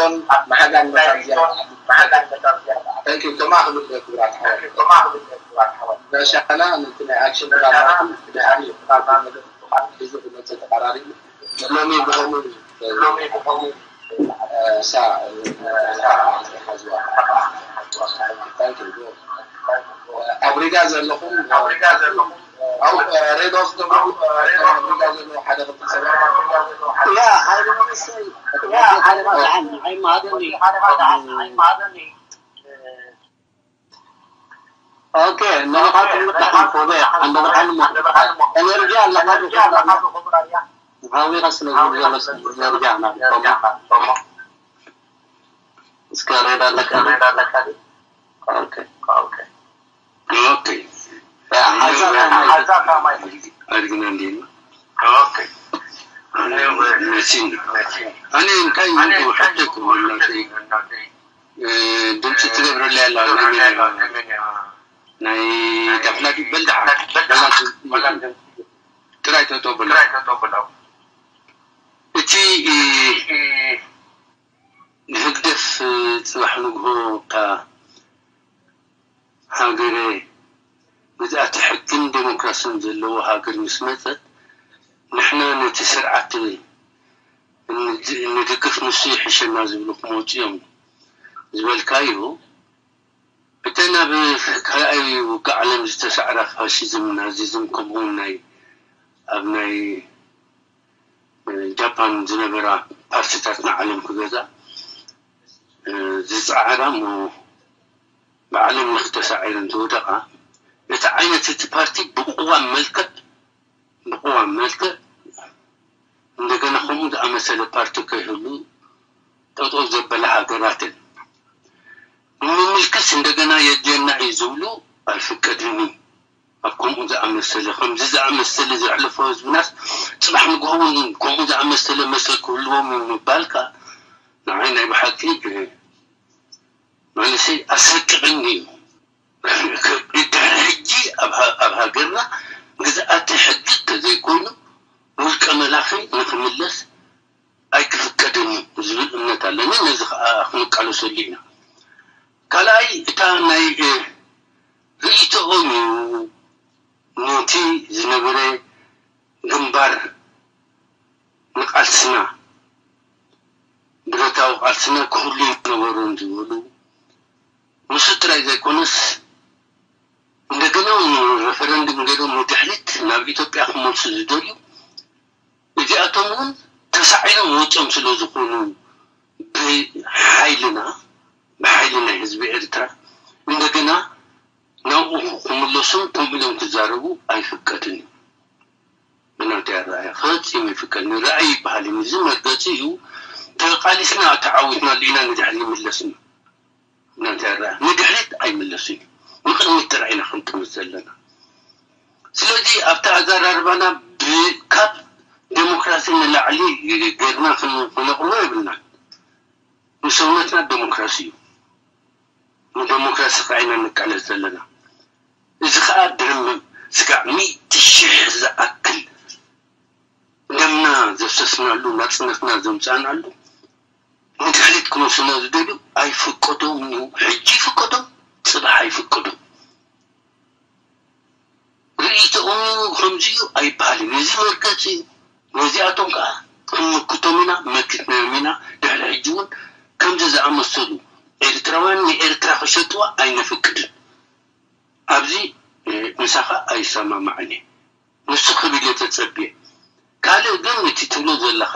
ዳይሬክቶን መሓዛን መታን ዝያዳ። Thank you። ከማ ክብል ክብራት ሓወት። ጋሻና ነቲ ናይ ኣክሽን ፕላን ናቱ ብድሕሪ ሒዙ ክመጽእ ተቐራሪቡ። ሎሚ ብኸምኡ ሎሚ ብኸምኡ ሳ ሓዝዋ። Thank you። ኣብ ሪጋ ዘለኹም ኣብ ሬድዮ ዝገብሩ ኣብ ሪጋ ዘለዉ ሓደ ክልተ ሰባት። ያ ሓይሊ መንግስቲ ያ ዓለማ ደሓን ኣይመሃደኒ። ኦኬ ንኻትኩም ብጣዕሚ ኮበ። ኣንደበሓን ሞ ኤነርጂ ኣለኻ ዶ? ሃዊራ ስለ ዝብል ዘሎ ኤነርጂ ኣና እስከ ሬዳ ኣለካ። ኦኬ ኦኬ። ኦኬ። ኣድግና እንዲና። ኦኬ። መሲን። ኣነ እንታይ ይውሐተት ወላሂ። ድምፂ ትገብረለይ ኣላ ናይ ዳፍላዲ በልድሓ ጥራይ ተጠብላ። እቲ ንህግደፍ ጽባሕ ንግሆ እታ ሃገረ ግዝኣተ ሕግን ዴሞክራስን ዘለዎ ሃገር ምስ መጸት ንሕና ነቲ ስርዓት ንድግፍ ንሱ ይሕሸና ዝብሉ ክመጹ እዮም ዝበልካዮ እተን ኣብ ካልኣይ ውግእ ዓለም ዝተሳዕራ ፋሽዝም ናዚዝም ከምኡውን ናይ ኣብ ናይ ጃፓን ዝነበራ ፓርቲታት ንዓለም ክገዛ ዝፀዓራ እሞ ብዓለም ለኽ ተሳዒረን ዝወደቓ እቲ ዓይነት እቲ ፓርቲ ብቅዋም መልክዕ ብቅዋም መልክዕ እንደገና ከምኡ ዝኣመሰለ ፓርቲ ከይህሉ ጠጠው ዘበላ ሃገራትን ንምምልክስ እንደገና የድልየና እዩ ዝብሉ ኣይፍቀድን እዩ። ኣብ ከምኡ ዝኣመሰለ ከምዚ ዝኣመሰለ ዘሕለፎ ህዝብናስ ፅባሕ ንግሆ እውን ከምኡ ዝኣመሰለ መሰል ክህልዎም እዩ ምባልካ ንዓይ ናይ ብሓቂ ማለሰይ ኣሰቅቕኒ እዩ። ድሕሪ ሕጂ ኣብ ሃ- ኣብ ሃገርና ግዝኣተ ሕጊ ተዘይኮይኑ ውልቀ መላኺ ንክምለስ ኣይክፍቀድን እዩ ዝብል እምነት ኣለኒ። ነዚ ከዓ ክንቃለሰሉ ኢና። ካልኣይ እታ ናይ እ፣ ርእይቶኦም እዩ ነቲ ዝነበረ ግንባር ንቃልስና ብረታዊ ቃልስና ክህሉ ነበሮም ዝበሉ ንሱ ጥራይ ዘይኮነስ እንደገና እውን ሬፈረንድም ገይሮም ንድሕሪት ናብ ኢትዮጵያ ክመልሱ ዝደልዩ እዚኣቶም እውን ተሳዒሮም ወፂኦም ስለ ዝኾኑ ብሓይልና ብሓይሊ ናይ ህዝቢ ኤርትራ እንደገና ናብኡ ክምለሱን ከምኡ ኢሎም ክዛረቡ ኣይፍቀድን እዩ። ብናተይ ኣረኣያ ፈፂሙ ይፍቀድን እዩ። ራእይ ይበሃል እዩ። እዚ መርገፂ እዩ። ተቃሊስና ተዓዊትናሉ ኢና ንድሕሪ ይምለስና። ብናተይ ኣረኣያ ንድሕሪት ኣይምለሱን እዩ። ንቅድሚት ጥራይ ኢና ክንጥምት ዘለና። ስለዚ ኣብቲ ኣዘራርባና ካብ ዴሞክራሲ ንላዕሊ ገርና ክነቕርቦ የብልናን። ንሰውነትና ዴሞክራሲ እዩ። ንዴሞክራሲ ከዓ ኢና ንቃለስ ዘለና። እዚ ከዓ ድርምም ስጋዕ ሚእቲ ሽሕ ዝኣክል ደምና ዘፍሰስናሉ ናፅነትና ዘምፃእናሉ ንድሕሪት ክመልሱና ዝደልዩ ኣይፍቀዶም እዩ። ሕጂ ይፍቀዶም፣ ፅባሕ ኣይፍቀዶም። ርእይቶኦም እዩ ከምዚ እዩ ኣይበሃልን። እዚ መርገፂ እዩ። ነዚኣቶም ከዓ ክንምክቶም ኢና፣ መኪትናዮም ኢና። ድሕሪ ሕጂ እውን ከምዚ ዝኣመሰሉ ኤርትራውያን ንኤርትራ ክሸጥዋ ኣይነፍቅድን። ኣብዚ ምሳኻ ኣይሰማማዕን እየ። ንሱ ክብል እየ ተጸብየ። ካልእ ግን እቲ ትብሎ ዘለኻ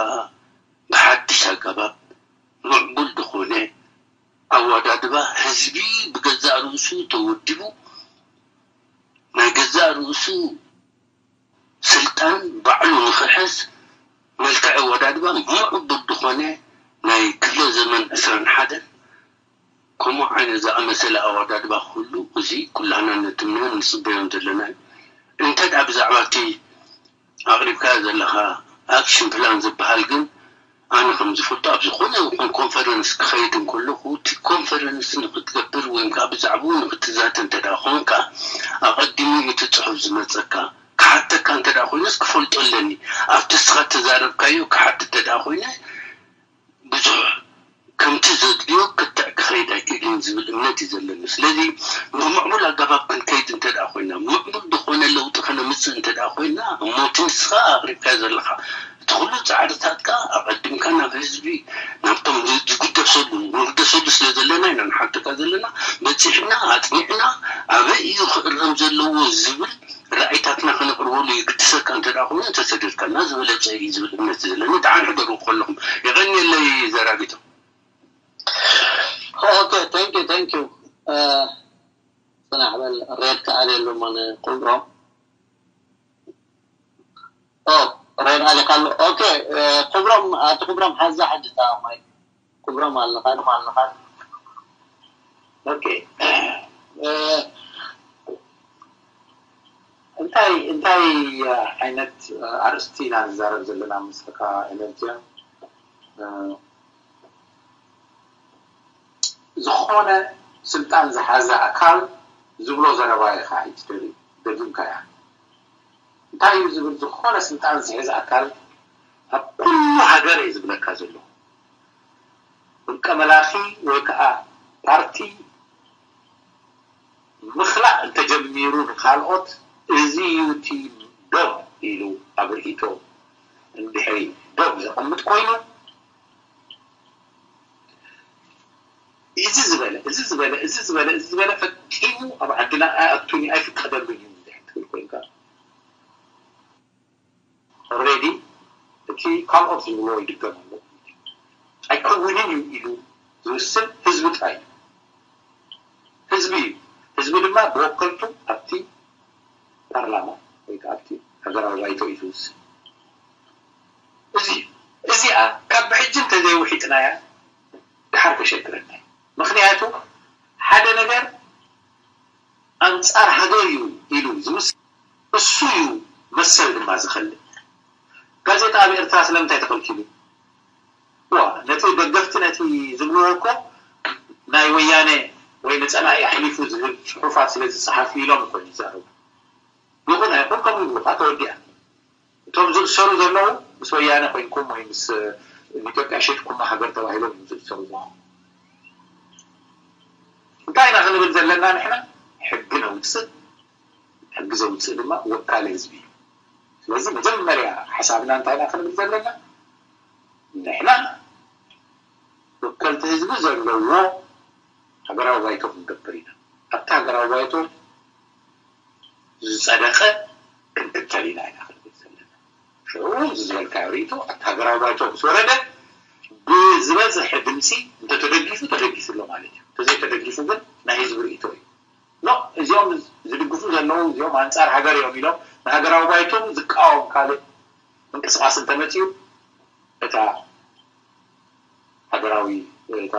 ብሓድሽ ኣገባብ ምዕቡል ዝኾነ ኣወዳድባ ህዝቢ ብገዛእ ርእሱ ተወዲቡ ናይ ገዛእ ርእሱ ስልጣን ባዕሉ ንኽሕዝ መልክዕ ኣወዳድባ ምዕቡል ዝኾነ ናይ ክፍለ ዘመን ዕስራን ሓደን ከምኡ ዓይነት ዝኣመሰለ ኣወዳድባ ክህሉ እዚ ኩላህና ንትምነዮን ንፅበዮን ዘለና እዩ። እንተ ደኣ ብዛዕባ እቲ ኣቕሪብካዮ ዘለኻ ኣክሽን ፕላን ዝበሃል ግን ኣነ ከም ዝፈልጦ ኣብ ዝኾነ ይኹን ኮንፈረንስ ክኸይድ እንከለኹ እቲ ኮንፈረንስ ንክትገብር ወይ ከዓ ብዛዕባኡ ንክትዛተ እንተ ደኣ ኮንካ ኣቐዲሙ እቲ ፅሑፍ ዝመፀካ ክሓተካ እንተ ደኣ ኮይነስ ክፈልጦ ኣለኒ ኣብቲ እስኻ ተዛረብካዮ ክሓት እንተ ደኣ ኮይነ ብዙሕ ከም እቲ ዘድልዮ ክትዕ ክኸይድ ኣይክእልን ዝብል እምነት እዩ ዘለኒ። ስለዚ ብምዕቡል ኣገባብ ክንከይድ እንተ ደኣ ኮይና፣ ምዕቡል ዝኾነ ለውጢ ከነምጽእ እንተ ደኣ ኮይና፣ እሞ እቲ ንስኻ ኣቕሪብካዮ ዘለኻ እቲ ኩሉ ጻዕርታትካ ኣቐዲምካ ናብ ህዝቢ፣ ናብቶም ዝ- ዝግደሰሉ ንግደሰሉ ስለ ዘለና ኢና ንሓተካ ዘለና። በጺሕና ኣጽኒዕና ኣበይ እዩ ክእረም ዘለዎ ዝብል ራእይታትና ከነቕርበሉ ይግድሰካ እንተ ደኣ ኮይኑ እንተሰደድካና ዝበለጸ እዩ ዝብል እምነት እዩ ዘለኒ። ደሓን ሕደሩ ከለኹም። የቐንየለይ ዘራጊቶ። Okay, thank you, thank you. Uh, ጽናሕ በል ሬድ ከኣል የሉ ምን ኩብሮም ኦ ሬድ ኣሊካ ኣሎ። Okay, ኩብሮም ኣቲ ኩብሮም ሓዛ ሕጂ ታ ማይ ኩብሮም ኣለኻ ኣለኻ። Okay, እንታይ እንታይ ዓይነት ኣርእስቲ ኢና ንዛረብ ዘለና? ምስካ ኤነርጂ ዝኾነ ስልጣን ዝሓዘ ኣካል ዝብሎ ዘረባ ኢኻ ኣይትደልዩ፣ ደጊምካያ። እንታይ እዩ ዝብል? ዝኾነ ስልጣን ዝሕዝ ኣካል ኣብ ኩሉ ሃገር እዩ ዝብለካ ዘሎ። ውልቀ መላኺ ወይ ከዓ ፓርቲ ምኽላእ እንተጀሚሩ ንካልኦት፣ እዚ እዩ እቲ ዶብ ኢሉ ኣብ ርእይቶ እንድሕሪ ዶብ ዘቐምጥ ኮይኑ፣ እዚ ዝበለ እዚ ዝበለ እዚ ዝበለ እዚ ዝበለ ፈጺሙ ኣብ ዓድና ኣይኣቱን እዩ፣ ኣይፍቀደሉን እዩ እንድሕር ትብል ኮይንካ፣ ኦልሬዲ እቲ ካልኦት ዝብልዎ ይድገም ኣሎ። ኣይከውንን እዩ ኢሉ ዝውስን ህዝቢ ጥራይ እዩ። ህዝቢ እዩ። ህዝቢ ድማ ብወከልቱ ኣብቲ ፓርላማ ወይ ከዓ ኣብቲ ሃገራዊ ባይቶ እዩ ዝውስን። እዚ እዚኣ ካብ ብሕጂ እንተዘይውሒጥናያ ድሓር ተሸግረና እዩ። ምክንያቱ ሓደ ነገር ኣንጻር ሃገር እዩ ኢሉ ዝውስን እሱ እዩ መሰል ድማ ዝኸልእ። ጋዜጣ ኣብ ኤርትራ ስለምንታይ ተኸልኪሉ? ዋ ነቲ ደገፍቲ ነቲ ዝብልዎ እኮ ናይ ወያነ ወይ ንጸላኢ ኣሕሊፉ ዝህብ ጽሑፋት ስለ ዝጸሓፍ ኢሎም እኮ ይዛረቡ። ይኹን ኣይኹን ከምኡ ይብሉኻ ተወዲኣ። እቶም ዝእሰሩ ዘለዉ ምስ ወያነ ኮይንኩም ወይ ምስ ንኢትዮጵያ ሸጥኩማ ሃገር ተባሂሎም እዮም ዝእሰሩ ዘለዉ። እንታይ ኢና ክንብል ዘለና ንሕና? ሕጊ ነውፅእ። ሕጊ ዘውፅእ ድማ ወካሊ ህዝቢ እዩ። ስለዚ መጀመርያ ሓሳብና እንታይ ኢና ክንብል ዘለና? ንሕና ወከልቲ ህዝቢ ዘለዎ ሃገራዊ ባይቶ ክንገብር ኢና። ኣብቲ ሃገራዊ ባይቶ ዝፀደቐ ክንክተል ኢና ኢና ክንብል ዘለና። ሽዑ እዚ ዝበልካዮ ርእይቶ ኣብቲ ሃገራዊ ባይቶ ምስ ወረደ ብዝበዝሐ ድምፂ እንተተደጊፉ ተደጊፉ ኣሎ ማለት እዩ። እንተዘይተደጊፉ ግን ናይ ህዝቢ ርእይቶ እዩ። ኖ እዚኦም ዝድግፉ ዘለዉ እዚኦም ኣንፃር ሃገር እዮም ኢሎም ንሃገራዊ ባይቶ ዝቃወም ካልእ ምንቅስቃስ እንተመፅኡ እታ ሃገራዊ እታ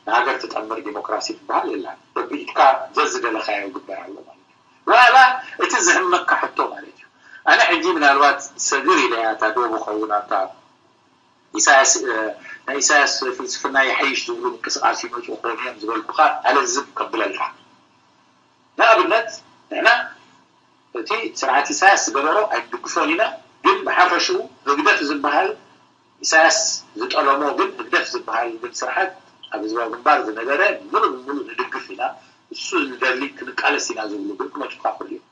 ንሃገር ትጠምር ዲሞክራሲ ትበሃል የላን። በብኢድካ ዘዝደለኻዮ ግበር ኣሎ ማለት እዩ። ዋላ እቲ ዝህመካ ሕቶ ማለት እዩ። ኣነ ሕጂ ምናልባት ሰግር ኢለያ እታ ዶ ብኸውን ኣብታ ኢሳያስ ናይ ኢሳያስ ፍልስፍና ይሓይሽ ዝብሉ ምንቅስቃስ ይመፁ ኾኑ እዮም ዝበልኩካ ኣለዝብ ከብለልካ። ንኣብነት ንሕና እቲ ስርዓት ኢሳያስ ዝገበሮ ኣይንድግፎን ኢና፣ ግን ብሓፈሽኡ ህግደፍ ዝበሃል ኢሳያስ ዝጠለሞ ግን ህግደፍ ዝበሃል ግን ስርዓት ኣብ ህዝባዊ ግንባር ዝነበረ ምሉእ ብምሉእ ንድግፍ ኢና፣ እሱ ንደሊ ክንቃለስ ኢና ዝብሉ ግን ክመፁካ ክእሉ እዮም።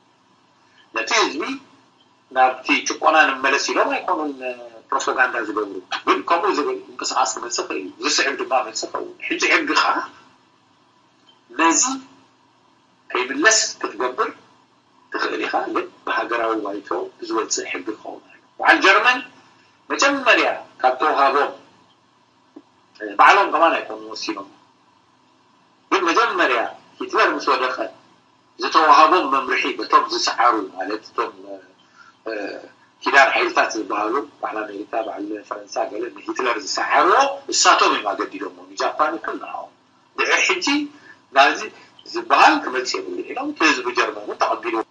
ነቲ ህዝቢ ናብቲ ጭቆና ንመለስ ኢሎም ኣይኮኑን ፕሮፓጋንዳ ዝገብሩ፣ ግን ከምኡ ዝብል ምንቅስቃስ ክመፅእ ክእል እዩ። ዝስዕብ ድማ መልሲ ኸውን። ሕጂ ሕጊ ከዓ ነዚ ከይምለስ ክትገብር ትኽእል ኢኻ፣ ግን ብሃገራዊ ባይቶ ዝወፅእ ሕጊ ክኸውን ኣሎ። በዓል ጀርመን መጀመርያ ካብ ተውሃቦም ባዕሎም ከማን ኣይኮኑ ወሲኖም፣ ግን መጀመርያ ሂትለር ምስ ወደቐ ዝተዋሃቦም መምርሒ በቶም ዝሰዓሩ ማለት እቶም ኪዳን ሓይልታት ዝበሃሉ በዓል ኣሜሪካ በዓል ፈረንሳ ገለ ንሂትለር ዝሰዓርዎ እሳቶም እዮም ኣገዲዶሞ። ንጃፓን ይኩን ንዓኦም ድሕሪ ሕጂ ናዚ ዝበሃል ክመፅእ የብሉ ኢሎም እቲ ህዝቢ ጀርመን እውን ተቐቢልዎ።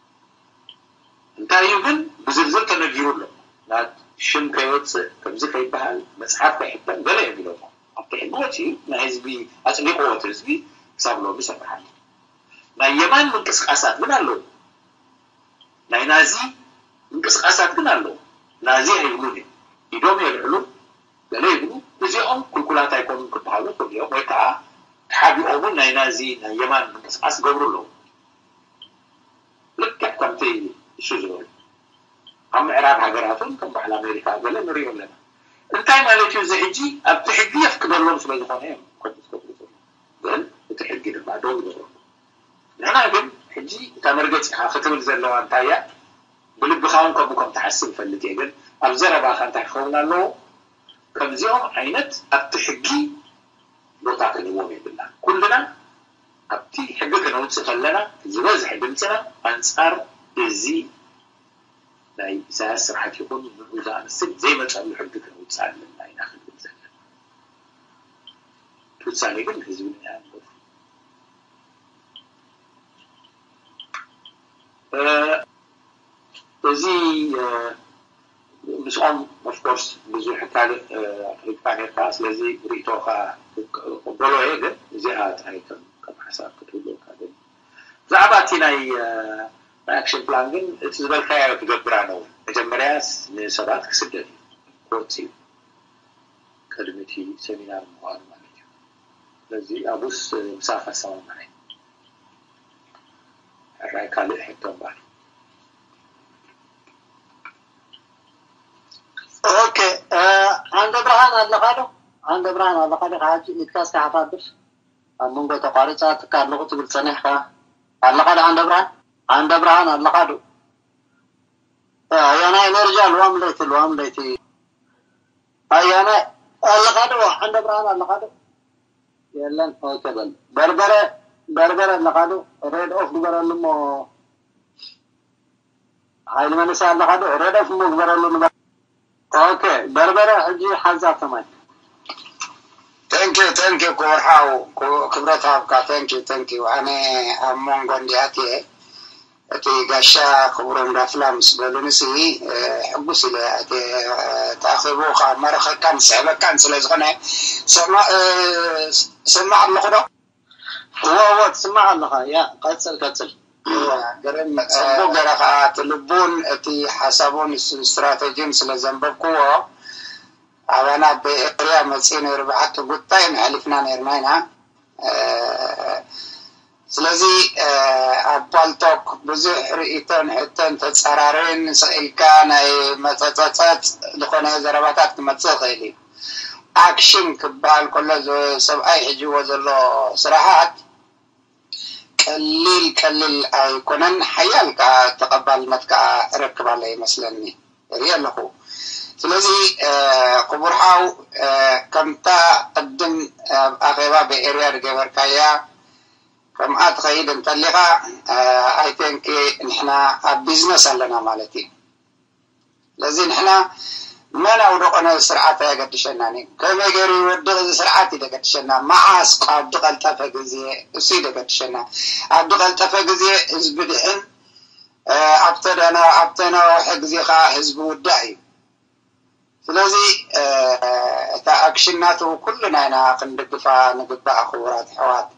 እንታይ እዩ ግን ብዝርዝር ተነጊሩ ኣሎ። ናብ ሽም ከይወፅእ ከምዚ ከይበሃል መፅሓፍ ከይሕተም ገለ እዮም ኢሎሞ። ኣብቲ ሕጊ ወፂኡ ናይ ህዝቢ ኣፅዲቕዎ እቲ ህዝቢ ክሳብ ሎሚ ይሰርሕ ኣሎ። ናይ የማን ምንቅስቃሳት ግን ኣለዉ። ናይ ናዚ ምንቅስቃሳት ግን ኣለዉ። ናዚ ኣይብሉን እዮም። ኢዶም የልዕሉ ገለ ይብሉ። እዚኦም ክልኩላት ኣይኮኑን ክበሃሉ ይኽእሉ እዮም፣ ወይ ከዓ ተሓቢኦምን ናይ ናዚ ናይ የማን ምንቅስቃስ ይገብሩ ኣለዉ። ልክዕ ከምቲ እሱ ዝበሉ ኣብ ምዕራብ ሃገራት እውን ከም በዓል ኣሜሪካ ገለ ንሪኦ ኣለና። እንታይ ማለት እዩ? እዚ ሕጂ ኣብቲ ሕጊ የፍቅደሎም ስለ ዝኾነ እዮም ከምኡ ዝገብሩ ዘለዉ። ግን እቲ ሕጊ ድማ ደው ይገብረሉ። ንሕና ግን ሕጂ እታ መርገፂኻ ክትብል ዘለዋ እንታይ እያ? ብልብኻ እውን ከምኡ ከም ትሓስብ እፈልጥ እየ። ግን ኣብ ዘረባኻ እንታይ ክኸውን ኣለዎ? ከምዚኦም ዓይነት ኣብቲ ሕጊ ቦታ ክንህቦም የብልና። ኩልና ኣብቲ ሕጊ ክነውፅእ ከለና ዝበዝሐ ድምፅና ኣንፃር እዚ ናይ ኢሳያስ ስርዓት ይኹን ንዑ ዝኣመስል ዘይመፀሉ ሕጊ ክነውፅእ ኣለና ኢና ክንብል ዘለና። እቲ ውሳኔ ግን ህዝቢ ንያ እዚ ምስኦም ኦፍኮርስ ብዙሕ ካልእ ሪኢካ ነርካ። ስለዚ ርኢቶካ ክቅበሎ እየ፣ ግን እዚኣ ጥራይ ከም ሓሳብ ክትህልወካ። ብዛዕባ እቲ ናይ ኣክሽን ፕላን ግን እቲ ዝበልካዮ ክገብር ኣነ እውን መጀመርያ ንሰባት ክስደድ እዩ ክወፅእ እዩ፣ ቅድሚ እቲ ሰሚናር ምዃኑ ማለት እዩ። ስለዚ ኣቡስ ምሳኻ ሰማማዕ። ሕራይ ካልእ ሕቶ እምበር። ኦኬ፣ ዓንደ ብርሃን ኣለኻ ዶ? ዓንደ ብርሃን ኣለኻ ዶ? ካብ ኢድካ እስካ ሓፋብር ኣብ መንጎ ተቋሪፃትካ ኣለኹ ትብል ፀኒሕካ ኣለኻ ዶ? ዓንደ ብርሃን፣ ዓንደ ብርሃን ኣለኻ ዶ? ኣያና ኤነርጂ ኣልዋም ለይቲ፣ ኣልዋም ለይቲ። ኣያና ኣለኻ ዶ? ዓንደ ብርሃን ኣለኻ ዶ? የለን። ኦኬ በል። በርበረ፣ በርበረ ኣለኻ ዶ? ሬድ ኦፍ ግበረሉ እሞ። ሓይሊ መንእሰይ ኣለኻ ዶ? ሬድ ኦፍ እሞ ግበረሉ ንበ-፣ ኦኬ፣ በርበረ ሕጂ ሓዛ ተማይ። Thank you, thank you ክቡር ሓው፣ ክብረት ሃብካ። Thank you, thank you። ኣነ ኣብ መንጎ እንዲኣት እየ። እቲ ጋሻ ክቡሮም ዳፍላ ምስ በሉንሲ ሕጉስ ኢለ። እቲ ተኣኺቡ ካብ መረኸካን ስዕበካን ስለ ዝኾነ ሰማ-፣ እ፣ ስማዕ ኣለኹ ዶ? እወ፣ እወ፣ ትስማዕ ኣለኻ። ያ፣ ቀጽል፣ ቀጽል። እወ፣ ግርም። ጽቡቕ ገይረ ኸዓ እቲ ልቡን እቲ ሓሳቡን ስ-፣ ስትራተጂን ስለ ዘንበብክዎ፣ ኣባና ብኤርያ መጺኡ ነይሩ፣ ብሓቂ ጉዳይ መሕሊፍና ነይርና ኢና። እ፣ ስለዚ፣ እ፣ ኣብ ፓልቶክ ብዙሕ ርእይቶን ሕቶን ተጸራርብን ስቕ ኢልካ ናይ መጸጸጸጽ ዝኾነ ዘረባታት ክመጽእ ይኽእል እዩ። ኣክሽን ክበሃል ከሎ፣ እዚ ሰብኣይ ሒዝዎ ዘሎ ስራሓት ቀሊል ቀሊል ኣይኮነን፣ ሓያል ከኣ ተቐባልነት ከኣ እረክብ ኣለ ይመስለኒ፣ እርኢ ኣለኹ። ስለዚ፣ እ፣ ክቡር ሓው፣ እ፣ ከምታ ቅድም ኣብ ኣኼባ ብኤርያ ዝገበርካያ፣ ከምኣ ትኸይድ እንተሊኻ፣ እ፣ ኣይ ቴንክ ንሕና ኣብ ቢዝነስ ኣለና ማለት እዩ። ስለዚ ንሕና መን ኣውደቆ ነዚ ስርዓት ኣየገድሸናን እዩ። ከመይ ገይሩ ይወድቕ እዚ ስርዓት እዩ ዘገድሸና። መዓስ፣ ኣብ ዝቐልጠፈ ግዜ እሱ እዩ ዘገድሸና። ኣብ ዝቐልጠፈ ግዜ ህዝቢ ድሕን፣ እ፣ ኣብ ተደና-፣ ኣብ ተናውሐ ግዜ ኸዓ ህዝቢ ውዳእ እዩ። ስለዚ፣ እ፣ እታ ኣክሽን ናቱ ኩልና ኢና ክንድግፋ ንግባእ ክቡራት ኣሕዋት።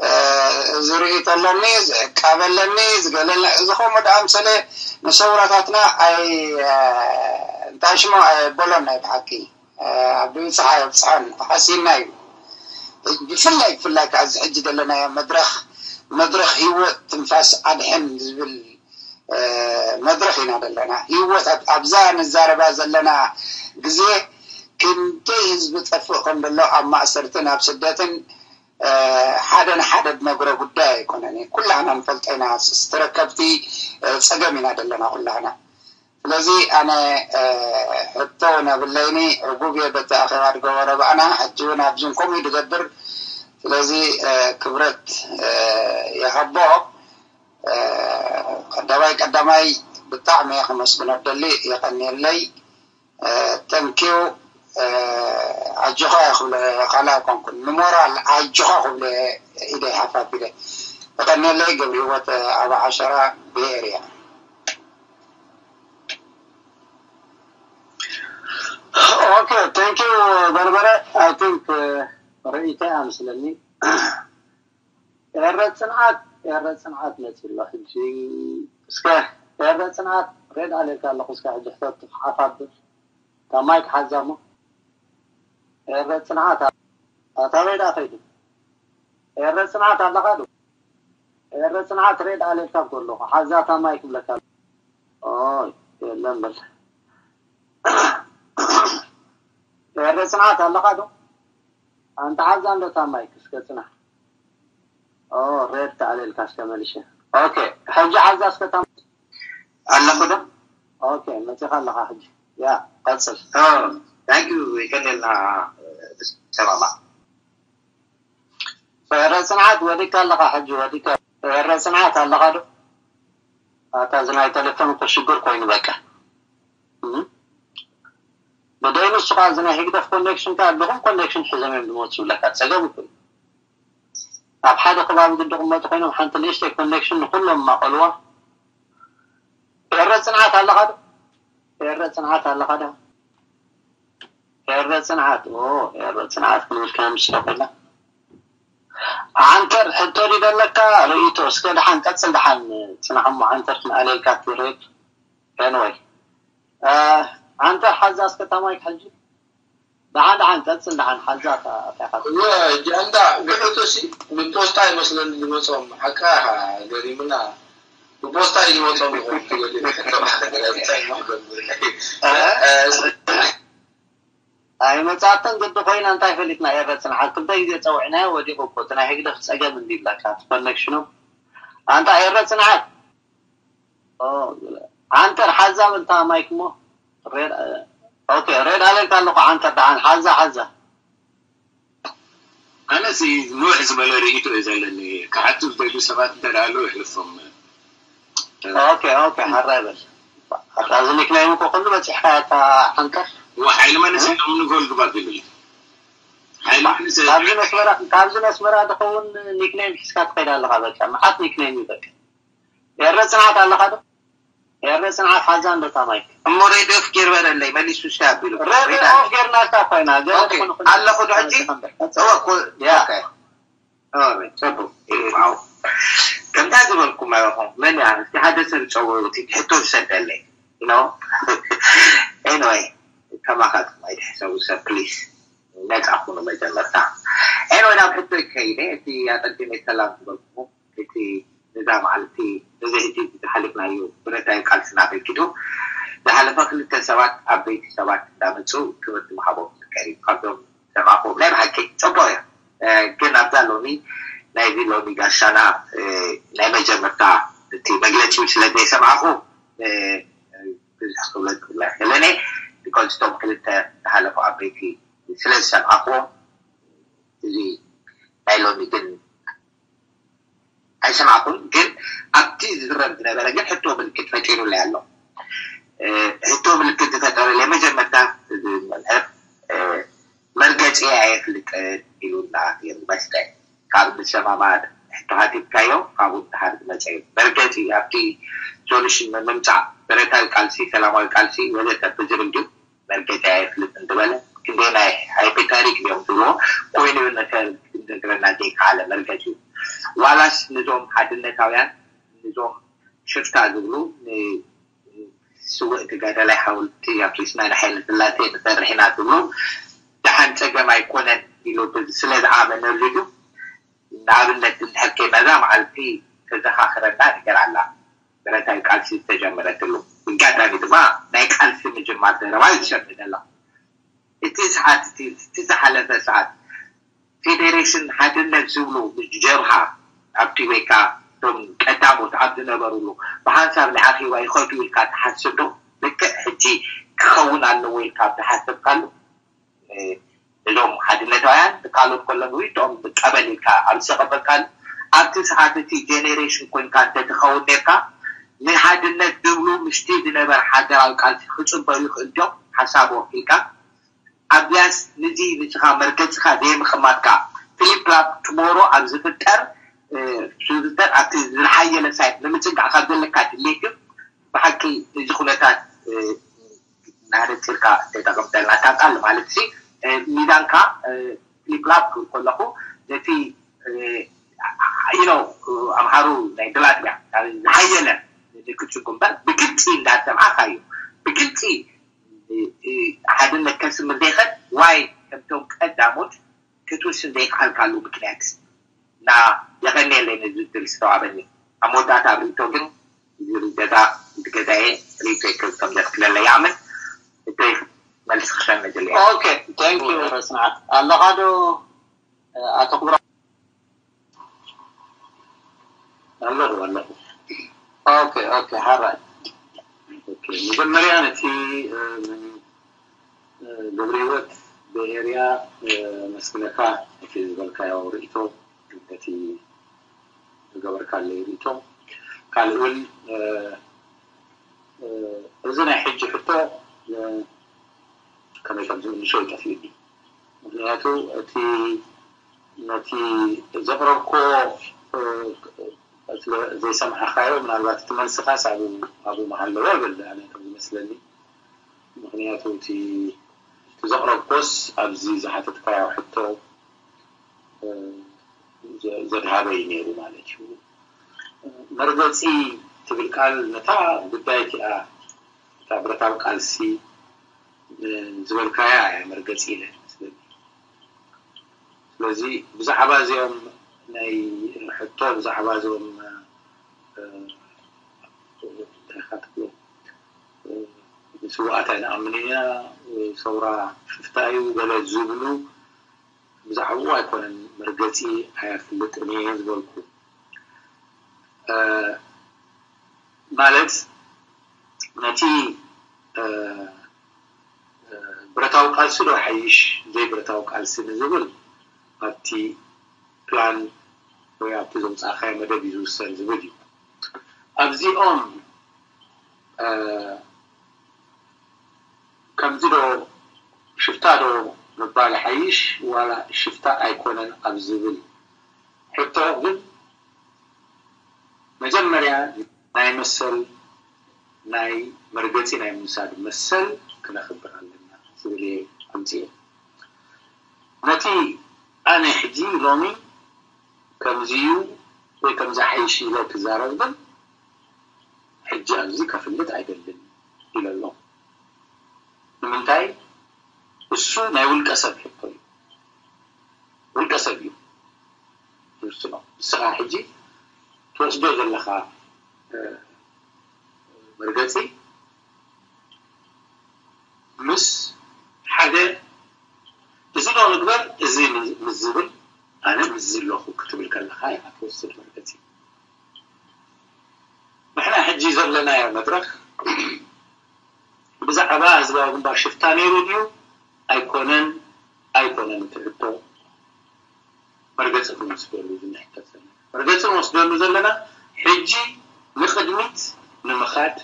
እ፣ ዝርኢ ተለኒ፣ ዝዕቃበለኒ፣ ዝገለለ፣ እዚ ከምኡ ደኣ ምሰለ ንሰውራታትና ኣይ-፣ እ፣ እንታይ ሽሙ ኣየበሎን ናይ ብሓቂ። እ፣ ኣብ ብብጽሓ የብጽሖን፣ ሓሲና እዩ። ብፍላይ፣ ብፍላይ ከኣ እዚ ሕጂ ዘለናዮ መድረኽ፣ መድረኽ ህይወት ትንፋስ ኣድሕን ዝብል፣ እ፣ መድረኽ ኢና ዘለና። ህይወት ኣብ-፣ ኣብዛ ንዛረባ ዘለና ግዜ ክንደይ ህዝቢ ጠፍእ ከም ዘሎ ኣብ ማእሰርትን ኣብ ስደትን፣ እ፣ ሓደ ንሓደ ድነግሮ ጉዳይ ኣይኮነን። ኩላህና ንፈልጦ ኢና፣ ዝተረከብቲ፣ እ፣ ጸገም ኢና ዘለና ኩላህና። ስለዚ ኣነ፣ እ፣ ሕቶ እውን የብለይኒ፣ ዕጉብ እየ በቲ ኣኼባ ዝገበሮ ባዕና፣ ሕጂ እውን ኣብዚን ከምኡ እዩ ዝገብር። ስለዚ፣ እ፣ ክብረት፣ እ፣ ይሃቦ። እ፣ ቀዳማይ፣ ቀዳማይ ብጣዕሚ እየ ከመስግኖ ደሊ፣ የቐንየለይ። እ፣ ተንኪው፣ እ፣ ኣጆኻ እየ ክብሎ፣ ካልእ ኣይኮንኩን። ንሞራል ኣጆኻ ክብሎ እየ ኢደይ ሓፍ ኣቢለ። የቐንየለይ። ገብረ ህይወት፣ እ፣ ኣባ ዓሸራ፣ ቤይ ኤርያ። ኦኬ፣ ቴንክ ዩ በርበረ። ኣይ ቲንክ ርእይቶይ ኣመስለኒ። ኤረ ጽንዓት፣ ኤረ ጽንዓት መጺ ኣሎ ሕጂ። እስከ ኤረ ጽንዓት ሬድ ኣሌካ ኣለኹ። እስከ ሕጂ ሕተቱ ክሓፋብር ካብ ማይክ ሓዛሞ። ኤረ ጽንዓት ኣታበይ ደኣ ኸይዱ? ኤረ ጽንዓት ኣለኻ ዶ? ኤረ ጽንዓት ሬድ ኣሌልካ እኮ ኣለኹ። ሓዛታ ማይ ክብለካ። ኦይ፣ የለን በል። ኤረ ጽንዓት ኣለኻ ዶ? ኣንተ ሓዛ እንዶ ታማይ እስከ ጽናሕ። ኦ፣ ሬድ ተኣልየልካ እስከ መሊሸ። ኦኬ፣ ሕጂ ሓዛ እስከ ታማይ ኣለኹ ዶ? ኦኬ፣ መጺኻ ኣለኻ ሕጂ። ያ፣ ቀጽል። ኦ፣ ታንክ ዩ፣ ይቀልየልና ሰማማ። ኤረ ጽንዓት ወዲካ ኣለኻ ሕጂ፣ ወዲካ። ኤረ ጽንዓት ኣለኻ ዶ? ኣታ እዚ ናይ ቴሌፎን እኮ ሽግር ኮይኑ በቃ። እም? ብደይኑ እሱ ኸዓ እዚ ናይ ህግደፍ ኮኔክሽን ከኣ ብኹም ኮኔክሽን ሒዞም እዮም ዝመጹ ይብለካ። ጸገም እኮ እዩ። ኣብ ሓደ ከባቢ ግዲ ክመጹ ኮይኖም ሓንቲ ንእሽተይ ኮኔክሽን ንኹሎም ማቐልዋ። ኤረ ጽንዓት ኣለኻ ዶ? ኤረ ጽንዓት ኣለኻ ዶ? ኤረ ጽንዓት፣ ኦ፣ ኤረ ጽንዓት ክንብል ከነምስሎ ኮይና። ዓንተር፣ ሕቶ ድዩ ዘለካ? ርእይቶ፣ እስከ ደሓን ቀጽል፣ ደሓን ጽናሕ እሞ ዓንተር ክንኣልየልካ ትርህት። ኤንወይ። እ፣ ዓንተር ሓዛ እስከ ታማይክ ሕጂ። ደሓን፣ ደሓን ቀጽል፣ ደሓን ሓዛ እታ፣ እታ ኢኻ። እወ፣ ጃንዳ፣ ግሕቶሲ ብፖስታ ይመስለኒ ዝመጾም። ሓቃ ኢኻ፣ ገሪሙና። ብፖስታ እዩ ዝመጾም ይኾን፣ ትገርም። እንታይ ይመስለኒ። እ? እ፣ ኣይመጻትን ግዲ ኮይና እንታይ ፈሊጥና ኤረ ጽንዓት ክልተ ግዜ ጸውዕናዮ ወዲቑ እኮ እቲ ናይ ህግደፍ ጸገም እንዲ ይብለካ እቲ ኮኔክሽኑ ኣንታ ኤረ ጽንዓት ኦ፣ ዓንተር ሓዛብ እንታ ማይክ እሞ ሬድ ኦኬ ሬድ ኣለልካ ኣለኹ ዓንተር ደሓን ሓዛ ሓዛ ኣነስ ንውሕ ዝበለ ርእይቶ እዩ ዘለኒ ክሓቱ ዝደልዩ ሰባት እንተ ኣለዉ ይሕልፎም ኦኬ ኦኬ ሓራይ በል ኣብዚ ኒክናይም እኮ ኩሉ በፂሕካ እታ ሓንተር ሓይሊ መንእሰይ ኦም ንጎል ግባ ዝብል ሓይሊ መንእሰይ ካብዚ ነስመራ ካብዚ ነስመራ ዝኸውን ኒክናይም ሒዝካ ትኸይድ ኣለኻ በቃ መዓት ኒክናይም እዩ በቃ ኤረ ጽንዓት ኣለኻ ዶ ኤረ ጽንዓት ሓዛ እንዶ ታማይ እሞ ሬድዮ ኦፍ ጌር በለለይ መሊሱ ሲ ኣቢሉ ሬድዮ ኦፍ ጌርና እታ ኮይና ገለ ኦኬ ኣለኹ ዶ ሕጂ እወ እኮ ያ ኦኬ ኦኬ ጽቡቅ ዋው ከምታ ዝበልኩም ኣለኹ መን እያ እስቲ ሓደ ሰብ ጸውዑ እቲ ሕቶ ዝሰደለይ you know anyway ከማኻትኩም ኣይትሕሰቡ ሰብ ፕሊስ ነጻ ኩኑ መጀመርታ anyway ናብ ሕቶ ይከይደ እቲ ኣቀዲመ ሰላም ዝበልኩ እቲ ነዛ መዓልቲ ነዚ ሕጂ ዝሓለፍናዮ ብረታዊ ቃልስና ኣበርኪቱ ዝሓለፈ ክልተ ሰባት ዓበይቲ ሰባት እንዳመፁ ትምህርቲ ምሃቦም ዝዝከር እዩ ካብዞም ሰማዕኹም ናይ ብሓቂ ፅቡቅ እዩ ግን ኣብዛ ሎሚ ናይዚ ሎሚ ጋሻና ናይ መጀመርታ እቲ መግለፂ ስለ ዘይሰማዕኹ ብዙሕ ክብለት ክብላ ከለነ because እቶም ክልተ ዝሓለፉ ዓበይቲ ስለ ዝሰማዕኹዎም እዚ ናይ ሎሚ ግን ኣይሰማዕኩን ግን ኣብቲ ዝዝረብ ዝነበረ ግን ሕቶ ምልክት ፈጢሩለይ ኣሎ ሕቶ ምልክት ዝፈጠረለይ መጀመርታ እዚ መምህር መርገፂ ኣየፍልጥን ኢሉና ይመስለኝ ካብ ንሰማማ ሕቶ ሃቲትካዮ ካብኡ ድሃር ዝመፀ እዩ መርገፂ ኣብቲ ሶሉሽን ምምፃእ ብረታዊ ቃልሲ ሰላማዊ ቃልሲ ወዘተ ብዝብል ድዩ መርገፂ ኣየፍልጥን ዝበለ ክንደይ ናይ ሃይፐ ታሪክ ድዮም ዝብልዎ ኮይኑ ነተነግረና ዘይከኣለ መርገፂ እዩ ዋላስ ንዞም ሓድነታውያን ንዞም ሽፍታ ዝብሉ ስውእ ተጋዳላይ ሓወልቲ ኣፍሪስና ንሓይለ ስላሴ ንሰርሕ ኢና ዝብሉ ደሓን ፀገም ኣይኮነን ኢሉ ስለ ዝኣመነሉ ድዩ ንኣብነት እንድሕር ከይመዛ መዓልቲ ተዘኻኽረና ነገር ኣላ ብረታዊ ቃልሲ ዝተጀመረትሉ ኣጋጣሚ ድማ ናይ ቃልሲ ምጅማር ዘረባ ይሰምዕ ዘለኹ እቲ ሰዓት እቲ ዝሓለፈ ሰዓት ፌዴሬሽን ሓድነት ዝብሉ ምስ ጀብሃ ኣብቲ ወይካ እቶም ቀዳሞት ኣብ ዝነበሩሉ ብሓንሳብ ናይ ኣኼባ ይኸዱ ኢልካ ትሓስብ ዶ? ልክዕ ሕጂ ክኸውን ኣለዎ ኢልካ ኣብ ዝሓሰብካሉ እዞም ሓድነታውያን ካልኦት ከለዉ እቶም ቀበል ኢልካ ኣብ ዝተቐበልካሉ ኣብቲ ሰዓት እቲ ጀኔሬሽን ኮይንካ እንተትኸውን ነርካ ንሓድነት ዝብሉ ምስቲ ዝነበር ሃገራዊ ቃልሲ ክፅበዩ ይኽእል ድዮም ሓሳብ ወኪልካ ኣብያስ ንዚ ንስኻ መርገፅኻ ዘይምቕማጥካ ፍሊፕላፕ ትሞሮ ኣብ ዝፍጠር ዝፍጠር ኣብቲ ዝሓየለ ሳይት ንምፅጋዕ ካብ ዘለካ ድሌት ብሓቂ እዚ ኩነታት ናነፂርካ ተጠቐምተልና እታ ቃል ማለት ሲ ሚዛንካ ፍሊፕላፕ ክብል ከለኹ ነቲ you know ኣምሓሩ ናይ ግላድያ ዝሓየለ ክትስጉ እምበር ብግልፂ እንዳሰምዓካ እዩ ብግልፂ ሓድነት ከስምር ዘይኽእል ዋይ ከምቶም ካልኡ ምክንያት እና የቐንየለይ ነዚ እድል ዝተዋበኒ። ኣብ መወዳእታ ኣብ ርእይቶ ግን እዚ ገዛ፣ እዚ ገዛየ ርእይቶ ይከብቶም ዘክለለ ይኣምን። እተይ መልሲ ክሰምዕ ደልየ። Okay, thank you። ረስናት ኣለኻ ዶ ኣቶ ክብራ? ኣለኹ ኣለኹ። Okay, okay, ሓራይ። Okay፣ መጀመርያ ነቲ ገብረ ህይወት በኤርያ መስግነካ እቲ ዝበልካዮ ርእይቶ፣ ነቲ ዝገበርካለይ ርእይቶ። ካልእ እውን እዚ ናይ ሕጂ ሕቶ ከመይ ከም ዝምልሶ ይጠፍእኒ። ምክንያቱ እቲ ነቲ ዘቕረብኮ ዘይሰምዓኻዮ ምናልባት እቲ መልስኻስ ኣብኡ ኣብኡ ምሃለዎ ይብል ኣነ ከም ዝመስለኒ። ምክንያቱ እቲ እቲ ዘቕረብኮስ ኣብዚ ዝሓተትካዮ ሕቶ ዘድሃበ እዩ ነይሩ ማለት እዩ። መርገፂ ትብል ቃል ነታ ጉዳይ እቲኣ እታ ብረታዊ ቃልሲ ዝበልካያ እያ መርገፂ ኢለ ስለዚ ብዛዕባ እዚኦም ናይ ሕቶ ብዛዕባ እዚኦም እንታይ ኢኻ ትብሎ ንስውኣት ኣይንኣምን ኢና ሰውራ ሽፍታ እዩ ገለ ዝብሉ ብዛዕባኡ ኣይኮነን መርገፂ ኣየፍልጥን እየ ዝበልኩ ማለት ነቲ ብረታዊ ቃልሲ ዶ ሓይሽ ዘይብረታዊ ቃልሲ ንዝብል ኣብቲ ፕላን ወይ ኣብቲ ዘውፃእካዮ መደብ እዩ ዝውሰን ዝብል እዩ። ኣብዚኦም ከምዚ ዶ ሽፍታ ዶ ምባል ሓይሽ ዋላ ሽፍታ ኣይኮነን ኣብ ዝብል ሕቶ ግን መጀመርያ ናይ መሰል ናይ መርገፂ ናይ ምውሳድ መሰል ክነኽብር ኣለና ዝብል እየ ኣምፅኤ። ነቲ ኣነ ሕጂ ሎሚ ከምዚ እዩ ወይ ከምዚ ሓይሽ ኢለ ክዛረብ ግን ሕጂ ኣብዚ ከፍልጥ ኣይደልን ኢለ ኣለኹ። ንምንታይ? እሱ ናይ ውልቀ ሰብ ሕቶ እዩ። ውልቀ ሰብ እዩ ዝውስኖ። ንስኻ ሕጂ ትወስዶ ዘለኻ መርገፂ ምስ ሓደ እዚ ዶ ንግበር እዚ ምስ ዝብል ኣነ ምስዚ ኣለኹ ክትብል ከለኻ ኢኻ ትወስድ መርገፂ። ንሕና ሕጂ ዘለናዮ መድረኽ ብዛዕባ ህዝባዊ ግንባር ሽፍታ ነይሩ ድዩ ኣይኮነን ኣይኮነን እቲ ሕቶ መርገፂ ክንወስደሉ ዝንሕተት ዘለና መርገፂ ንወስደሉ ዘለና ሕጂ ንቕድሚት ንምኻድ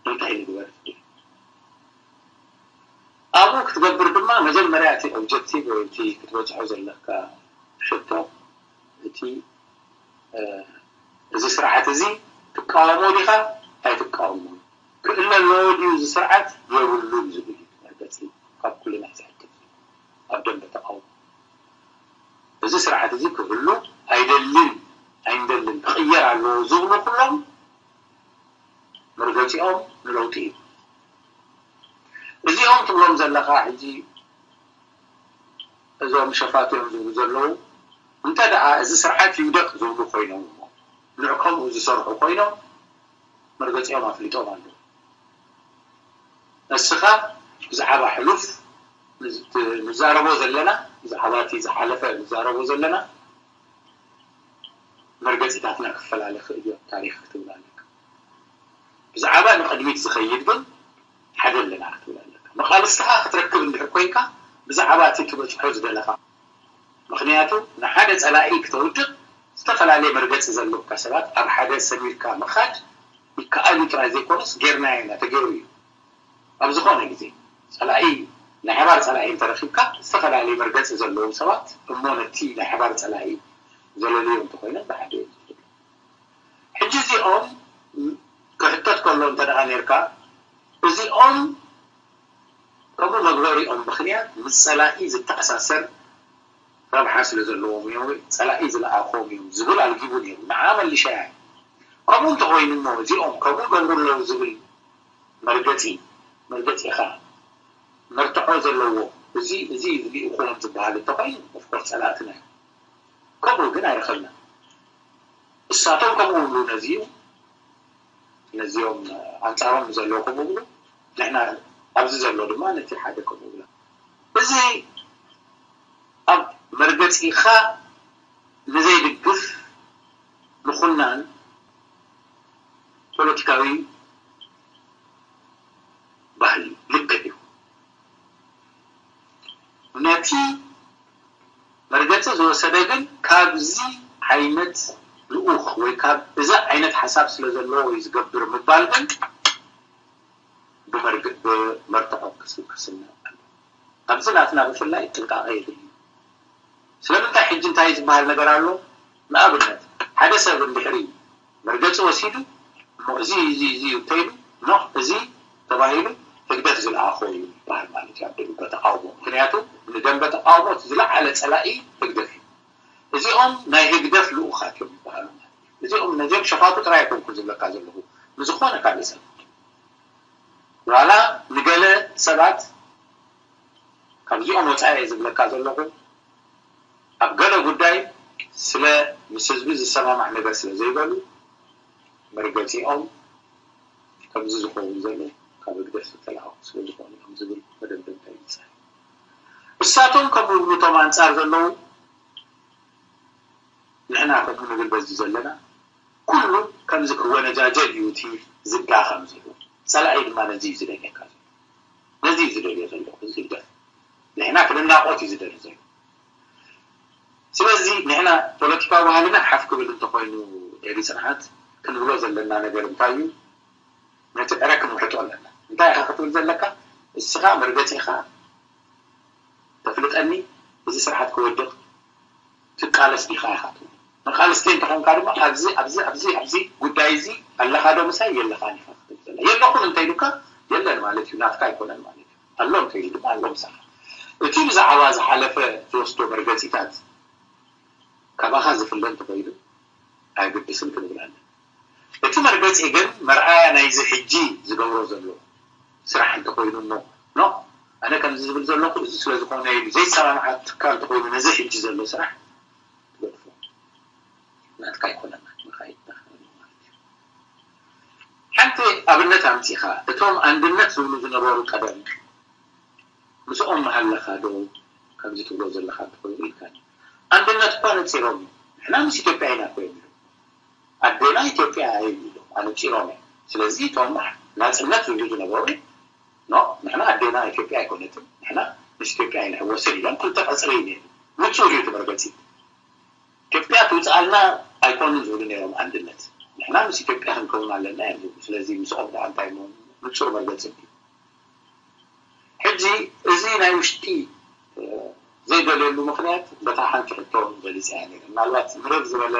እንታይ ንግበር ኣብኡ ክትገብር ድማ መጀመርያ እቲ ኦብጀክቲቭ ወይ እቲ ክትበፅሖ ዘለካ ሕቶ እቲ እዚ ስርዓት እዚ ትቃወሞ ዲኻ ኣይትቃወሞ ክእለ ኣለዎ ድዩ እዚ ስርዓት የብሉን ዝብል እዩ መርገፂ ካብ ኩሉ ናይ ዝሕተት ኣብ ደንበ ተቃውሞ እዚ ስርዓት እዚ ክህሉ ኣይደልን ኣይንደልን ክቕየር ኣለዎ ዝብሉ ኩሎም መርገፂኦም ንለውጢ እዩ። እዚኦም ትብሎም ዘለኻ ሕጂ እዞም ሸፋት እዮም ዝብሉ ዘለዉ እንተ ደኣ እዚ ስርዓት ይውደቅ ዝብሉ ኮይኖም እሞ ንዕ ከምኡ ዝሰርሑ ኮይኖም መርገፂኦም ኣፍሊጦም ኣለዉ። እስኻ ብዛዕባ ሕሉፍ ንዛረቦ ዘለና ብዛዕባ እቲ ዝሓለፈ ንዛረቦ ዘለና መርገፂታትና ክፈላለ ክእል እዮም ታሪክ ክትብል ኣለካ። ብዛዕባ ንቅድሚት ዝኸይድ ግን ሓደ ኣለና ክትብል ኣለካ። መቃልስትኻ ክትረክብ እንድሕር ኮይንካ ብዛዕባ እቲ ትበፅሖ ዝደለኻ ምክንያቱ ንሓደ ፀላኢ ክተውድቕ ዝተፈላለየ መርገፂ ዘለካ ሰባት ኣብ ሓደ ሰሚርካ ምኻድ ይከኣል እዩ ጥራይ ዘይኮነስ ጌርናዮ ኢና ተገይሩ እዩ ኣብ ዝኾነ ግዜ ፀላኢ ናይ ሓባር ፀላኢ እንተረኺብካ ዝተፈላለየ መርገፂ ዘለዎም ሰባት እሞ ነቲ ናይ ሓባር ፀላኢ ዘለልዮ እንተኮይኖም ብሓደ እዮም ዝፍለጡ ሕጂ እዚኦም ክሕተት ከሎ እንተ ደኣ ነርካ እዚኦም ከምኡ መግበሪኦም ምኽንያት ምስ ፀላኢ ዝተኣሳሰር ረብሓ ስለ ዘለዎም እዮም ወይ ፀላኢ ዝለኣኾም እዮም ዝብል ኣልጊቡ ነይሩ ንዓ መሊሻያ ከምኡ እንተኮይኑ እሞ እዚኦም ከምኡ ይገብሩ ኣለዉ ዝብል መርገፂ መርገፂ ኢኻ መርትዖ ዘለዎ እዚ እዚ ልኡኾም ዝበሃል እንተኾይኑ ኦፍኮርስ ጸላእትና እዩ። ከምኡ ግን ኣይረኸብና። እሳቶም ከምኡ ብሉ ነዚኡ ነዚኦም ኣንጻሮም ንዘለዉ ከምኡ ብሉ፣ ንሕና ኣብዚ ዘሎ ድማ ነቲ ሓደ ከምኡ ብሎ። እዚ ኣብ መርገጺኻ ንዘይድግፍ ምኹናን ፖለቲካዊ ባህሊ ልክዕ እዩ። ነቲ መርገጺ ዝወሰደ ግን ካብዚ ዓይነት ልኡኽ ወይ ካብ እዚ ዓይነት ሓሳብ ስለ ዘለዎ እዩ ዝገብር ምባል ግን ብመርትዖ ክስነ ኣሎ። ኣብዚ ናትና ብፍላይ ጥንቃቐ የድሊ። ስለምንታይ ሕጂ እንታይ ዝበሃል ነገር ኣሎ? ንኣብነት ሓደ ሰብ እንድሕሪ መርገፂ ወሲዱ እሞ እዚ እዚ እዚ እንተይሉ ኖ እዚ ተባሂሉ ህግደፍ ዝለኣኾ እዩ ይበሃል ማለት እዩ ኣብ ደቡብ በተቃውሞ። ምክንያቱ ንደንበ ተቃውሞ እቲ ዝለዓለ ፀላኢ ህግደፍ እዩ። እዚኦም ናይ ህግደፍ ልኡኻት እዮም ይበሃሉ ማለት እዩ። እዚኦም ነዚኦም ሸፋቱ ጥራይ ኣይኮንኩን ዝብለካ ዘለኹ፣ ንዝኾነ ካልእ ሰብ ዋላ ንገለ ሰባት ካብዚኦም ወፃኢ እየ ዝብለካ ዘለኹ ኣብ ገለ ጉዳይ ስለ ምስ ህዝቢ ዝሰማማዕ ነገር ስለ ዘይበሉ መርገፂኦም ከምዚ ዝኸውን ዘሎ ካብ ህግደፍ ዝተለኣኹ ስለ ዝኾኑ እዮም ዝብል መደምደምታ ይብፃሕ። እሳቶም ከምኡ ይብሉ እቶም ኣንፃር ዘለዉ ንሕና ከምኡ ንብል በዚ ዘለና ኩሉ ከምዚ ክወነጃጀል እዩ እቲ ዝዳኸም ዘሎ። ፀላኢ ድማ ነዚ እዩ ዝደልየካ ዘሎ። ነዚ እዩ ዝደልዮ ዘሎ እዚ ህግደፍ። ንሕና ክንናቆት እዩ ዝደሊ ዘሎ። ስለዚ ንሕና ፖለቲካዊ ባህልና ሓፍ ክብል እንተኾይኑ ኤሪ ፅንዓት ክንብሎ ዘለና ነገር እንታይ እዩ? ነቲ ዕረ ክንውሕጦ ኣለና። እንታይ ኢኻ ክትብል ዘለካ? እስኻ መርገፂኻ ተፍልጠኒ፣ እዚ ስርዓት ክወድቕ ትቃለስ ዲኻ ኢኻ ትብል። መቃልስቲ እንተኾንካ ድማ ኣብዚ ኣብዚ ኣብዚ ኣብዚ ጉዳይ እዚ ኣለኻ ዶ ምሳይ የለኻን ኢኻ ክትብል ዘላ። የለኹን እንተኢሉካ የለን ማለት እዩ፣ ናትካ ኣይኮነን ማለት እዩ። ኣሎ እንተኢሉ ድማ ኣሎ ምሳኻ። እቲ ብዛዕባ ዝሓለፈ ዝወስዶ መርገፂታት ካባኻ ዝፍለ እንተኾይኑ ኣየገድስን ክንብል ኣለና። እቲ መርገፂ ግን መርኣያ ናይዚ ሕጂ ዝገብሮ ዘሎ ስራሕ እንተኾይኑ እሞ ኖ ኣነ ከምዚ ዝብል ዘለኹ እዚ ስለ ዝኾነ ኢሉ ዘይሰማምዓ ትካል እንተኾይኑ ነዚ ሕጂ ዘሎ ስራሕ ትገድፎ ናትካ ኣይኮነን። ሓንቲ ኣብነት ኣምፂኻ እቶም ኣንድነት ዝብሉ ዝነበሩ ቀደም ምስኦም ምሃለኻ ዶ ከምዚ ትብሎ ዘለኻ እንተኾይኑ ኢልካኒ። ኣንድነት እኳ ነፂሮም እዮም። ንሕና ምስ ኢትዮጵያ ኢና እኮ እዮም ኢሎም። ኣዴና ኢትዮጵያ እዮም ኢሎም ኣነፂሮም እዮም። ስለዚ እቶም ናፅነት ዝብሉ ዝነበሩ ኖ ንሕና ኣዴና ኢትዮጵያ ኣይኮነትን፣ ንሕና ምስ ኢትዮጵያ ኣይንሕወስን ኢሎም ክልተ ቀፅሪ እዩ ነይሩ። ንፁር እዩ እቲ መርገፂ። ኢትዮጵያ ትውፅኣልና ኣይኮኑን ዝብሉ ነይሮም ኣንድነት። ንሕና ምስ ኢትዮጵያ ክንከውን ኣለና እዮም ዝብሉ። ስለዚ ምስኦም ደኣ እንታይ ምኾኑ ንፁር መርገፂ እዩ። ሕጂ እዚ ናይ ውሽጢ ዘይደልየሉ ምኽንያት በታ ሓንቲ ሕቶ ገሊፀ እያ ነይረ። ምናልባት ምርር ዝበለ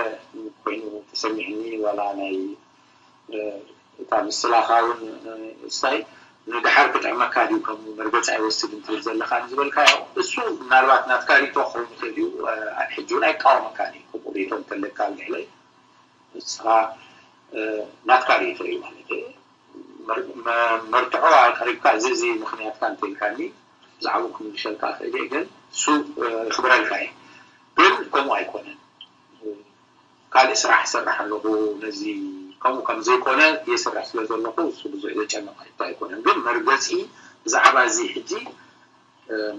ኮይኑ ተሰሚዕኒ ዋላ ናይ እታ ምስላኻ እውን እስታይ ንድሓር ክጥዕመካ ድዩ ከም መርገፂ ኣይወስድን ትብል ዘለኻ ንዝበልካዮ እሱ ምናልባት ናትካ ሪቶ ክኸውን ይኽእል እዩ። ሕጂ እውን ኣይቃወመካን እዩ ከምኡ ሪቶ እንተለካ ኣብ ልዕለይ ንስኻ ናትካ ሪቶ እዩ ማለት እዩ። መርትዖ ኣቅሪብካ እዚ እዚ ምኽንያትካ እንተኢልካኒ ብዛዕባኡ ክምልሸልካ እኽእል እየ ግን እሱ ይኽብረልካ እየ ግን ከምኡ ኣይኮነን። ካልእ ስራሕ ይሰርሕ ኣለኹ ነዚ ከምኡ ከም ዘይኮነ የስርሕ ስለ ዘለኹ እሱ ብዙሕ ዘጨንቕ ሕቶ ኣይኮነን ግን መርገፂ ብዛዕባ እዚ ሕጂ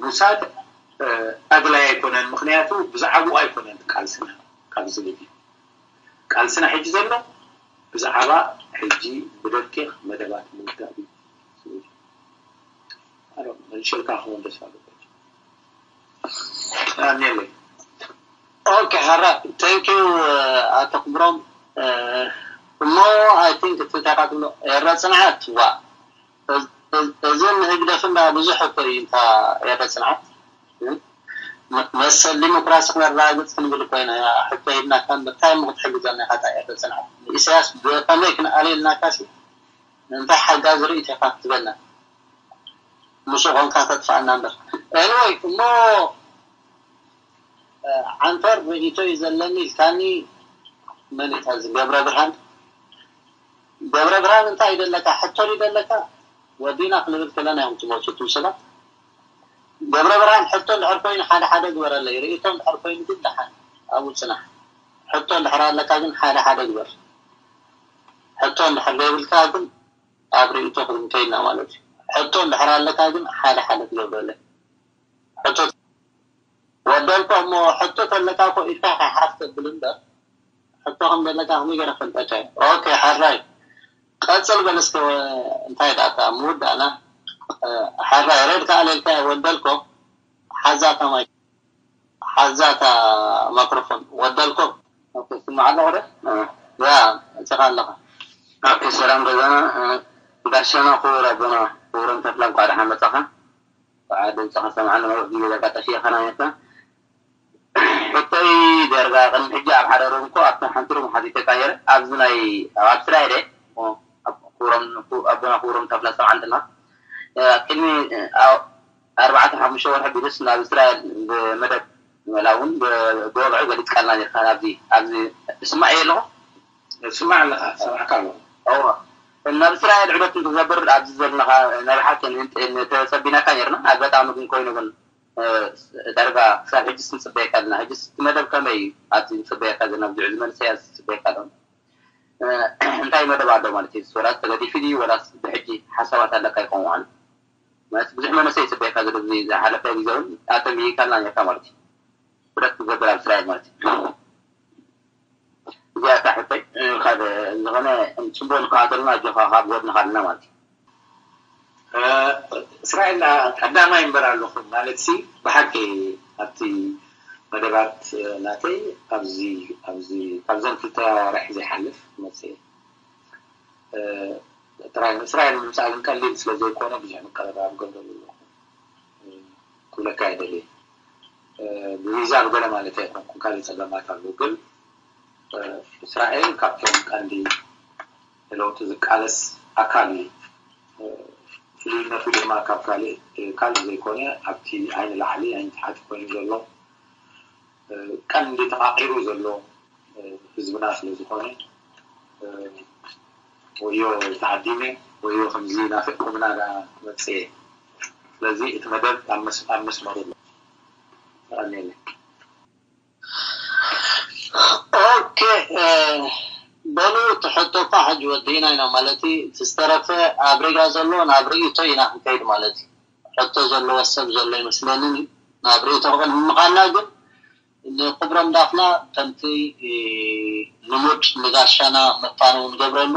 ምውሳድ ኣድላይ ኣይኮነን ምኽንያቱ ብዛዕባኡ ኣይኮነን ቃልስና ካብ ዝብል እዩ። ቃልስና ሕጂ ዘሎ ብዛዕባ ሕጂ ብደቂቕ መደባት ምውዳእ እዩ ዝብል። ኣረ መልሸልካ ክኾን ደስ ኣለበት ኣሜለይ ኦኬ ሓራ ቴንኪዩ ኣቶ ክብሮም እሞ ኣይ ቲንክ እቲ እንታይ ቃትሎ ኤረ ፅንዓት ዋ እዚ ንህግደፍ እንዳ ብዙሕ እኮ እዩ እንታ ኤረ ፅንዓት መሰል ዲሞክራሲ ክነረጋግፅ ክንብል ኮይና ሕቶ ሂብናካ እንታይ እሞ ክትሕግዘና ኢካ እታ ኤረ ፅንዓት ኢሳያስ ብከመይ ክንኣልየልናካ ሲ እንታይ ሓጋዚ ርእይቶ ኢካ ክትበና ምስ ኾንካ ተጥፋእና እምበር anyway እሞ ዓንተር ርእይቶ እዩ ዘለኒ ኢልካኒ መን እዩ እዚ ገብረ ብርሃን ገብረ ብርሃን እንታይ እዩ ዘለካ ሕቶ እዩ ዘለካ ወዲና ክንብል ከለና እዮም ትመፁ እቱም ሰባት ገብረ ብርሃን፣ ሕቶ እንድሕር ኮይኑ ሓደ ሓደ ግበረለይ፣ ርእይቶ እንድሕር ኮይኑ ግን ደሓን ኣብኡ ፅናሕ። ሕቶ እንድሕር ኣለካ ግን ሓደ ሓደ ግበር። ሕቶ እንድሕር ዘይብልካ ግን ኣብ ርእይቶ ክንከይድና ማለት እዩ። ሕቶ እንድሕር ኣለካ ግን ሓደ ሓደ ትገብረለይ። ሕቶ ወደልኮ እሞ ሕቶ ተለካ እኮ ኢልካ ከይሓፍ ተብል እምበር ሕቶ ከም ዘለካ ከመይ ገይረ ፈልጠካ እየ። ኦኬ፣ ሓራይ ቀጽል በል እስከ። እንታይ ዳታ ምውዳእና? ሓራይ ሬድ ከኣ ለልካ ወደልኮ ሓዛታ ማይ ሓዛታ ማይክሮፎን ወደልኮ። ኦኬ፣ ስማዕ ኣለኹ ዶ? ያ፣ እጽኻ ኣለኻ። ኦኬ፣ ሰላም ገዛና፣ እ፣ ጋሻና ክቡር ኣቦና ክቡርን ተፍላ እንኳዕ ደሓን መጻኻ። ከዓ ድምፅኻ ሰማዕና፣ ነዊሕ ግዜ ዳርጋ ጠፊእኻ ነይርካ። ሕቶይ ዳርጋ ቅድሚ ሕጂ ኣብ ሓደ ሩም እኮ ኣብታ ሓንቲ ሩም ሓቲተካ ነይረ። ኣብዚ ናይ ኣብ ኣውስትራልያ እየ፣ ኣብ ክብሮም፣ ኣቦና ክብሮም ተፍላ ሰምዓ እንተለኻ፣ እ፣ ቅድሚ፣ እ፣ ኣብ ኣርባዕተ ሓሙሽተ ወርሒ ቢሉስ ናብ እስራኤል ብመደብ መላ እውን ብ-፣ ብወግዒ ገሊጽካልና ነርካ። ኣብዚ፣ ኣብዚ ትስማዕ እየ ኣለኹ? ትስማዕ ኣለኻ፣ ሰማዕካ ኣለኹ። እዋ። ናብ እስራኤል ዑደት ንክትገብር ኣብዚ ዘለኻ ናይ ብሓቂ ን-፣ ንተጸቢናካ ነርና። ኣጋጣሚ ግን ኮይኑ ግን፣ እ፣ ዳርጋ ክሳብ ሕጅስ ንጽበየካ ኣለና። ሕጅስ እቲ መደብ ከመይ እዩ? ኣብዚ ንጽበየካ ዘለና ብዙሕ ዝመልሰያ ዝጽበየካ ኣሎ። እ፣ እንታይ መደብ ኣሎ ማለት እዩ? ወላስ ተገዲፉ ድዩ? ወላስ ብሕጂ ሓሳባት ኣለካ ይኸውን ማለት እዩ? ማለት ብዙሕ መንእሰይ ይጽበየካ ዘሎ ኣብዚ ዝሓለፈ ግዜ እውን ኣጸቢይካልና ነርካ ማለት እዩ። ብረት ትገብር ኣብ እስራኤል ማለት እዩ። እዚኣ እታ ሕቶይ፣ እ፣ ካብ ዝኾነ ጽቡቕ ንከታተልና ኣጆኻ ካብ ጎድንኻ ኣለና ማለት እዩ። እ፣ እስራኤል ቀዳማይ እምበር ኣለኹ ማለት ሲ ብሓቂ ኣብቲ መደባት ናተይ ኣብዚ፣ ኣብዚ ካብዘን ክልተ ኣዋርሕ ዘይሓልፍ መጽእ። እ፣ ጥራይ ንእስራኤል ምምጻእ ግን ቀሊል ስለ ዘይኮነ ብዙሕ ምቅርራብ ገብረሉ ኣለኹ። እ፣ ክብለካ ይደሊ። እ፣ ብቪዛ ብገለ ማለት ኣይኮንኩን፣ ካልእ ጸገማት ኣለዉ። ግን፣ እ፣ እስራኤል ካብቶም ቀንዲ ንለውጢ ዝቃለስ ኣካል እዩ። እ፣ ፍሉይነቱ ድማ ካብ ካልእ፣ እ፣ ካልእ ዘይኮነ ኣብቲ ዓይኒ ላዕሊ ዓይኒ ታሕቲ ኮይኑ ዘሎ፣ እ፣ ቀንዲ ተቓቒሩ ዘሎ፣ እ፣ ህዝብና ስለ ዝኾነ፣ እ፣ ወዮ ተዓዲመ፣ ወዮ ከምዚ ናፊቕኩምና ደኣ መጽየ። ስለዚ እቲ መደብ ኣብ መስ-፣ ኣብ መስመሩ ኣሎ። የቐንየለይ። ኦኬ፣ እ፣ በሉ፣ እቲ ሕቶ እኳ ሕጂ ወዲእና ኢና ማለት እዩ። እቲ ዝተረፈ ኣብ ሪጋ ዘሎ ናብ ርእይቶ ኢና ክንከይድ ማለት እዩ። ሕቶ ዘለዎ ሰብ ዘሎ ይመስለንን እዩ። ናብ ርእይቶ ክቕድሚ ምዃንና ግን ንክብሮም ዳፍና ከምቲ፣ እ፣ ልሙድ ንጋሻና መፋነው ንገብረሉ፣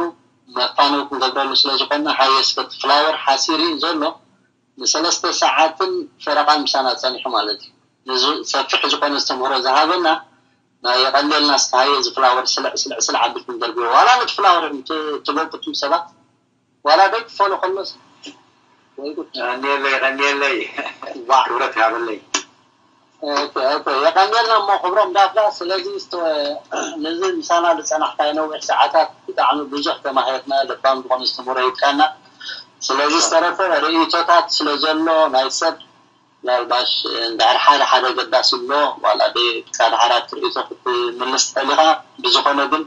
መፋነው ክንገብረሉ ስለ ዝኾንና ሃየ እስከ እቲ ፍላወር ሓሲር እዩ ዘሎ። ንሰለስተ ሰዓትን ፈረቓን ምሳና ጸኒሑ ማለት እዩ። ንዚ ሰፊሕ ዝኾነ ኣስተምህሮ ዝሃበና ናይ የቐንየልና እስከ ሃየ እዚ ፍላወር ስልዕ ስልዕ ስልዕ ኣቢልኩም ደርብዮ። ዋላ ነቲ ፍላወር እዮም ት-፣ ትበቁ እቱም ሰባት። ዋላ ደይ ትፈሎ ከሎስ ወይ ጉድ። ቀንየለይ፣ ቀንየለይ። ዋ። ክብረት ይሃበለይ። ኦኬ፣ ኦኬ። የቐንየልና እሞ ክብሮም ዳፍላ። ስለዚ ስተ-፣ ነዚ ምሳና ዝጸናሕካዮ ነዊሕ ሰዓታት ብጣዕሚ ብዙሕ ተማሂርና፣ ለባም ዝኾነ ኣስተምህሮ ሂብካና። ስለዚ ዝተረፈ ርእይቶታት ስለ ዘሎ ናይ ሰብ ምናልባሽ እንድሕር ሓደ ሓደ ገዳሲ ኣሎ፣ ዋላ ደ-፣ ብጻ ድሓር ኣብቲ ርእይቶ ክትምልስ ትኽእል ኢኻ። ብዝኾነ ግን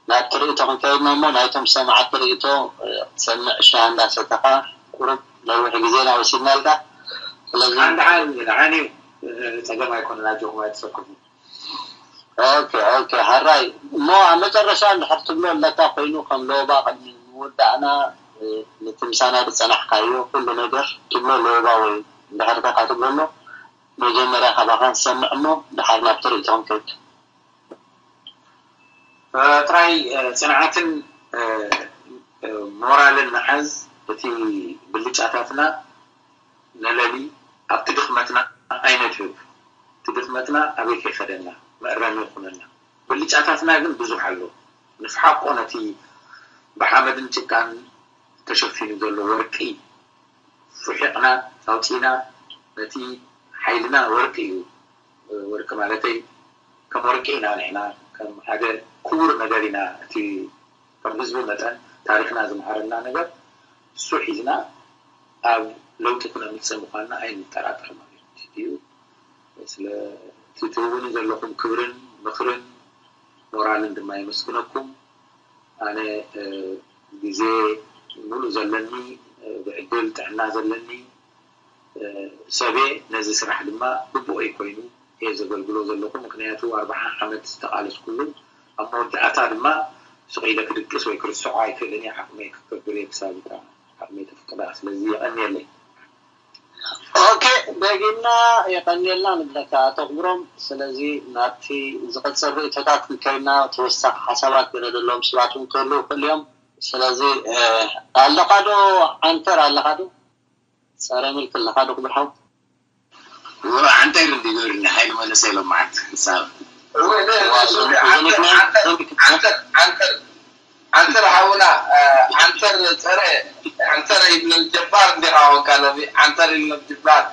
ናብቲ ርእይቶ ክንከይድና እሞ ናይቶም ሰማዕቲ ርእይቶ፣ እ፣ ክትሰምዕ ሻሂ እንዳሰተኻ ቁሩብ ነዊሕ ግዜና ወሲድናልካ። ስለዚ ሓንቲ ሓል ንዓኒ እዩ፣ እ፣ ጸገም ኣይኮነን፣ ኣጆኹም ኣይትሰክፉ። ኦኬ፣ ኦኬ፣ ሓራይ። እሞ ኣብ መጨረሻ እንድሕር ትብሎ ኣለካ ኮይኑ ከም ሎባ ቅድሚ ምውዳእና፣ እ፣ ነቲ ምሳና ዝጸናሕካዮ ኩሉ ነገር ትብሎ ሎባ ወይ እንድሕር ተካ ትብሎ ኣሎ፣ መጀመርያ ካባኻ ንሰምዕ እሞ ድሓር ናብቲ ርእይቶ ክንከይድ። እ፣ ጥራይ፣ እ፣ ጽንዓትን፣ እ፣ እ፣ ሞራልን ምሓዝ፣ እቲ ብልጫታትና ነለሊ፣ ኣብቲ ድኽመትና ኣይነትህብ። እቲ ድኽመትና ኣበይ ከይኸደና መእረሚ ይኹነና። ብልጫታትና ግን ብዙሕ ኣሎ። ንፍሓቆ ነቲ ብሓመድን ጭቃን ተሸፊኑ ዘሎ ወርቂ ፍሒቕና ኣውጺእና፣ ነቲ ሓይልና ወርቂ እዩ። ወርቂ ማለተይ ከም ወርቂ ኢና ንሕና፣ ከም ሓደ ክቡር ነገር ኢና፣ እቲ ከም ህዝቢ መጠን ታሪኽና ዝምሃረና ነገር እሱ ሒዝና ኣብ ለውጢ ክነምጽእ ምዃንና ኣይንጠራጠር ማለት እዩ። ስለ እቲ ትህቡኒ ዘለኹም ክብርን ምኽርን ሞራልን ድማ የመስግነኩም። ኣነ፣ እ፣ ግዜ ሙሉእ ዘለኒ፣ እ፣ ብዕድል ጥዕና ዘለኒ፣ ሰበ ነዚ ስራሕ ድማ ግቡኦይ ኮይኑ እየ ዘገልግሎ ዘለኹ። ምክንያቱ ኣርብዓ ዓመት ዝተቓለስኩሉ፣ ኣብ መወዳእታ ድማ ስቕ ኢለ ክድቅስ ወይ ክርስዖ ኣይክእልን እየ። ዓቕመይ ክገብር እየ ክሳብ እታ ዓቕመይ ተፍቅዳ። ስለዚ የቐንየለይ። ኦኬ፣ ደጊምና የቐንየልና ንብለካ ኣቶ ክብሮም። ስለዚ ናብቲ ዝቐፅል ርእቶታት ክንከይድና ተወሳኺ ሓሳባት ገለ ዘለዎም ሰባት እውን ክህልዉ ይኽእሉ እዮም። ስለዚ ኣለኻ ዶ ዓንተር ኣለኻ ዶ? ጸረ ሚልክ ኣለኻ ዶ ክብርሓው? ወረ ዓንተር እንዲ ገርኒ ሓይል መለሰ ኢሎም መዓት ክሳብ ዓንተር ሓውና ዓንተር ጸረ ዓንተር ይብለል ጀባር እንዲኻ ወንካ ሎሚ ዓንተር ይብለል ጀባር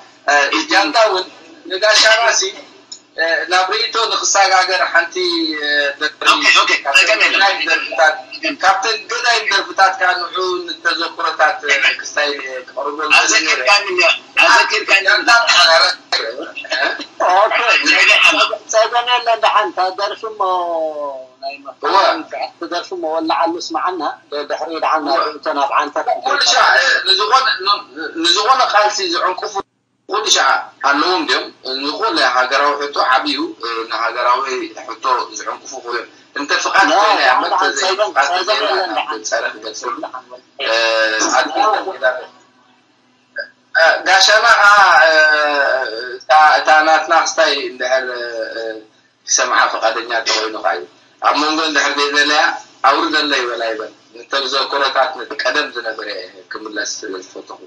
ጃንዳ እውን ንጋሻና ሲ ናብ ርእይቶ ንክሰጋገር ሓንቲ ደርፍታት ካብተን ገዳይም ደርፍታት ከዓ ንዑ ንተዘክሮታት ክስታይ ክቐርቦ ጸገም የለን። ደሓን እታ ደርፊ እሞ ናይ መፋ ትደርፊ እሞ ወላዓሉ ስማዓና ድሕሪ ደሓን ናብ ርእይቶ ናብ ዓንተር ንዝኾነ ቃልሲ ዝዕንቅፉ ኩሉ ሻዕ ኣለዎም ድዮም ንዝኾነ ሃገራዊ ሕቶ ዓብዩ ንሃገራዊ ሕቶ ዝዕንቅፉ ኮይኖም እንተ ፍቓድ ኮይና እያ እምበር ተዘይ ፍቓድ ተዘይና ናብ ጸረ ክገጽሉ ጋሻና ከዓ እታ ናትና ክስታይ እንድሕር ክሰምዓ ፍቓደኛ እንተኾይኑ ከዓ እዩ ኣብ መንጎ እንድሕር ዘይደለያ ኣውርደለይ በላ ይበል ንተዘክሮታት ነቲ ቀደም ዝነበረ ክምለስ ስለ ዝፈተኹ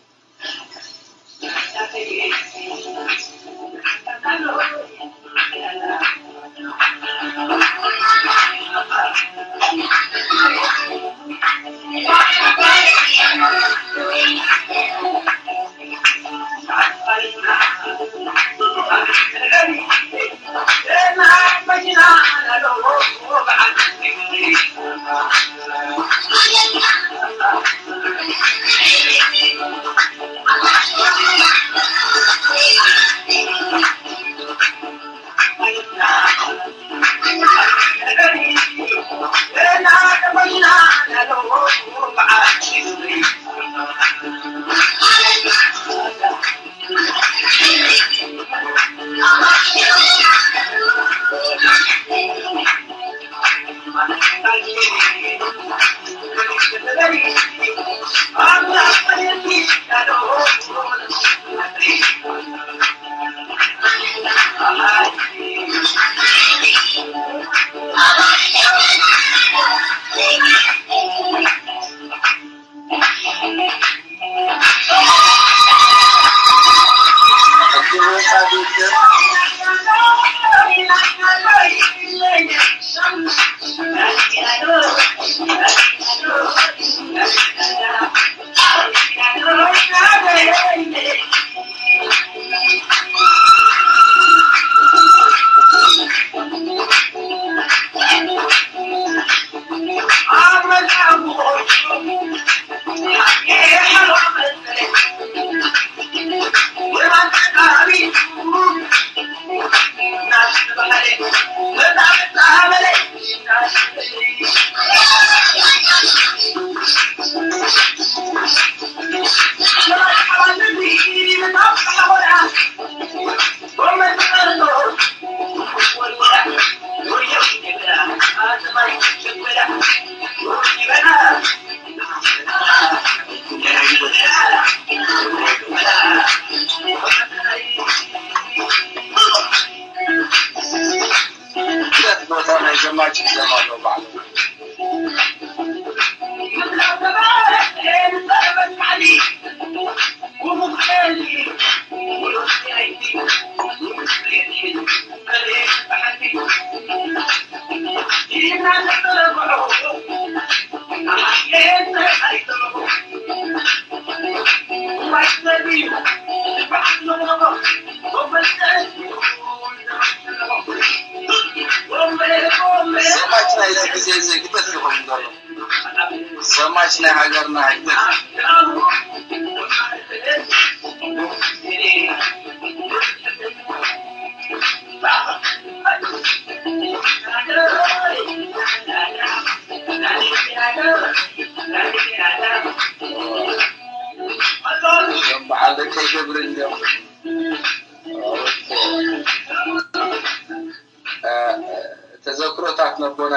ተዘክሮታት ነቦና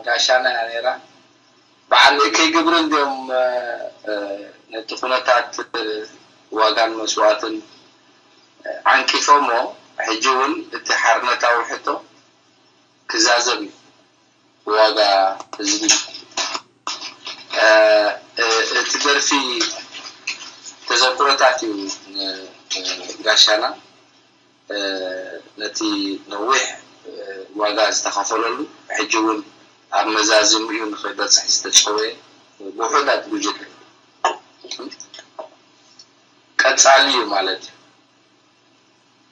ጋሻና እያ ነይራ። በዓል እከይ ግብሪ እንዲኦም ነቲ ኩነታት ዋጋን መስዋእትን ዓንቂፎሞ፣ ሕጂ እውን እቲ ሓርነታዊ ሕቶ ክዛዘም እዩ ብዋጋ ህዝቢ። እቲ ደርፊ ተዘክሮታት እዩ ጋሻና። ነቲ ነዊሕ ዋጋ ዝተኸፈለሉ፣ ሕጂ እውን ኣብ መዛዝሚኡ ንኽበፅሕ ዝተፀወየ ውሑዳት ጉጅለ ቀፃሊ እዩ ማለት እዩ።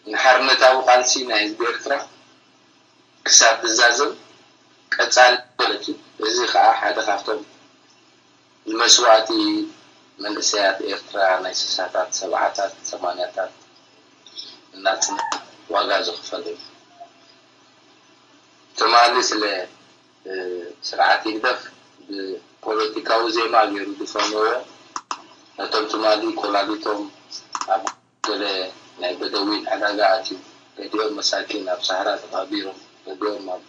ንሓርነታዊ ቃልሲ ናይ ህዝቢ ኤርትራ ክሳብ ዝዛዘም ቀፃሊ ማለት እዩ። እዚ ከዓ ሓደ ካብቶም ንመስዋእቲ መንእሰያት ኤርትራ ናይ ስሳታት፣ ሰብዓታት፣ ሰማንያታት እናጽንሑ ዋጋ ዝኽፈሉ እዩ። ትማሊ ስለ ስርዓት ህግደፍ ብፖለቲካዊ ዜማ ገይሩ ዝፈነዎ ነቶም ትማሊ ኮላሊቶም ኣብ ገለ ናይ በደዊን ዕዳጋ ኣትዩ፣ ገሊኦም መሳኪን ኣብ ሳህራ ተቐቢሮም፣ ገሊኦም ኣብ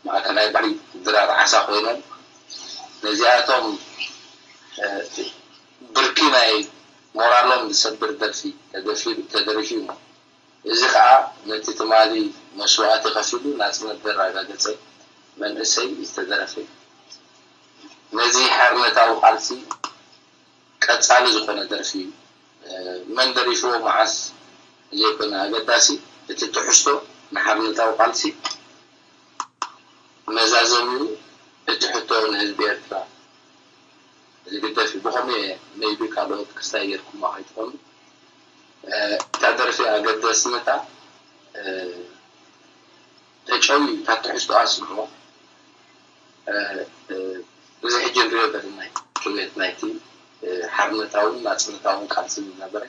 ማእከላይ ባሕሪ ድራር ዓሳ ኮይኖም፣ ነዚኣቶም ብርኪ ናይ ሞራሎም ዝሰብር ደርፊ ተደፊሩ ተደሪፉ እሞ፣ እዚ ከዓ ነቲ ትማሊ መስዋእቲ ከፊሉ ናጽነት ዘረጋገጸ መንእሰይ ዝተደረፈ እዩ። ነዚ ሓርነታዊ ቃልሲ ቀጻሊ ዝኾነ ደርፊ እዩ። መን ደሪፍዎ መዓስ ዘይኮነ ኣገዳሲ፣ እቲ ትሕዝቶ ንሓርነታዊ ቃልሲ መዛዘሚኡ እቲ ሕቶ ንህዝቢ ኤርትራ ዝግደፍ እዩ። ብኸመይ እየ maybe ካልኦት ክስታይ ጌርኩማ ከይትኾኑ እታ ደርፊ ኣገዳስነታ ተጨውዩ እታ ትሕዝቶኣ ስምዕዋ። እዚ ሕጂ ንሪኦ ዘለና ክብየት ናይቲ ሓርነታውን ናጽነታውን ቃልሲ ዝነበረ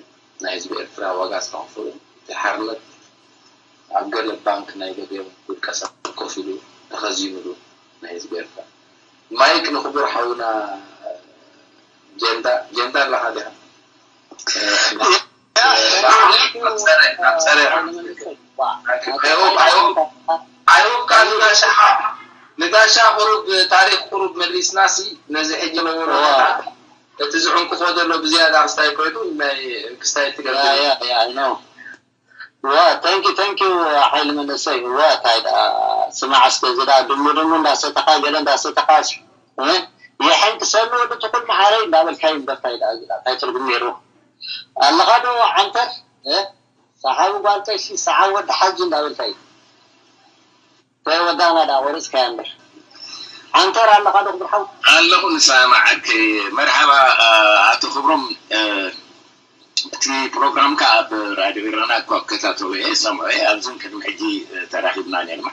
ናይ ህዝቢ ኤርትራ ዋጋ ዝተኸፈሉ፣ እቲ ሓርነት ኣብ ገለ ባንክ ናይ ገሊኦም ውልቀ ሰባት ኮፍ ኢሉ ተኸዚኑሉ ናይ ህዝቢ ኤርትራ። ማይክ ንክቡር ሓውና ጀንዳ፣ ጀንዳ ኣለኻ ዲኻ? ኣይወካ ንጋሻ ንጋሻ ቁሩብ ታሪክ ቁሩብ መሊስናሲ ነዚ ሕጂ ነበሮ እቲ ዝዕንቅፎ ዘሎ ብዝያዳ ክስታይ ኮይኑ ናይ ክስታይ ትገብር። ዋ thank you thank you ሓይሊ መንእሰይ። ዋ እንታይ ደኣ ስማዕ እስከ እዚ ደኣ ድሙ ድሙ እንዳሰተኻ ገለ እንዳሰተኻ የሕን ክሰሉ ወዲ ትኹል መዓረይ እንዳበልካይ እምበር እንታይ ደኣ እዚ ደኣ እንታይ ትርጉም ነይሩ ኣለኻ ዶ ዓንተር? ሰሓቢ ጓል ቀሺ ሰሓቢ ወዲ ሓጂ እንዳበልካይ እንታይ ወዳና ደኣ ቆሪፅካያ እምበር። ዓንተር ኣለኻ ዶ ክብርሓው? ኣለኹ ንሰማዓክ። መርሓባ ኣቶ ክብሮም። እቲ ፕሮግራምካ ኣብ ራድዮ ኤረና እኳ እከታተሎ እየ፣ እሰምዖ እየ። ኣብዝን ቅድሚ ሕጂ ተራኺብና ነርና።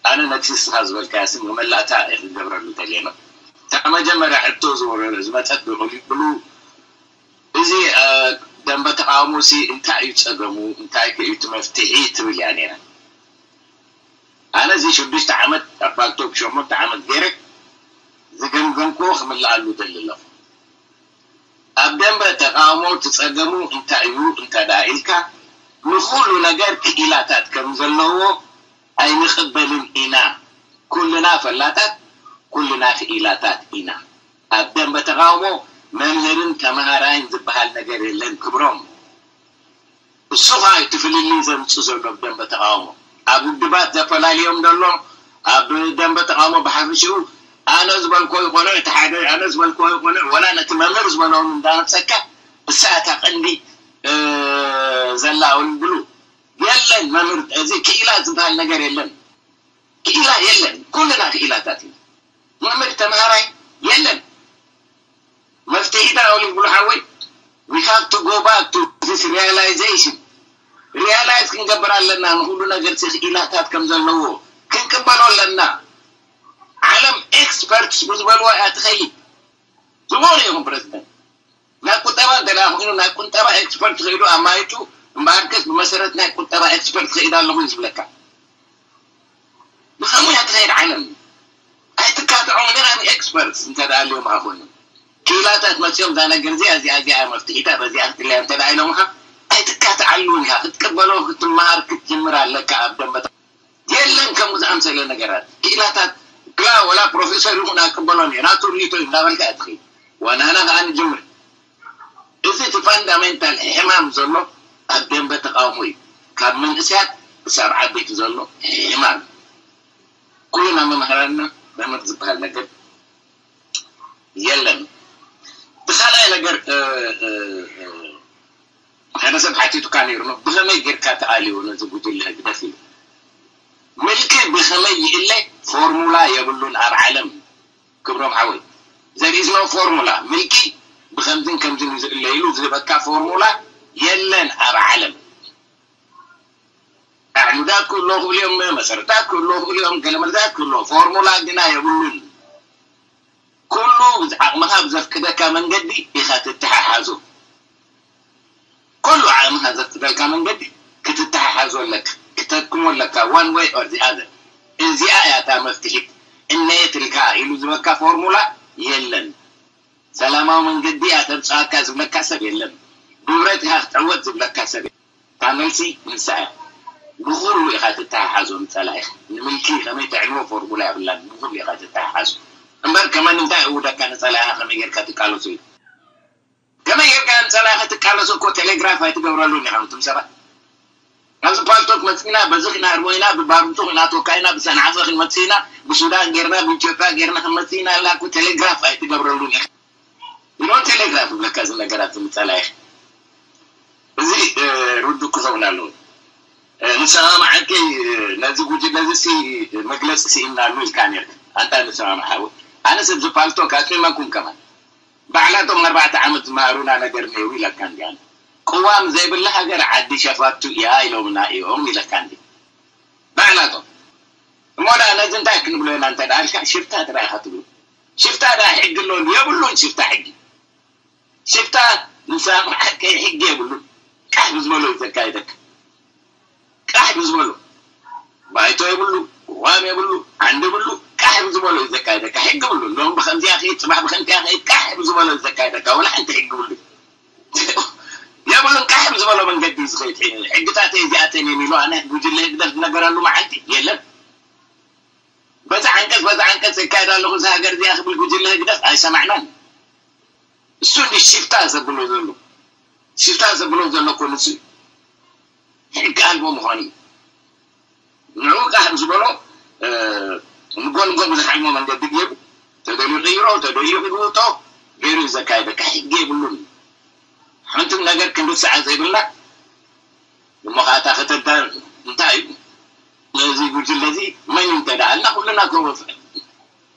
ኣነ ነቲ ንስኻ ዝበልካያ ስም መመላእታ እየ ክገብረሉ ደልየ። እታ መጀመርያ ሕቶ ዝወረ- ዝመጸት ብቕልብሉ እዚ ደንበ ተቓውሞ ሲ እንታይ እዩ ጸገሙ? እንታይ ከ እዩ እቲ መፍትሒ? ትብል እያ ነይራ። ኣነ እዚ ሽዱሽተ ዓመት ኣብ ፓልቶክ ሸሞንተ ዓመት ገይረ ዝገምገምክዎ ክምልኣሉ ደሊ ኣለኹ። ኣብ ደንበ ተቃውሞ እቲ ጸገሙ እንታይ እዩ እንተ ደኣ ኢልካ ንኹሉ ነገር ክኢላታት ከም ዘለዎ ኣይንቕበልን ኢና። ኩልና ፈላጣት ኩልና ክኢላታት ኢና። ኣብ ደንበ ተቃውሞ መምህርን ተመሃራይን ዝበሃል ነገር የለን ክብሮም። እሱ ኸኣ እቲ ፍልልይ ዘምጽእ ዘሎ ብደንበ ተቓውሞ። ኣብ ውድባት ዘፈላልዮም ዘሎ ኣብ ደንበ ተቓውሞ ብሓፈሽኡ ኣነ ዝበልኮ ይኾነ እቲ ሓደ ኣነ ዝበልኮ ይኾነ ወላ ነቲ መምህር ዝበለውን እንዳመጸካ እሳ እታ ቀንዲ ዘላ እውን ብሉ የለን መምህር እዚ ክኢላ ዝበሃል ነገር የለን ክኢላ የለን ኩልና ክኢላታት ኢና መምህር ተምሃራይ የለን መፍትሒታት ኣውሊድ ብሉ ሓወይ we have to go back to this realization realize ክንገብር ኣለና ንኩሉ ነገር ክኢላታት ከም ዘለዎ ክንቅበሎ ኣለና ዓለም experts ብዝበልዋ እያ ትኸይድ ዝኾነ ይኹን ፕረዚደንት ናይ ቁጠባ እንተ ኮይኑ ናይ ቁጠባ expert ትኸይዱ ኣማይጡ እምበኣርከስ ብመሰረት ናይ ቁጠባ expert ትኸይድ ኣለኹ ዝብለካ ብኸምኡ እያ ትኸይድ ዓለም ኣይትካትዖም ገና experts እንተ ደኣ ኣልዮም ሃኹኒ ክኢላታት መፅኦም እዛ ነገር እዚኣ እዚኣ እዚኣ መፍትሒታ በዚኣ ክትለያ እንተ ደኣ ኢሎም ኢኻ ኣይትካትዓሉን ኢኻ ክትቅበሎ ክትመሃር ክትጅምር ኣለካ ኣብ ደንበታ የለን ከምኡ ዝኣምሰለ ነገራት። ክኢላታት ክላ ወላ ፕሮፌሰር ይኹን ኣቀበሎን እየ፣ ናቱ ርእይቶ እዩ እንዳበልካ እትኽእል። ዋናና ከኣ ንጅምር። እዚ እቲ ፋንዳሜንታል ሕማም ዘሎ ኣብ ደንበ ተቃውሞ እዩ። ካብ መንእስያት ክሳብ ዓበይቲ ዘሎ ሕማም። ኩልና መምህራንና መምህር ዝበሃል ነገር የለን። እቲ ካልኣይ ነገር፣ እ፣ እ፣ እ፣ ሓደ ሰብ ሓቲቱካ ነይሩ፣ ብኸመይ ጌርካ ትኣልዮ ነዚ ጉጅለ ህግደፍ ኢሉ። ምልኪ ብኸመይ ይእለ ፎርሙላ የብሉን ኣብ ዓለም። ክብሮም ሓወይ፣ there is no formula። ምልኪ ብኸምዝን ከምዝን እዩ ዝእለ ኢሉ ዝህበካ ፎርሙላ የለን ኣብ ዓለም። ኣዕኑዳት ክህልዎ ክእሉ እዮም፣ መሰረታት ክህልዎ ክእሉ እዮም፣ ገለመለታት ክህልዎ፣ ፎርሙላ ግና የብሉን። ኩሉ ዓቕምኻ ብዘፍቅደካ መንገዲ ኢኻ ትተሓሓዞ። ኩሉ ዓቕምኻ ዘፍቅደልካ መንገዲ ክትተሓሓዞ ኣለካ፣ ክተድክሞ ኣለካ፣ one way or the other። እዚኣ እያ እታ መፍትሒት። እነየት ኢልካ ኢሉ ዝበካ ፎርሙላ የለን። ሰላማዊ መንገዲ እያ ተብፅኣካ ዝብለካ ሰብ የለን። ብብረት ኢኻ ክትዕወት ዝብለካ ሰብ የለን። እታ መልሲ ንሳ እያ። ብኹሉ ኢኻ ትተሓሓዞ ንፀላኢኻ። ንምልኪ ከመይ ተዕንዎ ፎርሙላ የብላን። ብኹሉ ኢኻ ትተሓሓዞ። እምበር ከመን እንታይ እውደካ ንፀላኢኻ ከመይ ጌርካ ትቃለሶ እዩ። ከመይ ጌርካ ንፀላኢኻ ትቃለሶ እኮ ቴሌግራፍ ኣይትገብረሉን ኢኻ። እቶም ሰባት ኣብዚ ፓልቶክ መፂና፣ በዚ ክናርቦ ኢና፣ ብባርንቱ ክናተወካ ኢና፣ ብሰንዓፈ ክንመፅእ ኢና፣ ብሱዳን ጌርና፣ ብኢትዮጵያ ጌርና ክንመፅእ ኢና ኢላ እኮ ቴሌግራፍ ኣይትገብረሉን ኢኻ። You know ቴሌግራፍ ዝብለካ እዚ ነገራት ምፀላኢኻ። እዚ እ፣ ርዱእ ክኸውን ኣለዎ። እ፣ ንሰማማዓከይ፣ እ፣ ነዚ ጉጅለ እዚ ሲ መግለፂ ስኢናሉ ኢልካ ነርካ። ኣንታ ንሰማማዕ ሓወይ። ኣነስ ኣብዚ ፓልቶክ ኣፅሚመኩም ከማን። ባዕላቶም ኣርባዕተ ዓመት ዝመሃሩና ነገር ነይሩ ኢለካ እንዲ ኣነ። ቅዋም ዘይብላ ሃገር ዓዲ ሸፋቱ እያ ኢሎምና እዮም ኢለካ እንዲ። ባዕላቶም። እሞ ደኣ ነዚ እንታይ ክንብሎ ኢና እንተ ደኣ ኢልካ ሽፍታ ጥራይ ኢኻ ትብሎ። ሽፍታ ደኣ ሕጊ ኣሎ የብሉን ሽፍታ ሕጊ። ሽፍታ ንሰማማዓከይ ሕጊ የብሉን። ቃሕ ብዝበሎ እዩ ዘካይደካ። ቃሕ ብዝበሎ። ባይቶ የብሉ፣ ቅዋም የብሉ፣ ዓንዲ የብሉ፣ ቃሕ ብዝበሎ እዩ ዘካይደካ። ሕጊ የብሉ። ሎም ብኸምዚኣ ኸይድ፣ ጽባሕ ብኸምዚኣ ኸይድ፣ ቃሕ ብዝበሎ እዩ ዘካይደካ። ወላ ሓንቲ ሕጊ የብሉ። የብሉን። ቃሕ ብዝበሎ መንገዲ እዩ ዝኸይድ። ሕግታተይ እዚኣተን እየን ኢሉ ኣነ ጉጅለ ህግደፍ ዝነገረሉ መዓልቲ የለን። በዛ ዓንቀጽ፣ በዛ ዓንቀጽ ይካየድ ኣለኹ፣ እዛ ሃገር እዚኣ ክብል ጉጅለ ህግደፍ ኣይሰማዕናን። እሱ እንዲ ሽፍታ ዘብሎ ዘሎ፣ ሽፍታ ዘብሎ ዘሎ እኮ ንሱ እዩ። ሕጊ ኣልቦ ምዃኑ እዩ። ንዑ ቃሕ ምስ በሎ፣ እ፣ ንጎ ንጎ ብዝሓልሞ መንገዲ ገይሩ፣ ተደልዩ ይቕይሮ፣ ተደልዩ ይግብጦ፣ ገይሩ እዩ ዘካየደካ። ሕጊ የብሉን። ሓንቲ ነገር ክንርስዓ ዘይብልና፣ እሞ ኸኣ እታ ከተዳ-፣ እንታይ እዩ? ነዚ ጉጅለ እዚ መን እዩ እንተ ደኣ ኣልና፣ ኩልና እኮ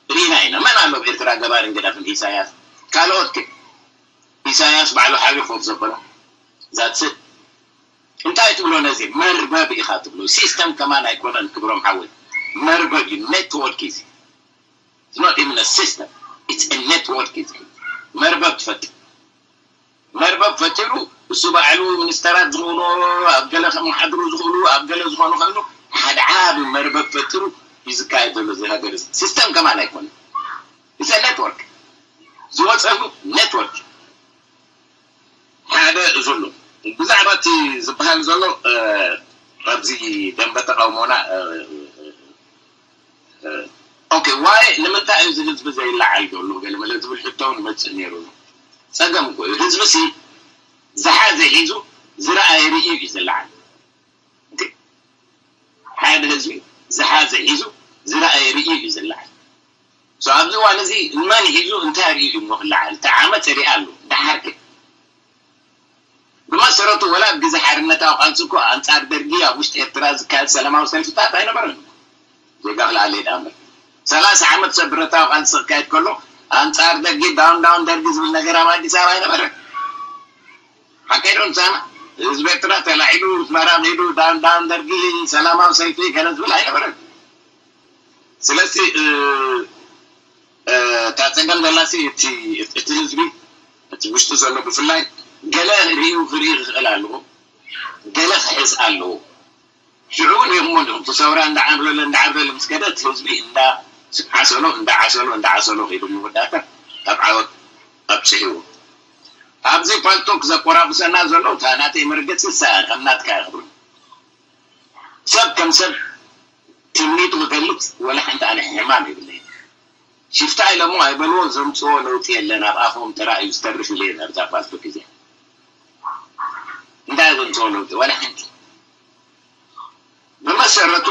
ርኢና ኢና። መን ኣሎ ኣብ ኤርትራ ገባርን ገዳፍን? ኢሳያስ። ካልኦት ከ? ኢሳያስ ባዕሉ ሓቢሩ ኮፍ ዘበሎ። That's it። እንታይ ትብሎ ነዚ? መርበብ ኢኻ ትብሎ። ሲስተም ከማን ኣይኮነን ክብሮም ሓወይ። መርበብ እዩ፣ ኔትወርክ እዩ። It's not even a system. It's a network እዩ። መርበብ ትፈጥር። መርበብ ፈጢሩ እሱ ባዕሉ ሚኒስተራት ዝኾኑ ኣብ ገለ ከመሓድሩ ዝኽእሉ ኣብ ገለ ዝኾኑ ከሉ ሓደ ዓቢ መርበብ ፈጢሩ እዩ ዝካየድ ዘሎ እዚ ሃገር እዚ። ሲስተም ከማን ኣይኮነን። It's a network። ዝወፀሉ ኔትወርክ ሓደ እዙ ኣሎ። ብዛዕባ እቲ ዝበሃል ዘሎ፣ እ፣ ኣብዚ ደንበ ተቃውሞና፣ እ፣ እ፣ ኦኬ፣ ዋይ ንምንታይ እዩ እዚ ህዝቢ ዘይለዓል ዘሎ? ገለ መለ ዝብል ሕቶ እውን ይመፅእ ነይሩ። ፀገም እኮ እዩ። ህዝቢ ሲ ዝሓዘ ሒዙ ዝረኣየ ርእዩ እዩ ዝለዓል። ኦኬ። ሓደ ህዝቢ ዝሓዘ ሒዙ ዝረኣየ ርእዩ እዩ ዝለዓል። So ኣብዚ እዋን እዚ መን ሒዙ እንታይ ርእዩ እዩ እሞ ክለዓል? እቲ ዓመፅ ይርኣ ኣሎ። ደሓር ከ? ብመሰረቱ ወላ ኣብ ግዜ ሓርነታዊ ቃልሲ እኮ ኣንጻር ደርጊ ኣብ ውሽጢ ኤርትራ ዝካየድ ሰላማዊ ሰልፍታት ኣይነበረን። ዜጋ ክለዓለ ይደኣ እምበር። ሰላሳ ዓመት ሰብ ብረታዊ ቃልሲ ክካየድ ከሎ ኣንጻር ደርጊ ዳውን ዳውን ደርጊ ዝብል ነገር ኣብ ኣዲስ ኣበባ ኣይነበረን። ሓቀይ ዶ ንሳና? ህዝቢ ኤርትራ ተላዒሉ ኣስመራ ከይዱ ዳውን ዳውን ደርጊ ሰላማዊ ሰልፊ ገለ ዝብል ኣይነበረን። ስለዚ እ፣ እ፣ እታ ጸገም ዘላሲ እቲ እቲ ህዝቢ እቲ ውሽጡ ዘሎ ብፍላይ ገለ ርእዩ ክርኢ ክኽእል ኣለዎ፣ ገለ ክሕዝ ኣለዎ። ሽዑ እውን ይኹም እንዲኹም እቲ ሰውራ እንዳዓብለለ እንዳዓብለለ ምስ ከደ እቲ ህዝቢ እንዳ ዓሰሎ እንዳዓሰሎ እንዳዓሰሎ ከይዱ መወዳእታ ኣብ ዓወት ኣብፅሕዎ። ኣብዚ ፓልቶክ ዘቆራቁሰና ዘሎ እታ ናተይ መርገፂ እሳ እያ፣ ከም ናትካ እያ ክብሉ ሰብ ከም ሰብ ትምኒቱ ክገልፅ ወላ ሓንቲ ኣነ ሕማም የብለይ። ሽፍታ ኢሎሞ ኣይበልዎ፣ ዘምፅዎ ለውጢ የለን፣ ኣብ ኣፎም ጥራይ እዩ ዝተርፍ ኢለ እየ ኣብዛ ፓስፖርት ግዜ። እንታይ ዘምፅዎ ለውጢ? ወላ ሓንቲ። ብመሰረቱ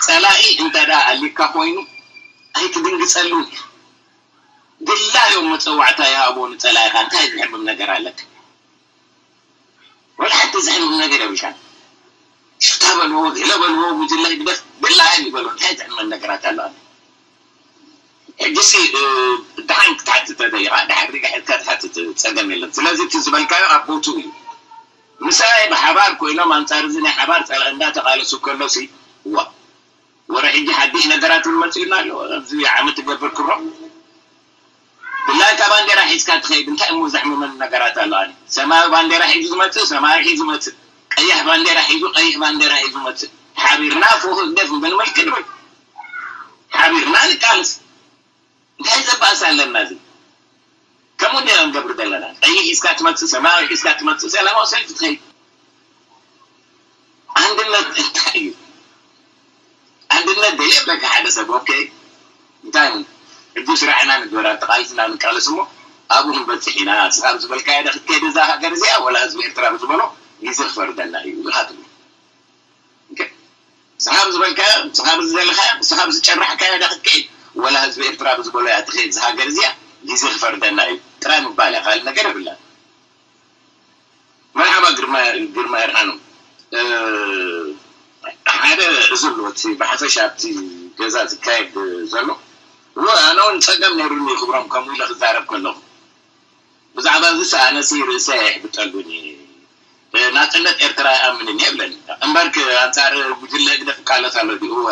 ፀላኢ እንተ ደኣ ኣሊካ ኮይኑ ኣይትድንግፀሉን። ድላዮም መፀዋዕታ ይሃቦ ንፀላኢኻ። እንታይ ዝሕምም ነገር ኣለካ? ወላ ሓንቲ ዘሕምም ነገር የብልካን። ሽፍታ በልዎ፣ ገለ በልዎ፣ ጉጅለ ህግደፍ፣ ድላዮም ይበልዎ። እንታይ ዘሕምም ነገራት ኣለዋ? ሕጂሲ ደሓን ክትሓትት ተደሊኻ፣ ድሓር ሪጋ ሒዝካ ትሓትት፣ ጸገም የለን። ስለዚ እቲ ዝበልካዮ ኣብ ቦትኡ እዩ። ምሳይ ብሓባር ኮይኖም ኣንጻር እዚ ናይ ሓባር ጸላኢ እንዳተቓለሱ ከሎሲ፣ ዋ፣ ወረ ሕጂ ሓድሽ ነገራት እውን መጺኡና ኣሎ። ኣብዚ ዓመት ትገብር ክብሮ ብላይ እታ ባንዴራ ሒዝካ ትኸይድ። እንታይ እሞ ዘሕምመኒ ነገራት ኣሎ? ኣነ ሰማያዊ ባንዴራ ሒዙ ዝመጽእ ሰማያዊ ሒዙ መጽእ፣ ቀያሕ ባንዴራ ሒዙ ቀይሕ ባንዴራ ሒዙ መጽእ። ሓቢርና ፎቶ ህግደፍ ብንምልክ ንብል፣ ሓቢርና ንቃለስ። እንታይ ዘባእስ ኣለና? እዚ ከምኡ እንደ ንገብር ዘለና። ቀይሕ ሒዝካ ትመጽእ፣ ሰማያዊ ሒዝካ ትመጽእ፣ ሰላማዊ ሰልፊ ትኸይድ። ኣንድነት እንታይ እዩ? ኣንድነት ደልየ ብለካ ሓደ ሰብ፣ ኦኬ፣ እንታይ እዩ? ሕጂ ስራሕና ንግበር፣ ኣብቲ ቃልስና ንቃለስ እሞ ኣብኡ ክንበጽሕ ኢና። ስኻብ ዝበልካዮ ዶ ክትከይድ እዛ ሃገር እዚኣ፣ ወላ ህዝቢ ኤርትራ ብዝበሎ ግዜ ክፈርደና እዩ ኢኻ ትብል። ኦኬ። ስኻብ ዝበልካዮ፣ ስኻብ ዝደለኻዮ፣ ስኻብ ዝጨራሕካዮ ዶ ክትከይድ፣ ወላ ህዝቢ ኤርትራ ብዝበሎ እያ ትኸይድ እዛ ሃገር እዚኣ፣ ግዜ ክፈርደና እዩ ጥራይ ምባል እያ፣ ካልእ ነገር የብላን። መርሓባ ግርማ፣ ግርማ ይርሃኖም። እ፣ ሓደ እዚ ኣሎ፣ እቲ ብሓፈሻ ኣብቲ ገዛ ዝካየድ ዘሎ። እወ፣ ኣነ እውን ጸገም ነይሩኒ ክብሮም፣ ከምኡ ኢለ ክዛረብ ከለኹ። ብዛዕባ እዚ ኣነሲ ርእሰይ ኣይሕብጠሉን እየ። እ፣ ናጽነት ኤርትራ ኣይኣምንን እየ ይብለኒ። እምበርክ ኣንጻር ጉጅለ ህግደፍ ይቃለስ ኣሎ ድዩ? እወ።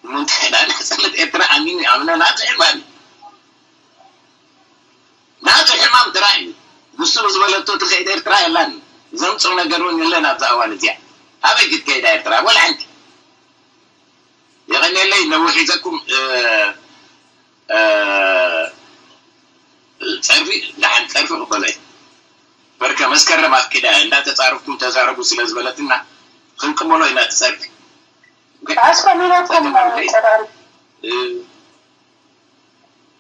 እሞ እንታይ ደኣ ናጽነት ኤርትራ ኣሚኑ ይኣምነ? ናቱ ሕማም እዩ። ናቱ ሕማም ጥራይ እዩ። ንሱ ብዝበለቶ ትኸይድ ኤርትራ የላን። ዘምጽኦ ነገር እውን የለን ኣብዛ እዋን እዚኣ። ኣበይ ክትከይዳ ኤርትራ? ወላ ሓንቲ። የቐንየለይ፣ ነዊሕ ሒዘኩም፣ እ፣ እ፣ ጸርፊ፣ ደሓን ጸርፊ ክበሎ እየ። በርከ መስከረም ኣፍቂዳ እያ። እንዳተጻረፍኩም ተዛረቡ ስለ ዝበለትና፣ ክንቅበሎ ኢና እቲ ጸርፊ። ኣስከሚናኩም ጸገም ኣለይ። ጸራሪ። እ፣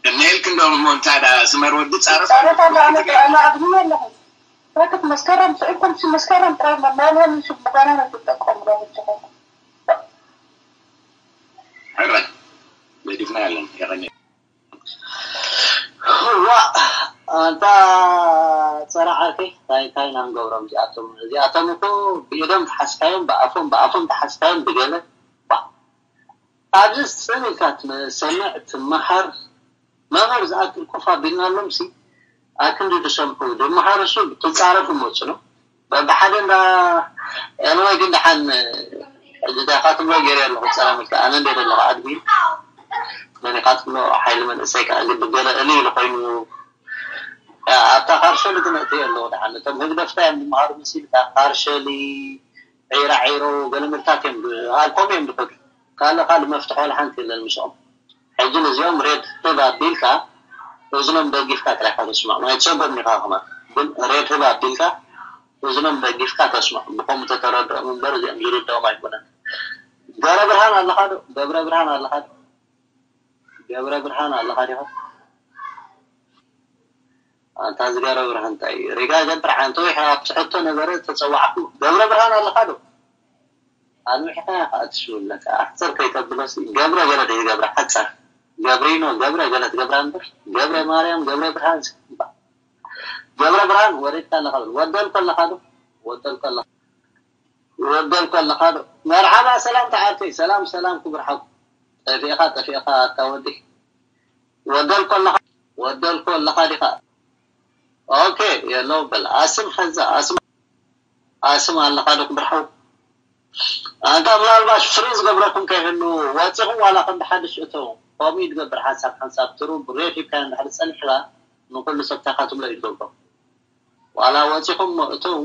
እነ ኢልክ እንዶ እሞ እንታይ ደኣ ስመር ወዲ ጻረፍ ጻረፍ ኣሎ፣ ኣነ፣ ኣነ ኣድሚን ኣለኹ። በርክት መስከረም ስዒድኩም ሲ መስከረም ጥራይ መማልያ ምሽ ብጋና ነው ትጠቀሙ ለምትኸው። ሕራይ ገዲፍና ያለን የቐኒ። ዋ፣ ኣንታ ጸረ ዓርከይ፣ እንታይ፣ እንታይ ኢና ንገብሮም እዚኣቶም? እዚኣቶም እኮ ብኢዶም ተሓዝካዮም፣ ብኣፎም፣ ብኣፎም ተሓዝካዮም፣ ብገለ፣ ዋ። ኣብዚ ጽን ኢልካ ትሰምዕ፣ ትመሃር፣ መምህር ዝኣክል ኮፍ ኣቢልናሎም ሲ፣ ኣክንዲ ዝሰምዑ፣ ዝመሃሩ ሱ፣ ትጻረፉ መጹ ነው። በብሓደ እንዳ ኤልወይ ግን ደሓን ሕጂ እንታይ ኢኻ ትብሎ ገይረ ኣለኹ ጸላም ኢልካ ኣነ እንደ ዘለኹ ኣድሚን መን ኢኻ ትብሎ ሓይሊ መንእሰይ ከኣ ግዲ ገለ እልይ ኢሉ ኮይኑ ኣብታ ካርሸሊ ግን እትየ ኣለኹ ደሓን እቶም ህግደፍታ እዮም ዝመሃሩ መሲልካ ካርሸሊ ዒራ ዒሮ ገለ ምልታት እዮም ኣልኮም እዮም ዝኸዱ ካልእ ካልእ መፍትሒ ዋላ ሓንቲ የለን ምስኦም ሕጂ ንዚኦም ሬድ ህብ ኣቢልካ እዝኖም ደጊፍካ ጥራይ ኢኻ ተስምዖም ኣይትሰጎም ኢኻ ከማን ግን ሬድ ህብ ኣቢልካ እዝኖም ደጊፍካ ተስምዖም ብኸምኡ ተተረድኦም እምበር እዚኦም ዝርድኦም ኣይኮነን ገብረ ብርሃን ኣለኻ ዶ ገብረ ብርሃን ኣለኻ ዶ ገብረ ብርሃን ኣለኻ ዲኻ ኣንታ እዚ ገብረ ብርሃን እንታይ እዩ ሪጋ ገብረ ሓንቲ ወይ ኣብ ትሕቶ ነበረ ተጸዋዕኩ ገብረ ብርሃን ኣለኻ ዶ ኣልሚሕካ ኢኻ ትሽውለካ ኣሕፅር ከይተብሎስ ገብረ ገለ ድዩ ገብረ ሓፃር ገብሪኖ ገብረ ገለ ትገብራ እምበር ገብረ ማርያም ገብረ ብርሃን ገብረ ብርሃን ወሪድካ ኣለኻ ዶ ወደልኮ ኣለኻ ዶ ወደልኮ ኣለኻ ወደልኮ ኣለኻ ዶ መርሓባ ሰላም ተዓርከይ ሰላም ሰላም ክቡር ሓው ጠፊእኻ ጠፊእኻ ኣታ ወዲ ወደልኮ ኣለኻ ወደልኮ ኣለኻ ዲኻ ኦኬ የለው በል ኣስም ሓዛ ኣስም ኣስም ኣለኻ ዶ ክብርሓው ኣንታ ምናልባሽ ፍሪ ዝገብረኩም ከይህሉ ወፂኹም ዋላ ከም ብሓድሽ እተው ከምኡ እዩ ትገብር ሓንሳብ ሓንሳብ ትሩ ብሬት ሂብካ እንድሕር ፀኒሕካ ንኩሉ ሰብ ታካ ትብሎ እዩ ትገብሮ ዋላ ወፂኹም እተው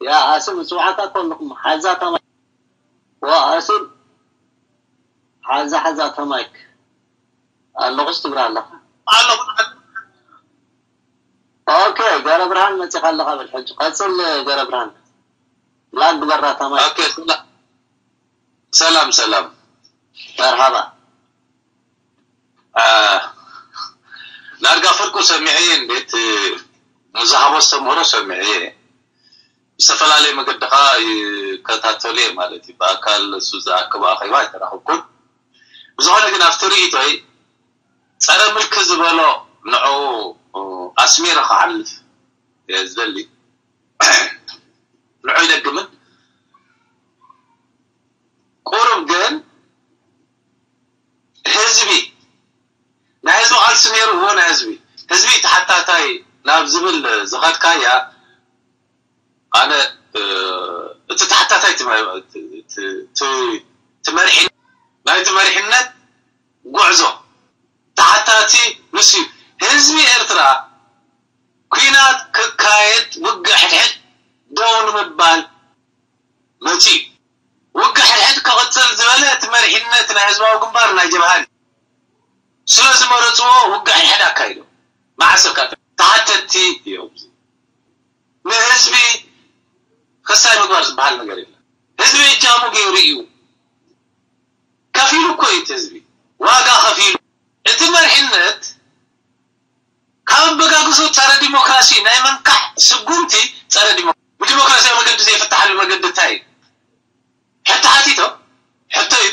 ያ ኣስም እፅዋዕካ ከለኹም ሓዛ ተማ ዋ ኣስም ሓዛ ሓዛ ተማይክ ኣለኹስ ትብራ ኣለኻ ኣለኹ ኦኬ ገረ ብርሃን መፂኻ ኣለኻ በል ሕጂ ቀፅል ገረ ብርሃን ላግ በራ ተማይክ ኦኬ ስላ ሰላም ሰላም፣ መርሃባ። ዳርጋ ፍርቁ ሰሚዐ እንዴት፣ ንዝሃቦ ኣስተምህሮ ሰሚዐ። ብዝተፈላለየ መገዲ ከዓ ይከታተሉ እየ ማለት እዩ። ብኣካል እሱ ዝኣክብ ኣኼባ ኣይተራኸብኩን። ብዝኾነ ግን ኣብቲ ርእይቶይ ጸረ ምልኪ ዝበሎ ንዕኡ ኣስሚረ ክሓልፍ እየ ዝደሊ። ንዑ ይደግምን ቁሩብ ግን ህዝቢ ናይ ህዝቢ ቃልሲ ነይሩ እዎ ናይ ህዝቢ ህዝቢ ተሓታታይ ናብ ዝብል ዝኸድካያ ኣነ እቲ ተሓታታይ ትመርሒ ናይቲ መሪሕነት ጉዕዞ ተሓታቲ ንሱ ህዝቢ ኤርትራ ኩናት ክካየድ ውግእ ሕድሕድ ደው ንምባል መፂ ውግእ ሕድሕድ ክቕፅል ዝበለ እቲ መሪሕነት ናይ ህዝባዊ ግንባር ናይ ጀብሃን ስለ ዝመረፅዎ ውግእ ሕድሕድ ኣካይዶ መዓሰብ ካብ ተሓተቲ እዮም። ንህዝቢ ክሳይ ምግባር ዝበሃል ነገር የለን። ህዝቢ እጃሙ ገይሩ እዩ ከፊሉ እኮ እዩ እቲ ህዝቢ ዋጋ ከፊሉ እቲ መሪሕነት ካብ ኣበጋግዝኡ ጸረ ዲሞክራሲ ናይ ምንካሕ ስጉምቲ ጸረ ዲሞ ብዲሞክራሲያዊ መገዲ ዘይፍታሓሉ መገዲ እንታይ እዩ? ሕቶ ሓቲቶም ሕቶ እዩ።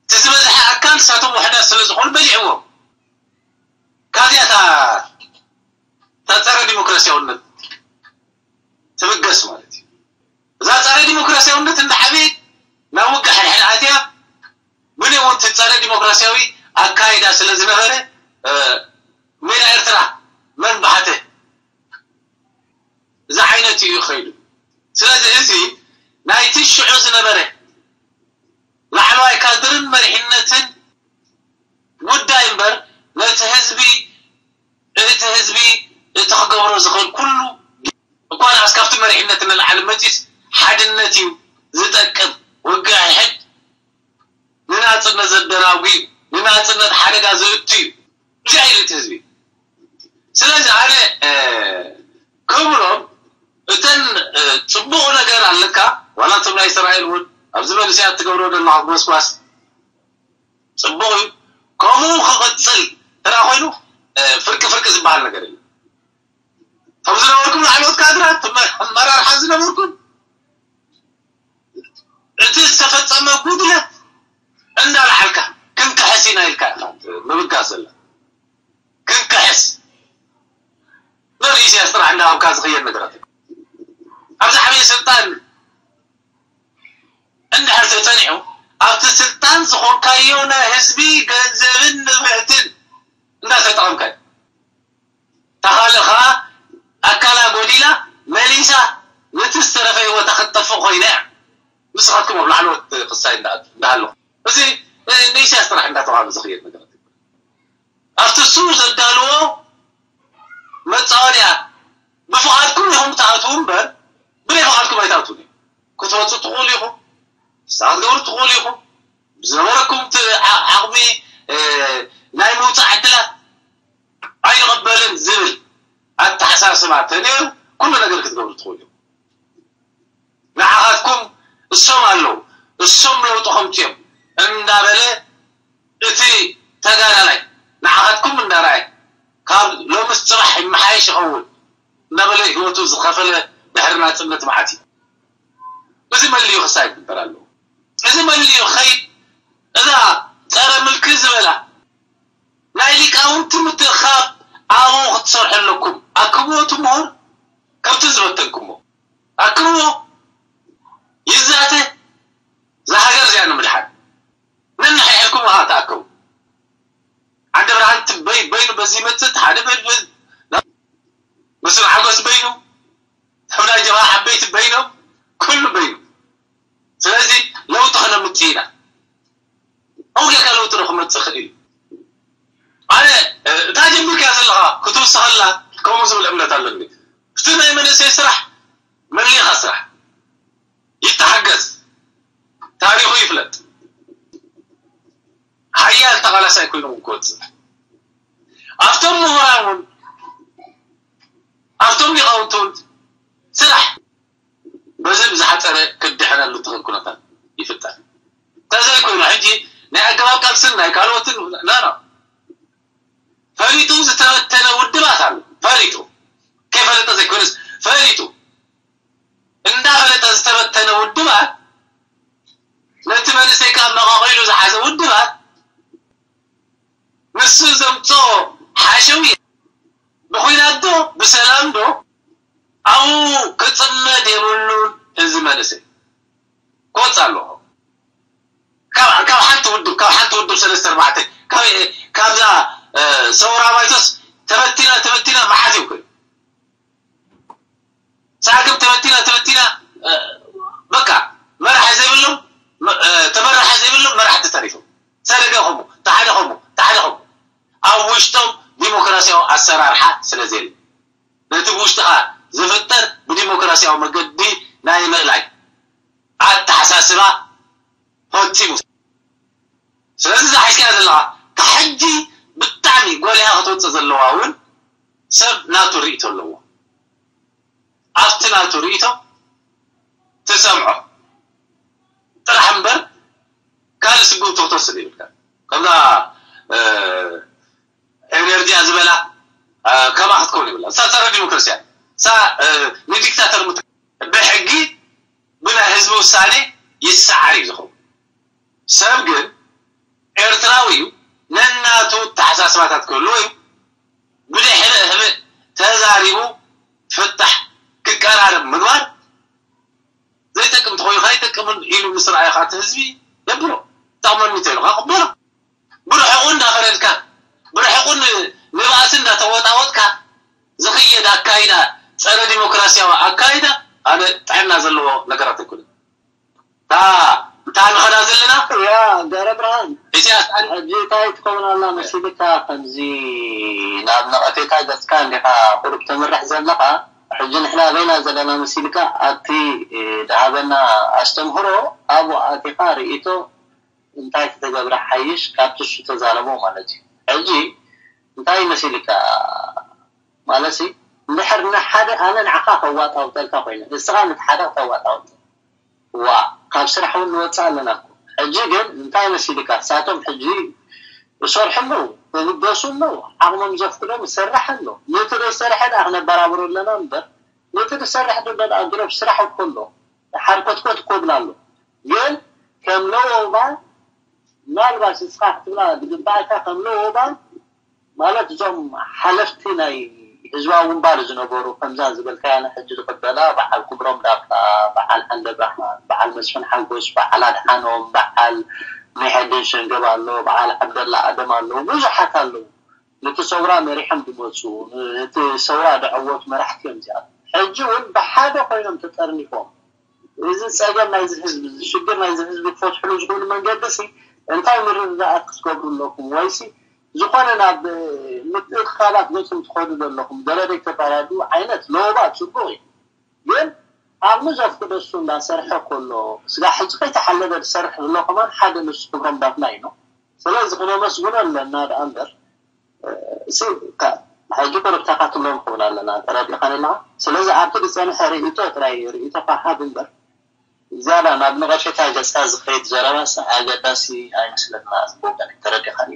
እቲ ዝበዝሐ ኣካል ንሳቶም ውሕዳት ስለ ዝኾኑ በሊዕዎም። ካብዚኣ እታ እታ ጸረ ዲሞክራሲያውነት ትብገስ ማለት እዩ። እዛ ጸረ ዲሞክራሲያውነት እንዳዓበየት ናብ ውግእ ሕድሕድ ኣትያ ብንኡ እውን እቲ ጸረ ዲሞክራሲያዊ ኣካይዳ ስለ ዝነበረ ሜዳ ኤርትራ መን ብሓተ እዚ ዓይነት እዩ ከይዱ። ስለዚ እዚ ናይቲ ሽዑ ዝነበረ ላዕለዋይ ካድርን መሪሕነትን ጉዳይ እምበር ነቲ ህዝቢ እቲ ህዝቢ እቲ ክገብሮ ዝኽእል ኩሉ እኳ ንኣስ ካብቲ መሪሕነት ንላዕሊ መፂስ ሓድነት እዩ ዝጠቅም። ውግእ ሕድ ንናፅነት ዘደናጉ እዩ፣ ንናፅነት ሓደጋ ዘእቱ እዩ። እዚ ኣይልት ህዝቢ ስለዚ ኣነ ክብሎም እተን ፅቡቕ ነገር ኣለካ ዋላ እቶም ናይ እስራኤል እውን ኣብዚ መንስያት ትገብሮ ዘለካ ጎስጓስ ፅቡቕ እዩ። ከምኡ ክቕፅል ተራ ኮይኑ ፍርቂ ፍርቂ ዝበሃል ነገር የለ። ከም ዝነበርኩም ላዕለዎት ካድራት መራርሓ ዝነበርኩም እቲ ዝተፈፀመ ጉድለት እንዳልዓልካ ክንክሕስ ኢና ኢልካ ኢኻ ምብጋስ ዘላ ክንክሕስ ንሪእስ እያ ስራሕ እንዳሃብካ ዝኽየድ ነገራት ኣብዚ ዓብዪ ስልጣን እንድሕር ተፀኒዑ ኣብቲ ስልጣን ዝኾንካዮ ናይ ህዝቢ ገንዘብን ንብረትን እንዳተጠቐምካ እዩ። ተኻልእ ከዓ ኣካላ ጎዲላ መሊሳ ነቲ ዝተረፈ ህይወታ ክትጠፍእ ኮይና እያ። ንስኻትኩም ኣብ ላዕለዎት ክሳይ እንዳሃለኹ እዚ ንኢሳያስ ጥራሕ እንዳተባሃሉ ዝኽየድ ነገራት ኣብቲ እሱ ዘዳልዎ መፃወድያ ብፍቓድኩም ኢኹም ትኣትዉ እምበር ብዘይ ፍቓድኩም ኣይትኣትዉን እዮም። ክትወፁ ትኽእሉ ኢኹም፣ ንስኻ ክትገብሩ ትኽእሉ ኢኹም። ብዝነበረኩም ዓቕሚ ናይ ምውፃእ ዕድላት ኣይቕበልን ዝብል ኣተሓሳስባ ተነይሩ ኩሉ ነገር ክትገብሩ ትኽእሉ እዮም። ንዓኻትኩም እሶም ኣለዉ እሶም ለውጢ ከምፅዮም እንዳበለ እቲ ተጋዳላይ ንዓኻትኩም እንዳረኣየ ካብ ሎምስ ፅባሕ ይመሓየሽ ይኸውን እናበለ ህይወቱ ዝኸፈለ ድሕሪ ናፅነት መዓት እዩ። እዚ መሊኡ ክሳይ ክግበር ኣለዎ። እዚ መሊኡ ክኸይድ እዛ ፀረ ምልኪ ዝበላ ናይ ሊቃውንቲ ምትእኻብ ኣብኡ ክትሰርሑ ኣለኩም። ኣክብዎ እቲ ምሁር ከምቲ ዝበተንኩሞ ኣክብዎ ይዛተ እዛ ሃገር እዚኣ ንምድሓን ነንሕሕልኩም ከዓ ተኣከቡ። ዓንደ ብርሃን በይ በይኑ በዚ ይመፅእ ሓደ በል መስል ሓጎስ በይኑ ሕብና ጀብሃ ዓበይቲ በይኖም ኩሉ በይኑ ስለዚ ለውጢ ክነምፅእ ኢና። ኣው ጌርካ ለውጢ ዶ ክመፅእ ክእል እዩ። ኣነ እታ ጀሚርካያ ዘለኻ ክትውስኸላ ከምኡ ዝብል እምነት ኣለኒ። እቲ ናይ መንእሰይ ስራሕ መሊኻ ስራሕ ይተሓገዝ ታሪኹ ይፍለጥ። ሓያል ተቓላሳይ ኮይኑ ክወፅእ ኣብቶም ምሁራን እውን ኣብቶም ሊቃውንቲ እውን ስራሕ በዚ ብዝሓፀረ ክድሕነሉ ትኽእል ኩነታት ይፍጠር። ተዘይኮይኑ ሕጂ ናይ ኣገባብ ቃልስን ናይ ካልኦትን ናና ፈሊጡ ዝተበተነ ውድባት ኣሎ። ፈሊጡ ከይፈለጠ ዘይኮነስ ፈሊጡ እንዳፈለጠ ዝተበተነ ውድባት ነቲ መንእሰይ ካብ መቃቂሉ ዝሓዘ ውድባት ንሱ ዘምፅኦ ሓሸዊ ብኩናት ዶ ብሰላም ዶ ኣብኡ ክፅመድ የብሉን። እዚ መንእሰይ ክወፅእ ኣለዎ ካብ ካብ ሓንቲ ውድብ ካብ ሓንቲ ውድብ ሰለስተ ኣርባዕተ ካብ ካብዛ ሰውራ ባይቶስ ተበቲና ተበቲና መዓት ይውክል ሳግም ተበቲና ተበቲና በቃ መራሕ ዘይብሎም ተመራሕ ዘይብሎም መራሕቲ ተሪፎም ሰደገ ከምኡ ተሓደ ከምኡ ተሓደ ከምኡ ኣብ ውሽጦም ዲሞክራሲያዊ ኣሰራርሓ ስለ ዘየለ ነቲ ብውሽጥኻ ዝፍጠር ብዲሞክራሲያዊ መገዲ ናይ ምእላይ ኣተሓሳስባ ፈፂሙ ስለዚ እዛ ሒዝካያ ዘለኻ ካብ ሕጂ ብጣዕሚ ጎሊሃ ክትወፅእ ዘለዋ እውን ሰብ ናቱ ርእይቶ ኣለዎ ኣብቲ ናቱ ርእይቶ ትሰምዖ ጥራሕ እምበር ካልእ ስጉምቲ ክትወስድ ይብልካ ከምዛ ኤነርጂያ ዝበላ ከማ ክትከውን ይብላ እሳ ፀረ ዲሞክራሲያ እሳ ንዲክታተር ብሕጊ ብናይ ህዝቢ ውሳኔ ይሰዓር እዩ ዝኸውን ሰብ ግን ኤርትራዊ እዩ ነናቱ ተሓሳስባታት ክህልዎ እዩ ብድሕሪ ህብእ ተዛሪቡ ፍታሕ ክቀራረብ ምግባር ዘይጠቅም ተኮይኑ ከይጠቅምን ኢሉ ምስ ረኣየ ከዓ ህዝቢ የብሎ ጠቅመኒ ተይሉ ከዓ ቅበሎ ብርሕቁ እንዳፈረድካ ብርሕቁ ንባእሲ እንዳተወጣወጥካ ዝኽየድ ኣካይዳ ፀረ ዲሞክራሲያዊ ኣካይዳ ኣነ ጥዕና ዘለዎ ነገራት ኣይኮነን እታ ንኸዳ ዘለና ያ ገረ ብርሃን ኢሳያስ ሕጂ እንታይ ትኸውን ኣላ መሲልካ ከምዚ ናብ ነቐፌታ ገፅካ እንዲኻ ቁሩብ ተምርሕ ዘለኻ ሕጂ ንሕና ኣበይና ዘለና መሲልካ ኣብቲ ድሃበና ኣስተምህሮ ኣብኡ ኣቲኻ ርእይቶ እንታይ ተተገብረ ሓይሽ ካብቲ እሱ ተዛረቦ ማለት እዩ። ሕጂ እንታይ መሲልካ ማለትሲ እንድሕር ንሓደ ኣነ ንዓኻ ከዋጣውጠልካ ኮይነ እስኻ ንትሓደ ክተዋጣውጠል ዋ ካብ ስራሕ እውን ንወፅእ ኣለና እኮ ሕጂ ግን እንታይ መሲልካ ሳቶም ሕጂ ይሰርሑ ኣለዉ ይብገሱ ኣለዉ ዓቕሞም ዘፍቅዶም ይሰርሕ ኣሎ ነቲ ዘይሰርሐ ደኣ ክነበራብሮ ኣለና እምበር ነቲ ዝሰርሕ ዶ ደኣ ግረብ ስራሕ እኮ ኣሎ ሓርኮትኮት እኮ ብላ ኣሎ ግን ከም ለወባ ምናልባት ንስኻ ክትብላ ዝግባእካ ከም ለወባ ማለት እዞም ሓለፍቲ ናይ ህዝባዊ ግንባር ዝነበሩ ከምዛ ዝበልካያ ንሕጂ ዝቕበላ በዓል ክብሮም ዳፍላ፣ በዓል ዓንደ ብርሃን፣ በዓል መስፍን ሓጎስ፣ በዓል ኣድሓኖም፣ በዓል መሐድን ሸንገብ ኣሎ፣ በዓል ዓብደላ ኣደም ኣለዉ፣ ብዙሓት ኣለዉ። ነቲ ሰውራ መሪሖም ዝመፁ፣ ነቲ ሰውራ ዘዐወቱ መራሕቲ እዮም እዚኣቶም። ሕጂ እውን ብሓደ ኮይኖም ተጠርኒፎም እዚ ፀገም ናይዚ ህዝቢ እዚ ሽግር ናይዚ ህዝቢ ክፈትሕሉ ዝኽእሉ መንገዲ ሲ እንታይ ምርድዳኣት ክትገብሩ ኣለኩም ወይሲ ዝኾነ ናብ ምትእኽኻባት ገፅኩም ትኸዱ ዘለኹም ገለ ዘይተፈራድኡ ዓይነት ለወባ ፅቡቕ እዩ ግን ዓቕሚ ዘፍቅዶ እሱ እንዳሰርሐ ከሎ ስጋ ሕጂ ከይተሓለበ ዝሰርሕ ዘሎ ከማን ሓደ ንሱ ክብሮም ዳፍና እዩ ነው ስለዚ ክነመስግኖ ኣለና ደኣ እምበር ሕጂ ቁሩብ ተኻትሎም ክብል ኣለና ተረዲኻኒ ኣለኻ ስለዚ ኣብቲ ዝፀንሐ ርእይቶ ጥራይ ርእይቶኻ ሃብ እምበር ዝያዳ ናብ ነቐፌታ ገፅካ ዝኸይድ ዘረባስ ኣገዳሲ ኣይመስለና ብወገነይ ተረዲኻኒ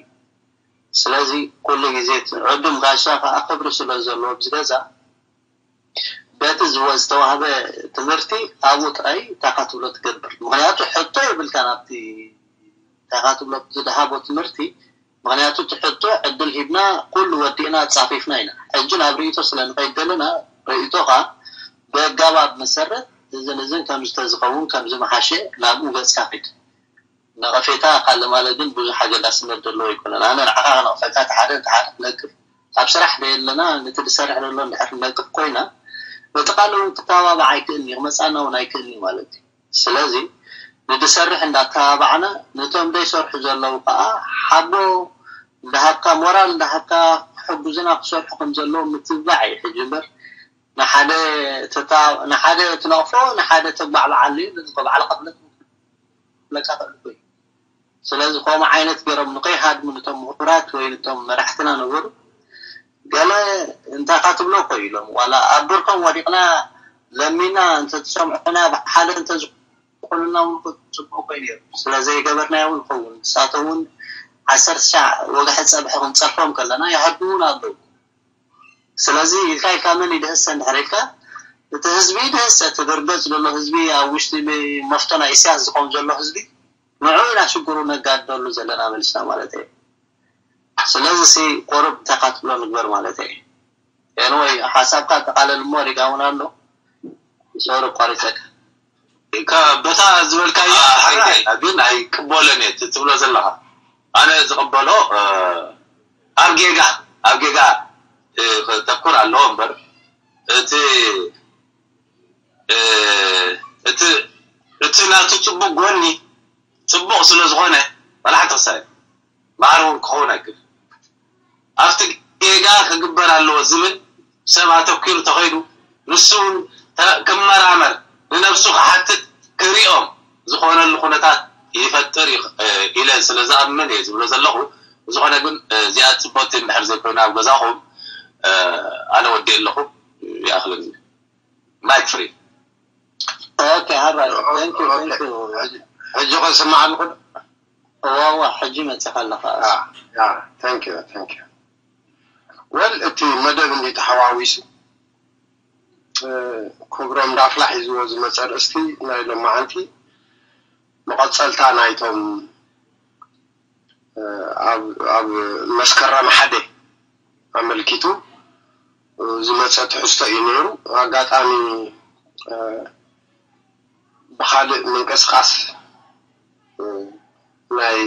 ስለዚ ኩሉ ግዜ ዕዱም ጋሻ ከዓ ክብሪ ስለ ዘለዎ ኣብዚ ገዛ በቲ ዝተዋህበ ትምህርቲ ኣብኡ ጥራይ እንታይ ክትብሎ ትገብር ምክንያቱ ሕቶ የብልካን ኣብቲ እንታይ ክትብሎ ዝድሃቦ ትምህርቲ ምክንያቱ እቲ ሕቶ ዕድል ሂብና ኩሉ ወዲእና ኣፃፊፍና ኢና ሕጂ ናብ ርእይቶ ስለ ንኸይድ ዘለና ርእይቶኻ ብኣጋባብ መሰረት እዝን እዝን ከምዚ ተዝኸውን ከምዚ መሓሸ ናብኡ ገፅካ ኺድ ነቐፌታ ካልእ ማለት ግን ብዙሕ ኣገዳስነት ዘለዎ ኣይኮነን። ኣነ ንዓኻ ክነቕፈካ እቲ ሓደ ነቲ ሓደ ክነቅፍ ኣብ ስራሕ ደየለና ነቲ ዝሰርሕ ዘሎ እንድሕር ንነቅፍ ኮይና በቲ ካልእ እውን ክተባባዕ ኣይክእልን እዩ ክመፅኣና እውን ኣይክእልን እዩ ማለት እዩ። ስለዚ ንዝሰርሕ እንዳተባባዕና ነቶም ዘይሰርሑ ዘለዉ ከዓ ሓቦ እንዳሃብካ ሞራል እንዳሃብካ ክሕግዙና ክሰርሑ ከም ዘለዎም ምትብባዕ እዩ ሕጂ እምበር ንሓደ ትነቕፎ ንሓደ ተባዕብዓሉ እዩ ነዚ እኮ ባዕልኻ ፍለጥ ክብለካ ክእል እኮ እዩ። ስለዚ ከምኡ ዓይነት ገይሮም ንከይሃድሙ ነቶም ምሁራት ወይ ነቶም መራሕትና ነበሩ ገለ እንታይ ኢኻ ትብሎ እኮ ኢሎም ዋላ ኣብ ብርኮም ወዲቕና ለሚና እንተትሰምዑና ብሓደ እንተ ክኾኑልና እውን ጽቡቅ ኮይኑ ነይሩ። ስለዘይገበርናዮ እውን ይኸውን። ንሳቶም እውን ዓሰርተ ሻዕ ወግሐ ጸብሒ ክንጸርፎም ከለና ይሃድሙ እውን ኣለዉ። ስለዚ ኢልካ ኢልካ መን ይድህሰ እንድሕር ኢልካ፣ እቲ ህዝቢ ይድህሰ፣ እቲ ድርገጽ ዘሎ ህዝቢ፣ ኣብ ውሽጢ መፍቶ ናይ ኢሳያስ ዝኸውን ዘሎ ህዝቢ፣ ንዑ ኢና ሽግሩ ነጋድደሉ ዘለና መሊስና ማለት እዩ። ስለዚ ሲ ቁሩብ እንታይ ክትብሎ ንግበር ማለት እዩ። ኤንወይ ሓሳብካ ጠቃለል እሞ ሪጋውን ኣሎ። ሶሪ ኣቋሪፀካ። በታ ዝበልካዮ ግን ኣይቅበሎን እየ ትብሎ ዘለኻ። ኣነ ዝቕበሎ ኣብ ጌጋ ኣብ ጌጋ ክተኩር ኣለዎ እምበር እቲ እቲ እቲ ናቱ ጽቡቅ ጎኒ ጽቡቅ ስለ ዝኾነ ዋላ ሓንቲ ክሳብ ማዕረ እውን ክኸውን ኣይክእል። ኣብቲ ጌጋ ክግበር ኣለዎ ዝብል ሰብ ኣተኪሩ ተኸይዱ ንሱ እውን ክመራመር ንነብሱ ክሓትት ክሪኦም ዝኾነሉ ኩነታት ይፈጥር ኢለ ስለ ዝኣምን እየ ዝብሎ ዘለኹ። ዝኾነ ግን እዚኣ ጽቡቅቲ እንድሕር ዘይኮይና ኣብ ገዛኹም ኣነ ወዲየ ኣለኹ። ይኣኽለኒ። Mic free. Okay, all right. Thank you, thank you. ሕጂ ከስማዕ ኣለኹ። እዋ እዋ፣ ሕጂ መጽኻ ኣለኻ። Thank you, thank you. Well, እቲ መደብ እንዲ ተሓዋዊሱ ክብሮም ዳፍላ ሒዝዎ ዝመፀ ርእስቲ ናይ ሎማዓንቲ መቐፀልታ ናይቶም ኣብ መስከረም ሓደ ኣመልኪቱ ዝመፀ ትሕዝቶ እዩ ነይሩ። ኣጋጣሚ ብካልእ ምንቅስቃስ ናይ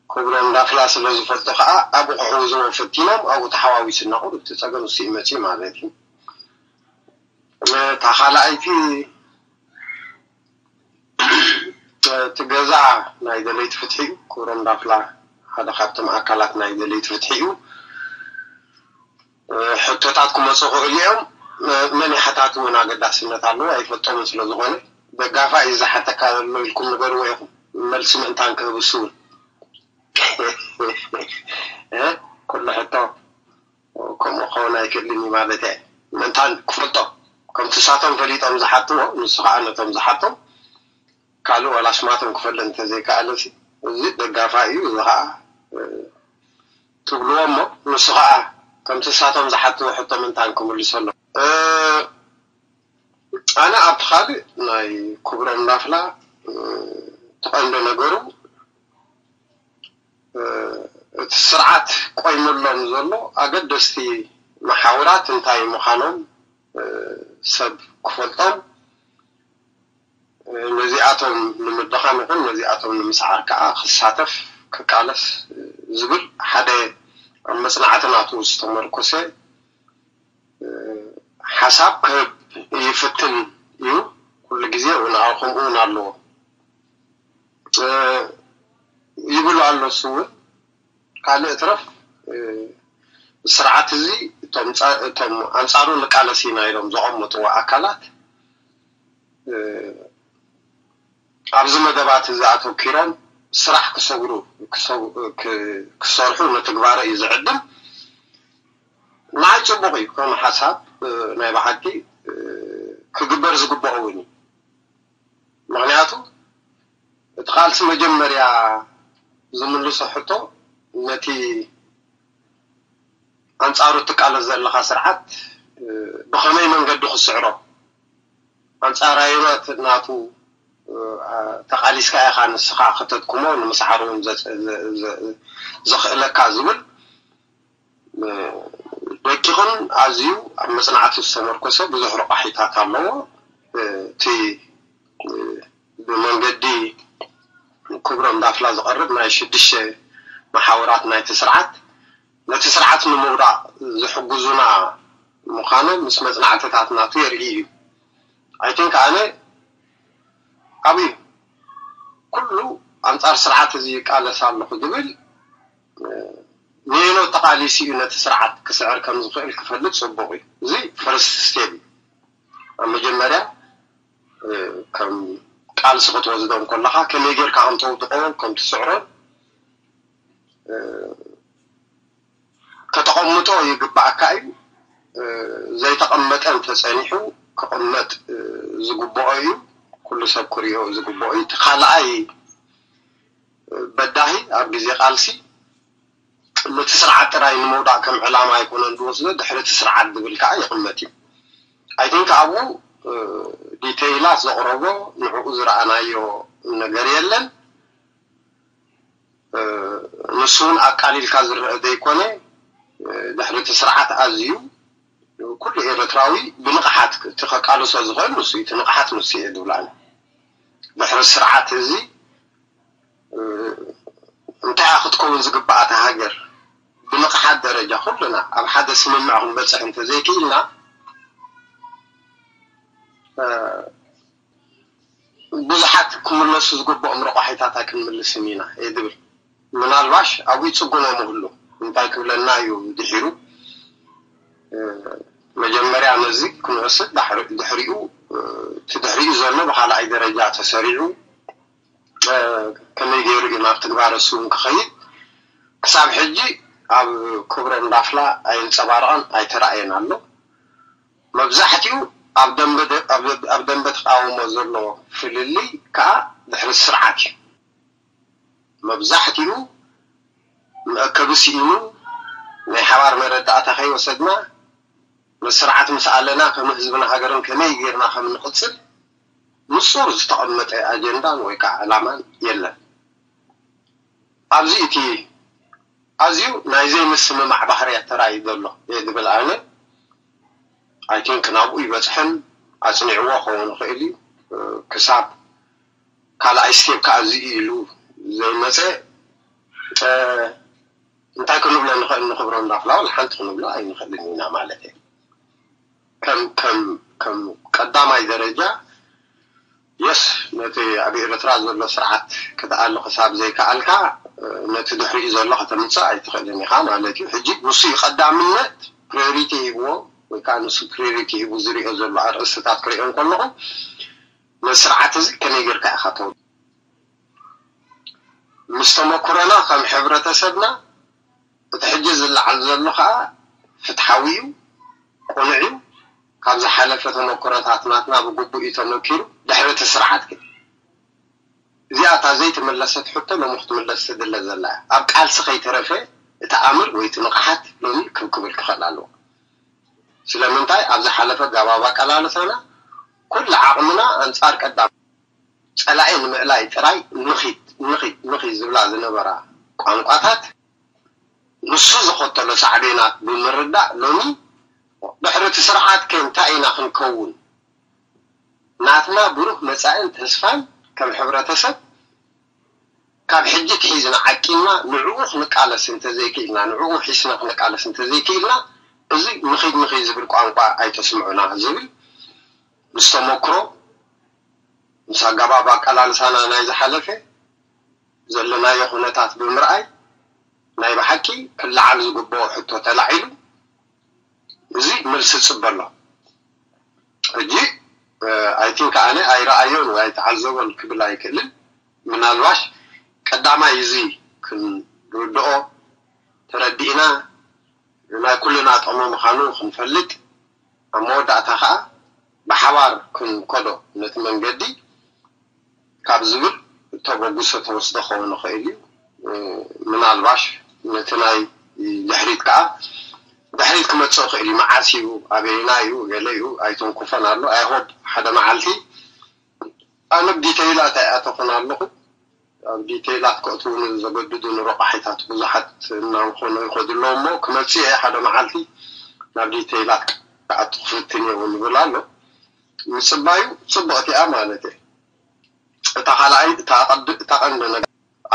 ክብሮም ዳፍላ ስለ ዝፈልጦ ከዓ ኣብኡ ክሕውዝዎ ፈቲኖም ኣብኡ ተሓዋዊስና ኩሉ እቲ ፀገም እሱ ይመፅእ ማለት እዩ። እታ ካልኣይቲ እቲ ገዛ ናይ ደለይቲ ፍትሒ እዩ። ክብሮም ዳፍላ ሓደ ካብቶም ኣካላት ናይ ደለይቲ ፍትሒ እዩ። ሕቶታት ክመፁ ክእሉ እዮም። መን ይሓታት እውን ኣገዳስነት ኣለዎ ኣይፈልጦምን ስለ ዝኾነ ደጋፋ እዩ ዝሓተካ ዘሎ ኢልኩም ንገርዎ ኢኹም። መልሲ ምእንታን ክህብ እሱ እውን ኩሉ ሕቶ ከምኡ ክኸውን ኣይክእልን እዩ ማለት እየ። ምእንታን ክፈልጦ ከምቲ ሳቶም ፈሊጦም ዝሓትዎ ንሱ ከዓ ነቶም ዝሓቶም ካልእ ዋላ ሽማቶም ክፈልጥ እንተዘይከኣለ እዚ ደጋፋ እዩ እዚ ከዓ ትብልዎ እሞ ንሱ ከዓ ከምቲ ሳቶም ዝሓትዎ ሕቶ ምእንታን ክምልሰሎ። ኣነ ኣብቲ ካልእ ናይ ክብሮም ዳፍላ ትቐንዶ ነገሩ እቲ ስርዓት ቆይመሎም ዘሎ ኣገደስቲ መሓውራት እንታይ ምዃኖም ሰብ ክፈልጦም ነዚኣቶም ንምድኻም ይኹን ነዚኣቶም ንምስዓር ከዓ ክሳተፍ ክቃለስ ዝብል ሓደ ኣብ መፅናዕቲ ናቱ ዝተመርኮሰ ሓሳብ ክህብ ይፍትን እዩ። ኩሉ ግዜ እውን ከምኡ እውን ኣለዎ ይብሉ ኣሎ። እሱ እውን ካልእ ትረፍ ስርዓት እዚ እቶም ኣንፃሩ ንቃለስ ኢና ኢሎም ዘቐመጥዎ ኣካላት ኣብዚ መደባት እዚ ኣተኪሮም ስራሕ ክሰግሩ ክሰርሑ ንትግባረ እዩ ዝዕድም። ንዓይ ፅቡቅ እዩ ከም ሓሳብ ናይ ብሓቂ ክግበር ዝግበኦ እውን እዩ። ምክንያቱ እቲ ቃልሲ መጀመርያ ዝምልሶ ሕቶ ነቲ ኣንፃሩ ትቃለስ ዘለካ ስርዓት ብከመይ መንገዲ ክስዕሮ ኣንፃራይነት ናቱ ተቃሊስካ ኢካ ንስካ ከተድክሞ ንምስዓር እውን ዘክእለካ ዝብል ደቂቕን ኣዝዩ ኣብ መፅናዕቲ ዝተመርኮሰ ብዙሕ ረቋሒታት ኣለዎ። እቲ ብመንገዲ ክብሮም ዳፍላ ዝቐርብ ናይ ሽዱሽተ መሓውራት ናይቲ ስርዓት ነቲ ስርዓት ንምውዳቕ ዝሕግዙና ምዃኖም ምስ መፅናዕትታት ናቱ የርኢ እዩ። ኣይቲንክ ኣነ ኣብዩ ኩሉ ኣንፃር ስርዓት እዚ ይቃለስ ኣለኹ ዝብል ንየኖ ተቃሊሱ እዩ ነቲ ስርዓት ክስዕር ከም ዝኽእል ክፈልጥ ፅቡቅ እዩ። እዚ ፈርስት ስቴፕ እዩ። ኣብ መጀመርያ ከም ቃልሲ ክትወስዶም ከለካ ከመይ ጌርካ ከም ተውድቆ ከም ትስዕሮ ከተቐምጦ ይግባኣካ እዩ። ዘይተቐመጠ እንተፀኒሑ ክቕመጥ ዝግብኦ እዩ። ኩሉ ሰብ ክሪኦ ዝግብኦ እዩ። እቲ ካልኣይ በዳሂ ኣብ ግዜ ቃልሲ ነቲ ስርዓት ጥራይ ንምውዳቕ ከም ዕላማ ኣይኮነን ዝወስዶ፣ ድሕሪ እቲ ስርዓት ዝብል ከዓ ይቕመጥ እዩ። ኣይቲንክ ኣብኡ ዲተይላት ዘቕረቦ ንዕኡ ዝረኣናዮ ነገር የለን። ንሱ እውን ኣቃሊልካ ዝረአ ዘይኮነ፣ ድሕሪ እቲ ስርዓት ኣዝዩ ኩሉ ኤርትራዊ ብንቕሓት እቲ ከቃልሶ ዝኽእል ንሱ እዩ፣ እቲ ንቕሓት ንሱ እየ ዝብላኒ። ድሕሪ ስርዓት እዚ እንታይ ክትከውን ዝግባኣታ ሃገር ብንቕሓት ደረጃ ኩልና ኣብ ሓደ ስምምዕ ክንበፅሕ እንተዘይክኢልና፣ ብዙሓት ክምለሱ ዝግብኦም ረቋሒታት ኣይክንምልስን ኢና እየ ዝብል። ምናልባሽ ኣብኡ ይፅግኖ ምህሉ እንታይ ክብለና እዩ ድሒሩ፣ መጀመርያ ነዚ ክንወስድ ድሕሪኡ እቲ ድሕሪኡ ዘሎ ብካልኣይ ደረጃ ተሰሪዑ ከመይ ገይሩ እዩ ናብ ትግባረ ስውን ክኸይድ ክሳብ ሕጂ ኣብ ክብሮም ዳፍላ ኣይንፀባረቐን ኣይተራእየን ኣሎ። መብዛሕትኡ ኣብ ደንበ ተቃውሞ ዘሎ ፍልልይ ከዓ ድሕሪ ስርዓት እዩ። መብዛሕትኡ መእከቢ ስኢኑ ናይ ሓባር መረዳእታ ከይወሰድና ንስርዓት ምስ ኣለና ከም ህዝብን ሃገርን ከመይ ጌርና ከም ንቕጽል ንጹር ዝተቐመጠ ኣጀንዳን ወይ ከዓ ዕላማን የለን። ኣብዚ እቲ ኣዝዩ ናይ ዘይምስምማዕ ባህርያት ተራእዩ ዘሎ እየ ዝብል ኣነ። ኣይቲንክ ናብኡ ይበፅሕን ኣፅኒዕዎ ክኸውን ይኽእል እዩ። ክሳብ ካልኣይ ስቴፕ ከዓ እዚ እዩ ኢሉ ዘይመፀ እንታይ ክንብሎ ንኽእል? ንክብሮ እንዳፍላወል ሓንቲ ክንብሎ ኣይንኽእልን ኢና ማለት እየ። ከም ከም ከም ቀዳማይ ደረጃ የስ ነቲ ኣብ ኤርትራ ዘሎ ስርዓት ክትኣሉ ክሳብ ዘይከኣልካ ነቲ ድሕሪኡ ዘሎ ከተምፅእ ኣይትኽእልን ኢኻ ማለት እዩ። ሕጂ ንሱ እዩ ቀዳምነት ፕሪዮሪቲ ሂብዎ ወይ ከዓ ንሱ ፕሪዮሪቲ ሂቡ ዝሪኦ ዘሎ ኣርእስትታት ክሪኦ እንከለኹ ነዚ ስርዓት እዚ ከመይ ጌርካ ኢኻ ተው ምስ ተመክሮና ከም ሕብረተሰብና እቲ ሕጂ ዝለዓል ዘሎ ከዓ ፍትሓዊ እዩ፣ ቅኑዕ እዩ። ካብ ዝሓለፈ ተመክሮታት ናትና ብግቡእ እዩ ተመኪሩ። ድሕሪ እቲ ስርዓት ግን እዚኣ እታ ዘይተመለሰት ሕቶ ሎሚ ክትምለስ ትድለ ዘላ እያ። ኣብ ቃልሲ ከይተረፈ እቲ ኣምር ወይ እቲ ንቕሓት ሎሚ ክብ ክብል ክኽእል ኣለዎ። ስለምንታይ ኣብ ዝሓለፈ ጋባብ ኣቀላልሳና ኩሉ ዓቕምና ኣንጻር ቀዳም ፀላኢ ንምእላይ ጥራይ ንኺድ ንኺድ ንኺድ ዝብላ ዝነበራ ቋንቋታት ንሱ ዝኸተሎ ሳዕቤናት ብምርዳእ ሎሚ ድሕሪ እቲ ስርዓት ከ እንታይ ኢና ክንከውን? ናትና ብሩህ መፃእን ተስፋን ከም ሕብረተሰብ ካብ ሕጂ ትሒዝና ዓቂንና ንዕኡ ክንቃለስ እንተዘይክኢልና ንዕኡ ሒዝና ክንቃለስ እንተዘይክኢልና እዚ ንኺድ ንኺድ ዝብል ቋንቋ ኣይተስምዑና ዝብል ምስ ተመክሮ ምስ ኣገባብ ኣቀላልሳና ናይ ዝሓለፈ ዘለናዮ ኩነታት ብምርኣይ ናይ ብሓቂ ክለዓል ዝግብኦ ሕቶ ተላዒሉ እዚ መልሲ ዝፅበ ኣሎ። ሕጂ ኣይቲንክ ኣነ ኣይረኣዮን ወይ ኣይተዓዘቦን ክብል ኣይክእልን። ምናልባሽ ቀዳማይ እዚ ክንርድኦ ተረዲእና ናይ ኩልና ጥቕሚ ምዃኑ ክንፈልጥ ኣብ መወዳእታ ከዓ ብሓባር ክንከዶ ነቲ መንገዲ ካብ ዝብል ተበግሶ ተወስዶ ክኸውን ይኽእል እዩ። ምናልባሽ ነቲ ናይ ድሕሪት ከዓ ድሕሪት ክመፅእ ይኽእል እዩ። መዓስ እዩ ኣበይና እዩ ገለ እዩ ኣይተንኩፈን ኣሎ ኣይሆብ ሓደ መዓልቲ ኣነ ብዲተይላት ኣይኣተኹን ኣለኹ። ኣብ ዲተይላት ከእትውኒ ዘገድዱ ንረቋሒታት ብዙሓት እናንኾኑ ይኸዱ ኣለዉ እሞ ክመፅእ እየ ሓደ መዓልቲ ናብ ዲተይላት ክኣቱ ክፍትን እየ እውን ይብል ኣሎ። ምፅባዩ ፅብቕቲ እያ ማለት እየ። እታ ካልኣይ እታ ቀንዲ ነገር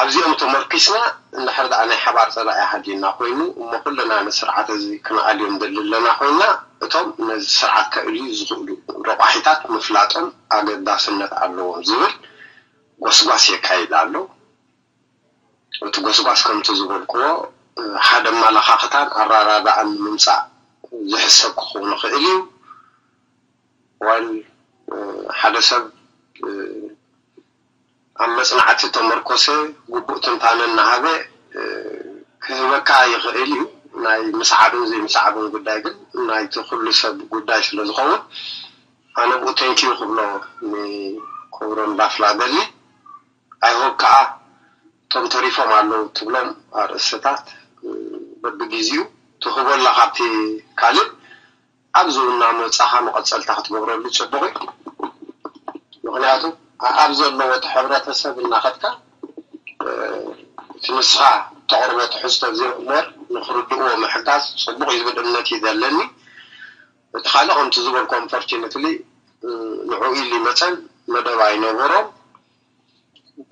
ኣብዚኦም ተመርኪስና እንድሕር ደኣ ናይ ሓባር ፀላኢ ሃልዩና ኮይኑ እሞ ኩልና ነዚ ስርዓት እዚ ክንኣልዮ ንደሊ ኣለና ኮይንና እቶም ነዚ ስርዓት ከእልዩ ዝኽእሉ ረቋሒታት ምፍላጦም ኣገዳስነት ኣለዎም ዝብል ጎስጓስ የካይድ ኣሎ። እቲ ጎስጓስ ከምቲ ዝበልክዎ ሓደ ኣመላኻኽታን ኣራዳድኣን ንምምፃእ ዝሕሰብ ክኸውን ይኽእል እዩ። ዋል ሓደ ሰብ ኣብ መፅናዕቲ ተመርኮሰ ግቡእ ትንታነ እናሃበ ክህበካ ይኽእል እዩ። ናይ ምስዓብን ዘይምስዓብን ጉዳይ ግን ናይቲ ኩሉ ሰብ ጉዳይ ስለ ዝኸውን ኣነ ብኡ ተንኪዩ ክብሎ ክብሮም ዳፍላ ደሊ። I hope ከዓ እቶም ተሪፎም ኣለዉ ትብሎም ኣርእስትታት በብግዜኡ ትህቦላ ካብቲ ካልእ ኣብዚ እናመፃኻ መቐፀልታ ክትገብረሉ ፅቡቕ እዩ። ምክንያቱ ኣብ ዘለዎ እቲ ሕብረተሰብ እናኸድካ እቲ ንስኻ ተቕርቦ ትሕዝቶ ዚእምር ንክርድእዎ ምሕጋዝ ፅቡቕ እዩ ዝብል እምነት እዩ ዘለኒ። እቲ ካልእ ከምቲ ዝበልኮ unfortunately ንዕኡ ኢሉ ይመፀን መደብ ኣይነበሮም።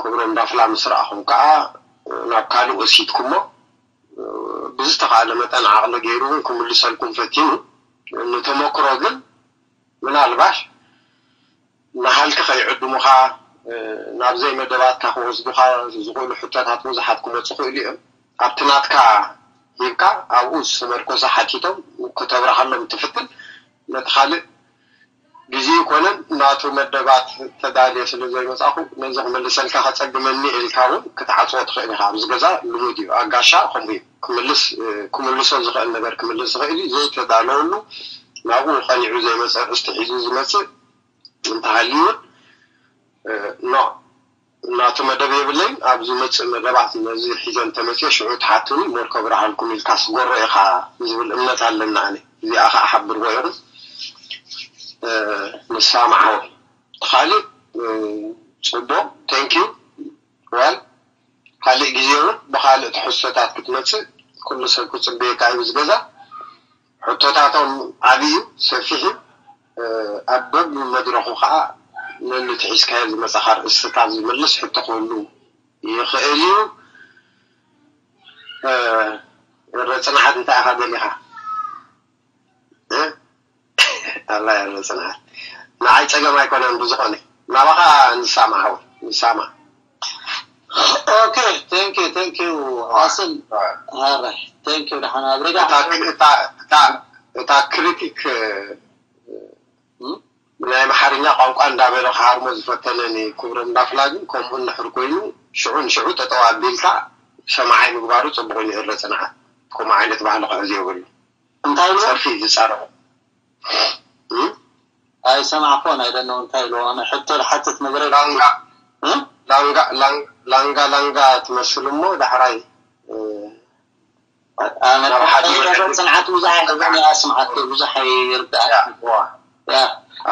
ክብሮም ዳፍላ ምስ ረኣኹም ከዓ ናብ ካልእ ወሲድኩሞ ብዝተኻእለ መጠን ዓቕሊ ገይሩ እውን ክምልሰልኩም ፈቲኑ። ንተመክሮ ግን ምናልባሽ ንሃልኪ ከይዕድሙኻ ናብ ዘይመደባትካ ክወስዱኻ ዝኽእሉ ሕቶታት ብዙሓት ክመፁ ክእሉ እዮም። ኣብቲ ናትካ ሂብካ ኣብኡ ዝተመርኮሰ ሓቲቶም ክተብርሃሎም ትፍትን ነቲ ካልእ ግዜ ይኮነን ናቱ መደባት ተዳልየ ስለ ዘይመጻኹ ነዚ ክምልሰልካ ከጸግመኒ ኢልካ እውን ክትዓጽዎ ትኽእል ኢኻ። ኣብዚ ገዛ ልሙድ እዩ። ኣጋሻ ከምኡ እዩ። ክምልስ ክምልሶ ዝኽእል ነገር ክምልስ ዝኽእል እዩ። ዘይተዳለወሉ ናብኡ ቀኒዑ ዘይመጸ ርእስቲ ሒዙ ዝመጽእ እንተሃልዩ እውን ኖ ናቱ መደብ የብለይን። ኣብ ዝመጽእ መደባት ነዚ ሒዘ እንተመጽየ ሽዑ ትሓቱኒ ሞር ከብርሃልኩም ኢልካ ስጎሮ ኢኻ ዝብል እምነት ኣለና። ኣነ እዚኣ ከዓ ሓብርዎ ኢኹም። ንሳማዕ ሓወይ። እቲ ካልእ ፅቡቅ thank you። Well ካልእ ግዜ እውን ብካልእ ትሕዝቶታት ክትመፅእ ኩሉ ሰብ ክፅበየካ እዩ። ዝገዛ ሕቶታቶም ዓብይ እዩ፣ ሰፊሕ እዩ። ኣብ በብ መድረኹ ከዓ ነንትሒዝካዮ ዝመፃኻ ርእስታት ዝምልስ ሕቶ ክህሉ ይኽእል እዩ። ወረ ፅንሓት እንታይ ኢኻ ደሊኻ? ኣላ ያለ ፅንሓት ንዓይ ፀገም ኣይኮነን። ብዝኾነ ናባኻ ንሳማ ሓወይ ንሳማ። Okay, thank you, thank you. Awesome. All right, thank you. ደሓን ኣብሪጋ እታ ክሪቲክ ናይ ኣምሓርኛ ቋንቋ እንዳበለ ክሃርሞ ዝፈተነኒ ክብሮም ዳፍላ ግን ከምኡ እንድሕር ኮይኑ ሽዑ ንሽዑ ጠጠው ኣቢልካ ሰማዓይ ምግባሩ ፅቡቅ እዩ። ንእረ ፅንዓት ከምኡ ዓይነት ባህሊ ክሕዝ የብሉ። እንታይ ኢሉ ፀርፊ ዝፃረፉ ኣይሰማዕኮን ኣይደነው እንታይ ኢሉ ኣነ ሕቶ ዝሓትት ነገር ላንጋ ላንጋ ላንጋ ላንጋ ትመስል እሞ ዳሕራይ ኣነ ጽንዓት ብዙሕ ኣይገበን እያ ስምዓት ብዙሕ ኣይርዳእ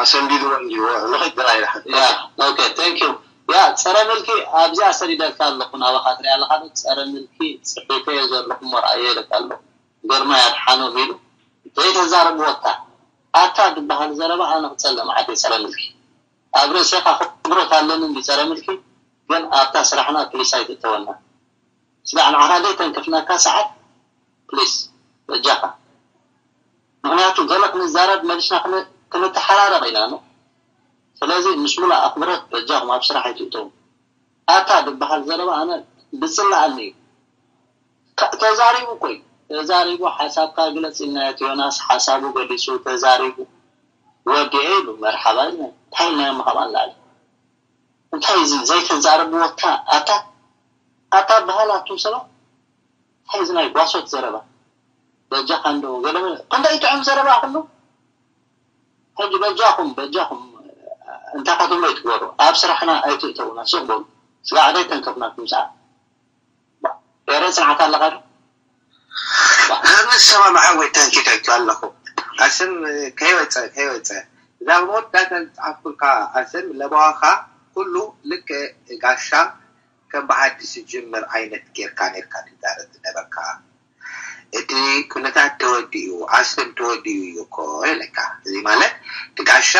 ኣሰንቢድዎ እንዲዎ ንኸይድ ጥራይ ይሓት ያ okay thank you ያ ጸረ ምልኪ ኣብዚኣ ሰዲደልካ ኣለኹ ናባኻ ትሪኣ ኣለኻ ዶ ጸረ ምልኪ ጽሒፈዮ ዘለኹ እሞ ረኣዮ ኢለካ ኣለኹ ገርማ ያድሓኖም ኢሉ ዘይተዛረብወካ ኣታ ዝበሃል ዘረባ ኣነ ክጸልእ መዓት እየ ጸረ ምልኪ ኣብ ርእስኻ ክብረት ኣለኒ እንዲ ጸረ ምልኪ ግን ኣብታ ስራሕና ፕሊስ ኣይትእተወና ስጋዕ ንዓኻ ዘይተንከፍናካ ሰዓት ፕሊስ በጃኻ ምክንያቱ ገለ ክንዛረብ መሊስና ክንተሓራረቕ ኢና ኖ ስለዚ ምስ ሙሉእ ኣኽብሮት በጃኹም ኣብ ስራሕ ኣይትእተዉ ኣታ ዝበሃል ዘረባ ኣነ ብፅላኣኒ እዩ ተዛሪቡ እኮ እዩ ተዛሪቡ ሓሳብካ ግለፅ ኢልናዮ ዮናስ ሓሳቡ ገሊፁ ተዛሪቡ ወዲኤ ኢሉ መርሓባ ኢልና እንታይ ኢልናዮ ምኻብ ኣላዕሊ እንታይ እዚ ዘይተዛረብዎ ኣታ ኣታ ኣታ በሃል ኣቱም ሰባት እንታይ እዚ ናይ ጓሶት ዘረባ በጃኻ እንዶ ገለ ክንደይ ጥዑም ዘረባ ክሉ ሕጂ በጃኹም በጃኹም እንታይ ከትብሉ ኣይትግበሩ ኣብ ስራሕና ኣይትእተውና ስቕ በሉ ስጋዕ ዘይተንከፍናኩም ሰዓት ኤረ ፅንዓት ኣለኻ ዶ ንሰማማዕ ሓወይ ታንኪ ታንኪ ኣለኹ ኣስም ከይወፀ ከይወፀ እዛ መወዳእታ ዝፀሓፍኩልካ ኣስም ለባዋኻ ኩሉ ልክዕ ጋሻ ከም ብሓድሽ ዝጅምር ዓይነት ጌርካ ኔርካ ትዛረብ ዝነበርካ እቲ ኩነታት ተወዲኡ ኣስም ተወዲኡ እዩ እኮ ኢለካ እዚ ማለት እቲ ጋሻ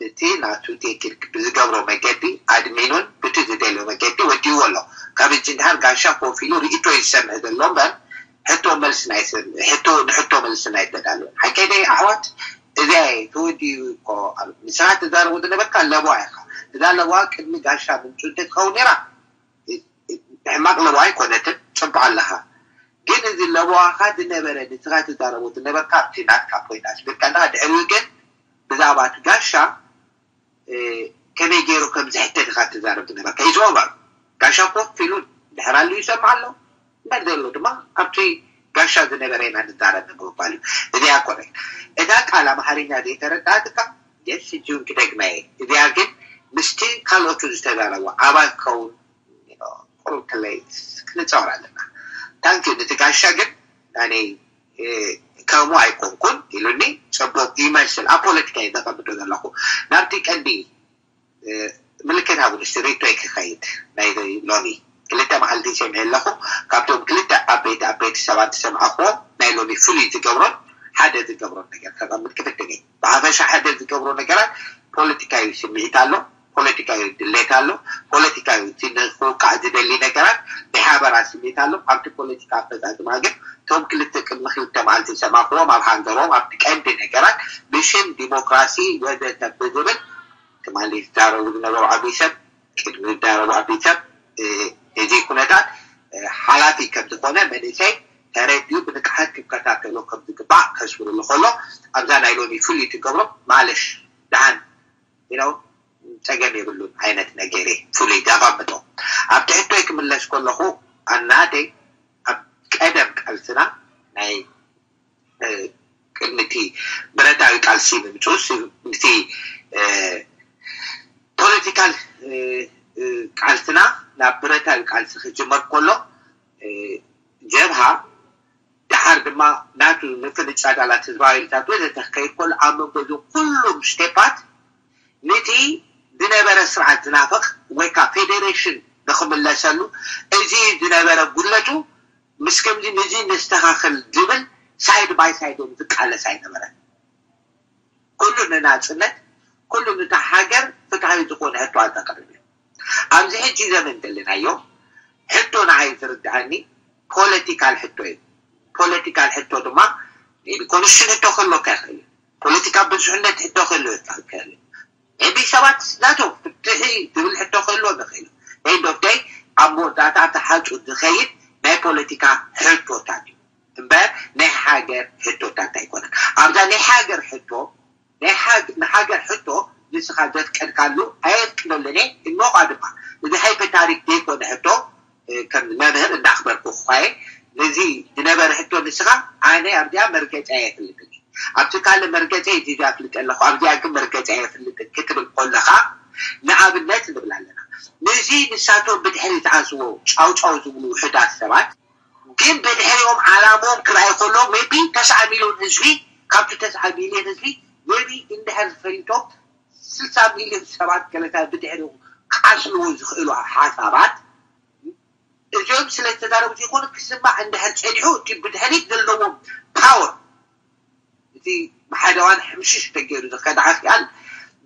እቲ ናቱ ቴክኒክ ብዝገብሮ መገዲ ኣድሚኑን ብቲ ዝደልዮ መገዲ ወዲእዎ ኣሎ። ካብ ሕጂ ንድሓር ጋሻ ኮፍ ኢሉ ርእይቶ እዩ ዝሰምዕ ዘሎ እምበር ሕቶ መልሲ ናይ ሰብ ሕቶ ንሕቶ መልሲ ናይ ተዳልዮ ሓቀይ ደይ ኣሕዋት እዚኣ ተወዲኡ እኮ ኣሎ። ንስኻ ትዛረቦ ዝነበርካ ለበዋ ኢኻ። እዛ ለበዋ ቅድሚ ጋሻ ምምፅኡ እንተትኸውን ነይራ ሕማቕ ለበዋ ኣይኮነትን። ፅቡቕ ኣለኻ። ግን እዚ ለበዋኻ ዝነበረ ንስኻ ትዛረቦ ዝነበርካ ኣብቲ ናትካ ኮይና ስልካ ኣለኻ። ድሕሪኡ ግን ብዛዕባ እቲ ጋሻ ከመይ ገይሩ ከም ዝሕተት ኢኻ ትዛረብ ዝነበርካ። ይፅወባ ጋሻ ኮፍ ኢሉ ድሕር ኣሉ ይሰምዕ ኣሎ እምበር ዘሎ ድማ ኣብቲ ጋሻ ዝነበረ ኢና ንዛረብ ንምባል እዩ። እዚኣ ኮነ እታ ቃል ኣምሓርኛ ዘይተረዳእትካ የስ እጅውን ክደግመ እየ። እዚኣ ግን ምስቲ ካልኦቱ ዝተዛረቦ ኣባይ ክኸውን ቁሩብ ክለይ ክንፃወር ኣለና። ታንኪ ነቲ ጋሻ ግን ኣነ ከምኡ ኣይኮንኩን ኢሉኒ። ፅቡቅ ይመስል ኣብ ፖለቲካ እየ ዘቐምጦ ዘለኹ። ናብቲ ቀንዲ ምልክት ሃቡኒ እስቲ ሪቶይ ክኸይድ ናይ ሎሚ ክልተ መዓልቲ ሰሚዐ ኣለኹ። ካብቶም ክልተ ዓበይቲ ዓበይቲ ሰባት ዝሰምዐኽዎ ናይ ሎሚ ፍሉይ ዝገብሮን ሓደ ዝገብሮን ነገር ከቐምጥ ክፍትን እየ። ብሓፈሻ ሓደ ዝገብሮ ነገራት ፖለቲካዊ ስምዒት ኣሎ፣ ፖለቲካዊ ድሌት ኣሎ፣ ፖለቲካዊ እቲ ንክውቃዕ ዝደሊ ነገራት ናይ ሓበራ ስምዒት ኣሎ። ኣብቲ ፖለቲካ ኣፈፃፅማ ግን እቶም ክልተ ቅድሚ ክልተ መዓልቲ ዝሰማዕኽዎም ኣብ ሃንገሮም ኣብቲ ቀንዲ ነገራት ብሽም ዲሞክራሲ ወዘተ ብዝብል ትማሊ ዝዛረቡ ዝነበሩ ዓብዪ ሰብ ቅድሚ ዝዛረቡ ዓብዪ ሰብ እዚ ኩነታት ሓላፊ ከም ዝኾነ መንእሰይ ተረዲኡ ብንቅሓት ክከታተሎ ከም ዝግባእ ከስምረሉ ከሎ ኣብዛ ናይ ሎሚ ፍሉይ ትገብሮ ማለሽ ደሓን you know ፀገም የብሉን ዓይነት ነገር እየ ፍሉይ ዘቐምጦ። ኣብቲ ሕቶይ ክምለስ ከለኹ ኣናተይ ኣብ ቀደም ቃልስና ናይ ቅድሚ እቲ ብረታዊ ቃልሲ ምምፅኡስ እቲ ፖለቲካል ቃልስና ናብ ብረታዊ ቃልሲ ክጅመር ከሎ ጀብሃ ደሓር ድማ ናቱ ምፍንጫ ቃላት ህዝባዊ ኢልታት ወዘተ ክከይድ ከሎ ኣብ መንጎ እዞም ኩሉም ስቴፓት ነቲ ዝነበረ ስርዓት ዝናፍቕ ወይ ከዓ ፌዴሬሽን ንክምለሰሉ እዚ ዝነበረ ጉድለቱ ምስ ከምዚ ነዚ ነስተኻኽል ዝብል ሳይድ ባይ ሳይድ እዮም ዝቃለስ ኣይነበረን። ኩሉ ንናፅነት ኩሉ ንታ ሃገር ፍትሃዊ ዝኾነ ሕቶ ኣዘቅርብ እዩ። ኣብዚ ሕጂ ዘመን ዘለናዮ ሕቶ ንዓይ ዝርድኣኒ ፖለቲካል ሕቶ እዩ። ፖለቲካል ሕቶ ድማ ሜቢ ኮንስቲቱሽን ሕቶ ክህልወካ ይኽእል እዩ። ፖለቲካ ብዙሕነት ሕቶ ክህልወካ ይኽእል እዩ። ሜቢ ሰባት ናቶም ፍትሒ ዝብል ሕቶ ክህልዎም ይኽእል እዩ። ኤንድ ኦፍ ደይ ኣብ መወዳእታ ተሓፁ ዝኸይድ ናይ ፖለቲካ ሕቶታት እዩ እምበር ናይ ሃገር ሕቶታት ኣይኮነን። ኣብዛ ናይ ሃገር ሕቶ ናይ ሃግ- ንሃገር ሕቶ ንስኻ ዘፍቀድካሉ ኣየፍቅደሉን እየ እኖኻ ድማ እዚ ሃይፐ ታሪክ ዘይኮነ ሕቶ ከም መምህር እንዳኽበርኩ ኳየ ነዚ ዝነበረ ሕቶ ንስኻ ኣነ ኣብዚኣ መርገፂ ኣየፍልጥን እየ። ኣብቲ ካልእ መርገፂ እዚ ኣፍልጥ ኣለኹ ኣብዚኣ ግን መርገፂ ኣየፍልጥን ክትብል ከለኻ ንኣብነት ንብል ኣለና። ነዚ ንሳቶም ብድሕሪ ዝኣስዎ ጫውጫው ዝብሉ ውሕዳት ሰባት ግን ብድሕሪኦም ዓላምኦም ክረኣይ ከሎ ሜቢ ተስዓ ሚሊዮን ህዝቢ ካብቲ ተስዓ ሚሊዮን ህዝቢ ሜቢ እንድሕር ዝፈሊጦም ስልሳ ሚሊዮን ሰባት ገለታት ብድሕሪኡ ክዓስልዎ ዝኽእሉ ሓሳባት እዚኦም ስለ ዝተዛረቡ ዘይኮኑ ክስማዕ እንድሕር ፀኒሑ እቲ ብድሕሪት ዘለዎም ፓወር እቲ ብሓደዋን ሕምሽሽ ተገይሩ ዝኸዳ ኣኽያል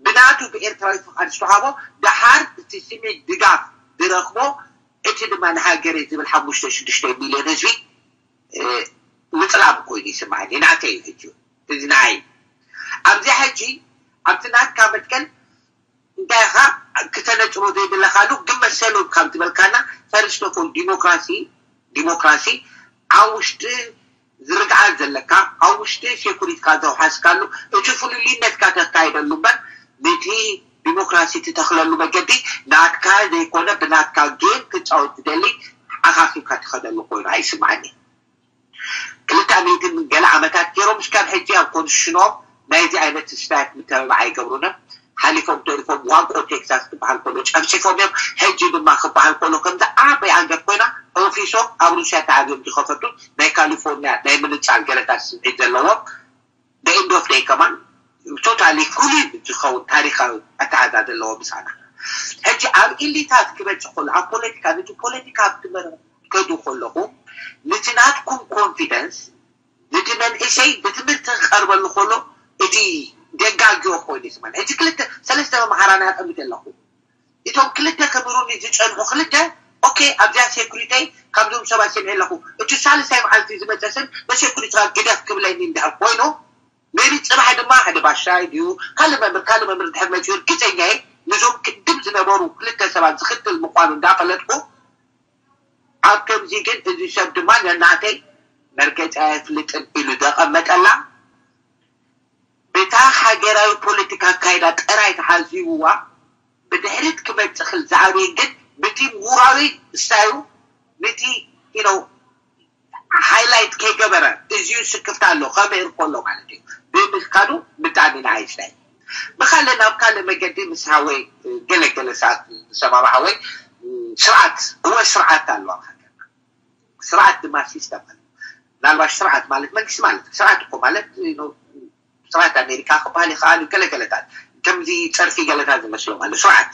ብናቱ ብኤርትራዊ ፍቓድ ዝተዋህቦ ደሓር እቲ ስሜት ድጋፍ ዝረኽቦ እቲ ድማ ንሃገረ ዝብል ሓሙሽተ ሽዱሽተ ሚልዮን ህዝቢ ምፅላም ኮይኑ ይስማዓኒ ናተይ እዩ ሕጂ እዚ ንዓይ ኣብዚ ሕጂ ኣብቲ ናትካ መትከል እንታይ ኢኻ ክተነፅሮ ዘይብለካሉ ግን መሰሎም ካብ ዝበልካና ፈርስት ኦፍ ኦል ዲሞክራሲ ዲሞክራሲ ኣብ ውሽጢ ዝርግዓት ዘለካ ኣብ ውሽጢ ሴኩሪትካ ዘውሓስካሉ እቲ ፍሉልነትካ ተካይደሉ እምበር ነቲ ዲሞክራሲ ትተኽለሉ መገዲ ናትካ ዘይኮነ ብናትካ ጌም ክፃወት ዝደሊ ዓኻኺብካ ትኸደሉ ኮይኑ ኣይስማዓኒ ክልተ ሚእትን ገለ ዓመታት ገይሮም እስካብ ሕጂ ኣብ ኮንስሽኖም ናይዚ ዓይነት ስታይት ምተበባዕ ኣይገብሩን ሓሊፎም ተሪፎም ዋቆ ቴክሳስ ክበሃል ከሎ ጨፍጭፎም እዮም ሕጂ ድማ ክበሃል ከሎ ከምዚ ዓበይ ኣንገት ኮይና ኦፊሶም ኣብ ሩስያ ተዓብዮም ዝኸፈቱ ናይ ካሊፎርኒያ ናይ ምንፃል ገለታት ስምዒት ዘለዎም the end of day ከማን ቶታሊ ፍሉይ ዝኸውን ታሪካዊ ኣተሓዛ ዘለዎ ምሳና ሕጂ ኣብ ኢሊታት ክበፅእ ከሎ ኣብ ፖለቲካ ነቲ ፖለቲካ ኣብ ትመርከዱ ከለኹ ነቲ ናትኩም ኮንፊደንስ ነቲ መንእሰይ ብትምህርቲ ክቀርበሉ ከሎ እቲ ደጋጊዮ ኮይኑ ይስማን ሕጂ ክልተ ሰለስተ መምሃራን ኣጠምት ኣለኹ እቶም ክልተ ክምህሩኒ ዝፀንሑ ክልተ ኦኬ ኣብዚኣ ሴኩሪተይ ካብዞም ሰባት ሰሚዐ ኣለኹ እቲ ሳልሳይ መዓልቲ ዝመፀ ሰብ በሴኩሪትኻ ግደፍ ክብለኒ እንድሕር ኮይኑ ሜቢ ፅባሕ ድማ ሓደ ባሻይ ድዩ ካልእ መምህር ካልእ መምህር እንድሕር መፂኡ እርግፀኛ እየ ነዞም ቅድም ዝነበሩ ክልተ ሰባት ዝኽትል ምኳኑ እንዳፈለጥኩ ኣብ ከምዚ ግን እዚ ሰብ ድማ ነናተይ መርገፂ ኣየፍልጥን ኢሉ ዘቐመጠላ በታ ሃገራዊ ፖለቲካ ኣካይዳ ጥራይ ተሓዚብዋ ብድሕሪት ክመፅእ ክል ዝኣበየ ግን ብቲ ምሁራዊ ስታይሉ ነቲ you know ሃይላይት ከይገበረ እዚዩ ስክፍታ ኣሎ ከመይ እኮ ኣሎ ማለት እዩ ብምካዱ ብጣዕሚ ንዓይ ስታይ ብካልእ ናብ ካልእ መገዲ ምስ ሃወይ ገለገለ ሰዓት ዝሰማማዕ ሃወይ ስርዓት እወ ስርዓት ኣለዋ ሃገርና። ስርዓት ድማ ሲስተም ኣሎ። ምናልባሽ ስርዓት ማለት መንግስቲ ማለት ስርዓት እኮ ማለት ስርዓት ኣሜሪካ ክበሃል ይኽኣል እዩ። ገለገለታት ከምዚ ጸርፊ ገለታት ዝመስሎም ኣሎ። ስርዓት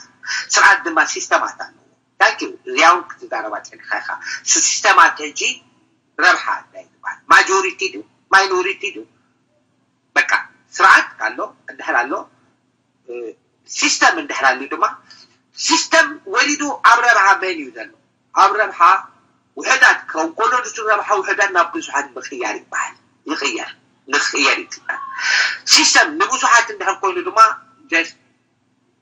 ስርዓት ድማ ሲስተማት ኣለዎ። ታንኪዩ እዚያውን ክትዛረባ ጸኒኻ ኢኻ። ሲስተማት ሕጂ ረብሓ እንታይ ዝበሃል ማጆሪቲ ድዩ ማይኖሪቲ ድዩ? በቃ ስርዓት ኣሎ እንድሕር ኣሎ ሲስተም እንድሕር ኣልዩ ድማ ሲስተም ወሪዱ ኣብ ረብሓ መን እዩ ዘሎ? ኣብ ረብሓ ውሕዳት ክኸውን ከሎ ንሱ ረብሓ ውሕዳት ናብ ብዙሓት ምቕያር ይበሃል። ይቕየር ንክቕየር ይግባእ። ሲስተም ንብዙሓት እንድሕር ኮይኑ ድማ just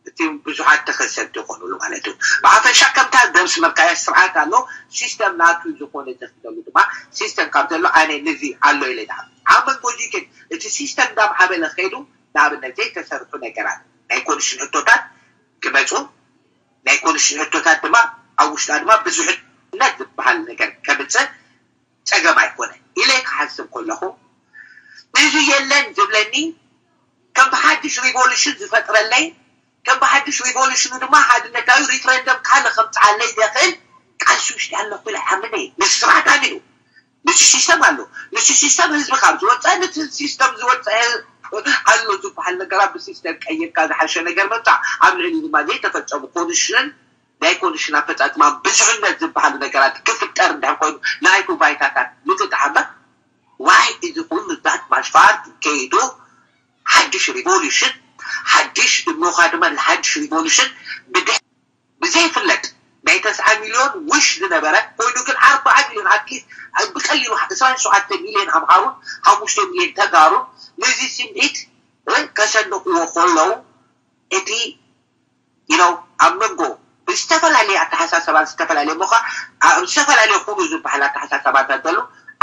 እቲ ብዙሓት ተኸሰብቲ ይኾኑሉ ማለት እዩ። ብሓፈሻ ከምታ ደምስ መካያ ስርዓት ኣሎ ሲስተም ናቱ ዝኾነ ዘኽደሉ ድማ ሲስተም ካብ ዘሎ ኣነ ንዚ ኣሎ ኢለ ዳ ኣብ መንጎ እዚ ግን እቲ ሲስተም እንዳምዓበለ ከይዱ ንኣብነት ዘይተሰርሑ ነገራት ናይ ኮንሽን ሕቶታት ክመፁ ናይ ኮንሽን ሕቶታት ድማ ኣብ ውሽጣ ድማ ብዙሕነት ዝበሃል ነገር ከምፅእ ፀገም ኣይኮነ ኢለ ክሓስብ ከለኹ እዚ የለን ዝብለኒ ከም ብሓድሽ ሪቮሉሽን ዝፈጥረለይ ከም ብሓድሽ ሪቮሉሽኑ ድማ ሓድነታዊ ሪፍረንደም ካልእ ከምፅኣለይ ዘኽእል ቃልሲ ውሽጢ ኣለኹ ኢለ ሓምነ ምስ ስርዓት ኣሚኑ ምስ ሲስተም ኣሎ ምስ ሲስተም ህዝቢ ካብ ዝወፀ ነቲ ሲስተም ዝወፀ ኣሎ ዝበሃል ነገራት ብሲስተም ቀይርካ ዝሓሸ ነገር መምፃእ ኣብ ልዕሊ ድማ ዘይተፈፀሙ ኮንሽን ናይ ኮንሽን ኣፈፃፅማ ብዙሕነት ዝበሃሉ ነገራት ክፍጠር እንድሕር ኮይኑ ናይቱ ባይታታት ምጥጣሕ እምበር ዋይ እዚ ኩሉ ዛት ማሽፋር ከይዱ ሓድሽ ሪቮሉሽን ሓድሽ እሞኻ ድማ ንሓድሽ ሪቮሉሽን ብድሕ ብዘይፍለጥ ናይ ተስዓ ሚልዮን ውሽ ዝነበረ ኮይኑ ግን ኣርባዓ ሚልዮን ኣትሊስት ብቀሊሉ ዕስራን ሸውዓተ ሚልዮን ኣምሃሩን ሓሙሽተ ሚልዮን ተጋሩን ነዚ ስምዒት ከሰንቕዎ ከለዉ እቲ you know ኣብ መንጎ ብዝተፈላለየ ኣተሓሳሰባ ዝተፈላለየ ሞ ኣብ ዝተፈላለየ ኩሉ ዝበሃል ኣተሓሳሰባታት ዘሎ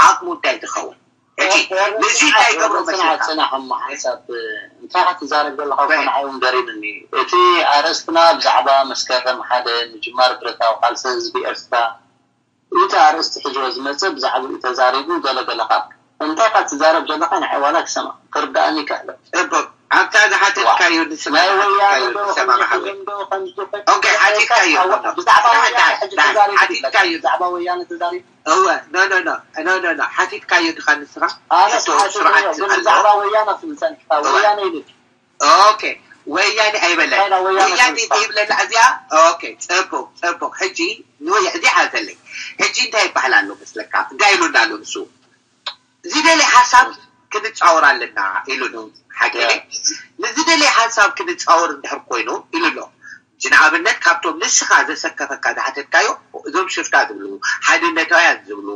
ዓቕሙ እንታይ ዝኸውን ሕጂ ንዚ እንታይ ገብሮ መስልካ ፅናሕ እሞ ሓንሳብ እንታይ ክትዛረብ ዘለካ ኮነ ዓይውን ገሪምኒ እቲ ኣርእስትና ብዛዕባ መስከረም ሓደ ምጅማር ብረታዊ ቃልሲ ህዝቢ ኤርትራ እቲ ኣርእስቲ ሒዝዎ ዝመፀ ብዛዕባኡ ተዛሪቡ ገለገለ ካብ እንታይ ኢኻ ትዛረብ ዘለኻ ንዓይ ዋላ ክሰምዕ ክርድኣኒ ይክእል እየ። እቦ ኣብታ ዝሓተትካዮ ንስኻ ናይ ወያነ ዝሓተትካዮ ዶ ንሰማማዕ ከምዚ ሓወይ። ትብሎ ዶ ከምዚ ዶ ኦኬ ሓቲትካዮ እኮ። ብዛዕባ ወያነ ሕጂ ተዛሪቡ ይብለካ። ሓቲትካዮ። ብዛዕባ ወያነ ተዛሪቡ እወ no no no no no no ሓቲትካዮ ድኻ ንስኻ? ኣነ ሕቶ ሓቲተ ስርዓት እየ፣ ግን ኣሎ። ብዛዕባ ወያነ ትብል ጸኒሕካ። እወ። ወያነ ይብል። ኦኬ ወያኔ ኣይበለን። ወያኔ ወያኔ ይብለላ እዚኣ። ኦኬ ጽቡቅ ጽቡቅ። ሕጂ ንወያ እዚኣ ሓዘለይ። ሕጂ እንታይ ይበሃል ኣሎ መስለካ? እንታይ ኢሉና ኣሎ ንሱ? ዝደለየ ሓሳብ ክንጻወር ኣለና ኢሉ ነው። ሓቂ ንዝደለየ ሓሳብ ክንጻወር እንድሕር ኮይኑ ኢሉ ኣሎ። ንኣብነት ካብቶም ንስኻ ዘሰከፈካ ዝሓተትካዮ እዞም ሽፍታ ዝብሉ ሓድነታውያን ዝብሉ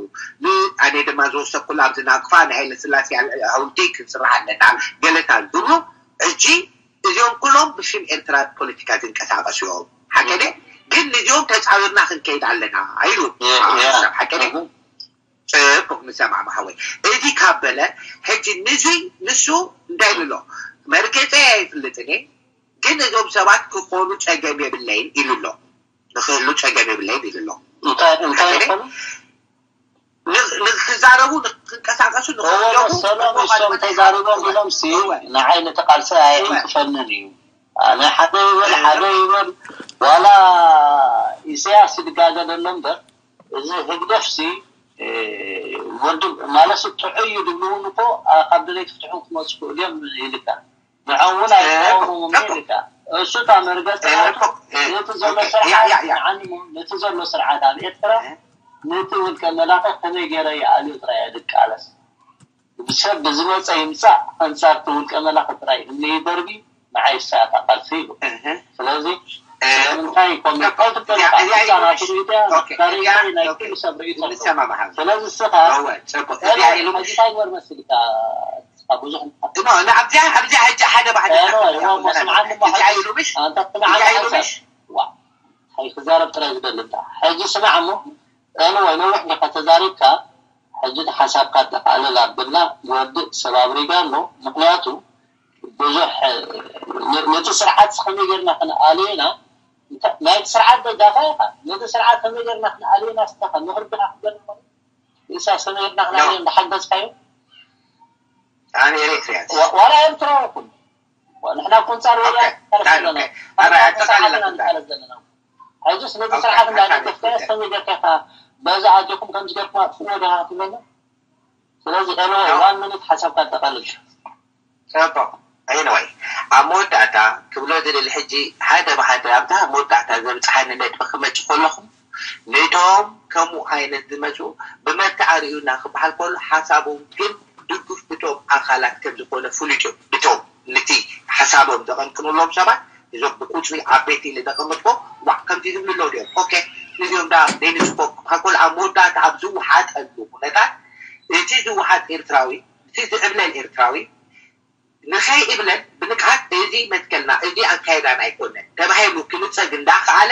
ኣነ ድማ ዝወሰኩሉ ኣብዚ ናቅፋ ንሃይለ ስላሴ ሓውልቲ ክንስራሕ ኣለና ገለታት ዝብሉ ሕጂ እዚኦም ኩሎም ብሽም ኤርትራ ፖለቲካ ዝንቀሳቀሱ እዮም ሓቀደ ግን ንዚኦም ተፃዊርና ክንከይድ ኣለና ኣይሉ ሓቀደ ጽቡቅ ንሰማዕ ማሓወይ እዚ ካብ በለ ሕጂ ንዙይ ንሱ እንታይ ኢሉ ኣሎ መርገፀ ኣይፍልጥን ግን እዞም ሰባት ክኾኑ ጸገም የብለይን ኢሉ ኣሎ። ንክህሉ ጸገም የብለይን ኢሉ ኣሎ። እንታይ እንታይ ይኾኑ? ንክዛረቡ ንክንቀሳቀሱ ንክወደቡ ሰሎም እሶም ተዛሪቦም ኢሎም ሲ ንዓይ ነቲ ቃልሲ ኣየዕንቅፈንን እዩ። ኣነ ሓደ ይበል ሓደ ይበል ዋላ ኢሳያስ ይድጋገ ዘሎ እምበር እዚ ህግደፍ ሲ ወዲ ማለት ጥዑይ እዩ ድብልውን እኮ ካብ ድሌት ፍትሑ ክመፁ ክእሉ እዮም ኢልካ ንዕኡ እውን ኣይቃወሞምን ኢልካ። እሱ እታ መርገፂ ናቱ ነቲ ዘሎ ስርዓት ንዓኒ ነቲ ዘሎ ስርዓት ኣብ ኤርትራ ነቲ ውልቀ መላኺ ከመይ ገይረ ይኣልዮ ጥራይ እየ ዝቃለስ። ብሰብ ብዝመፀ ይምፃእ ኣንፃር እቲ ውልቀ መላኺ ጥራይ እምኒ ይደርቢ ንዓይ እሳ እያ እታ ቃልሲ ኢሉ። ስለዚ ስለምንታይ ኮሚቴ ናቱ ርእቶ ናቱ ርእቶ ናይ ኩሉ ሰብ ርእቶ ኣለዎ። ስለዚ እስኻ ሕጂ እንታይ ግበር መሲልካ ብዙሕ ኣብዚኣ ኣብዚኣ ሕጂ ሓደ ባሕሪ ስምዓኒ እሞ ሕጂ ኣይሉምሽ ኣይሉምሽ ኣይክዛረብ ጥራይ ዝደሊ እንዳ ሕጂ ስማዕ እሞ ኣነ ወይ ነዊሕ ዲኻ ተዛሪብካ ሕጂ ሓሳብካ ኣጠቃልል ኣብልና ንወድእ ሰብ ኣብሪጋ ኣሎ ምክንያቱ ብዙሕ ነቲ ስርዓት ከመይ ጌርና ክንኣልየና ናይቲ ስርዓት በጃኻ ኢኻ ነቲ ስርዓት ከመይ ጌርና ክንኣልየና ስኻ ምኽሪ ዲኻ ክትገርም ኢሳያስ ከመይ ጌርና ክንኣልዮ እንዳሓገዝካዮ ዋላ ኤርትራ ይኹን ንሕና ኮንጻር ወያ ኣረ ኣጠቃልላ ዘለና ሕጂ ስለዚ ስርዓት እንዳደገፍካ ሰሚ ገርካ በዛ ኣጆኩም ከምዚ ገርኩም ኣጥፍዎ ዲኻ ትብለና። ስለዚ ኤሎ ዋን ሚኒት ሓሳብካ ኣጠቃልል። ጽቡቕ። Anyway፣ ኣብ መወዳእታ ክብሎ ዝደሊ ሕጂ ሓደ ብሓደ ኣብታ መወዳእታ ዘብጽሓኒ ነጥቢ ክመጽእ ከለኹ፣ ነቶም ከምኡ ዓይነት ዝመጹ ብመልክዕ ኣርእዩና ክበሃል ከሎ ሓሳቦም ግን ድጉፍ ብቶም ኣኻላት ከም ዝኾነ ፍሉጥ እዩ። ብቶም ነቲ ሓሳቦም ዘቐንቅንሎም ሰባት እዞም ብቁጽሪ ዓበይቲ ኢለ ዘቐመጥኮ ዋዕ ከምዚ ዝብሉ ኣለዉ ድዮም? ኦኬ፣ እዚኦም ዳ ዘይንስኮ ክበሃል ከሎ ኣብ መወዳእታ ኣብ ዝወሓጠሉ ኩነታት እቲ ዝወሓጥ ኤርትራዊ እቲ ዝዕብለል ኤርትራዊ ንኸይእብለን ብንቅሓት እዚ መትከልና እዚ ኣካይዳና ኣይኮነን ተባሂሉ ክልፀግ እንዳኸኣለ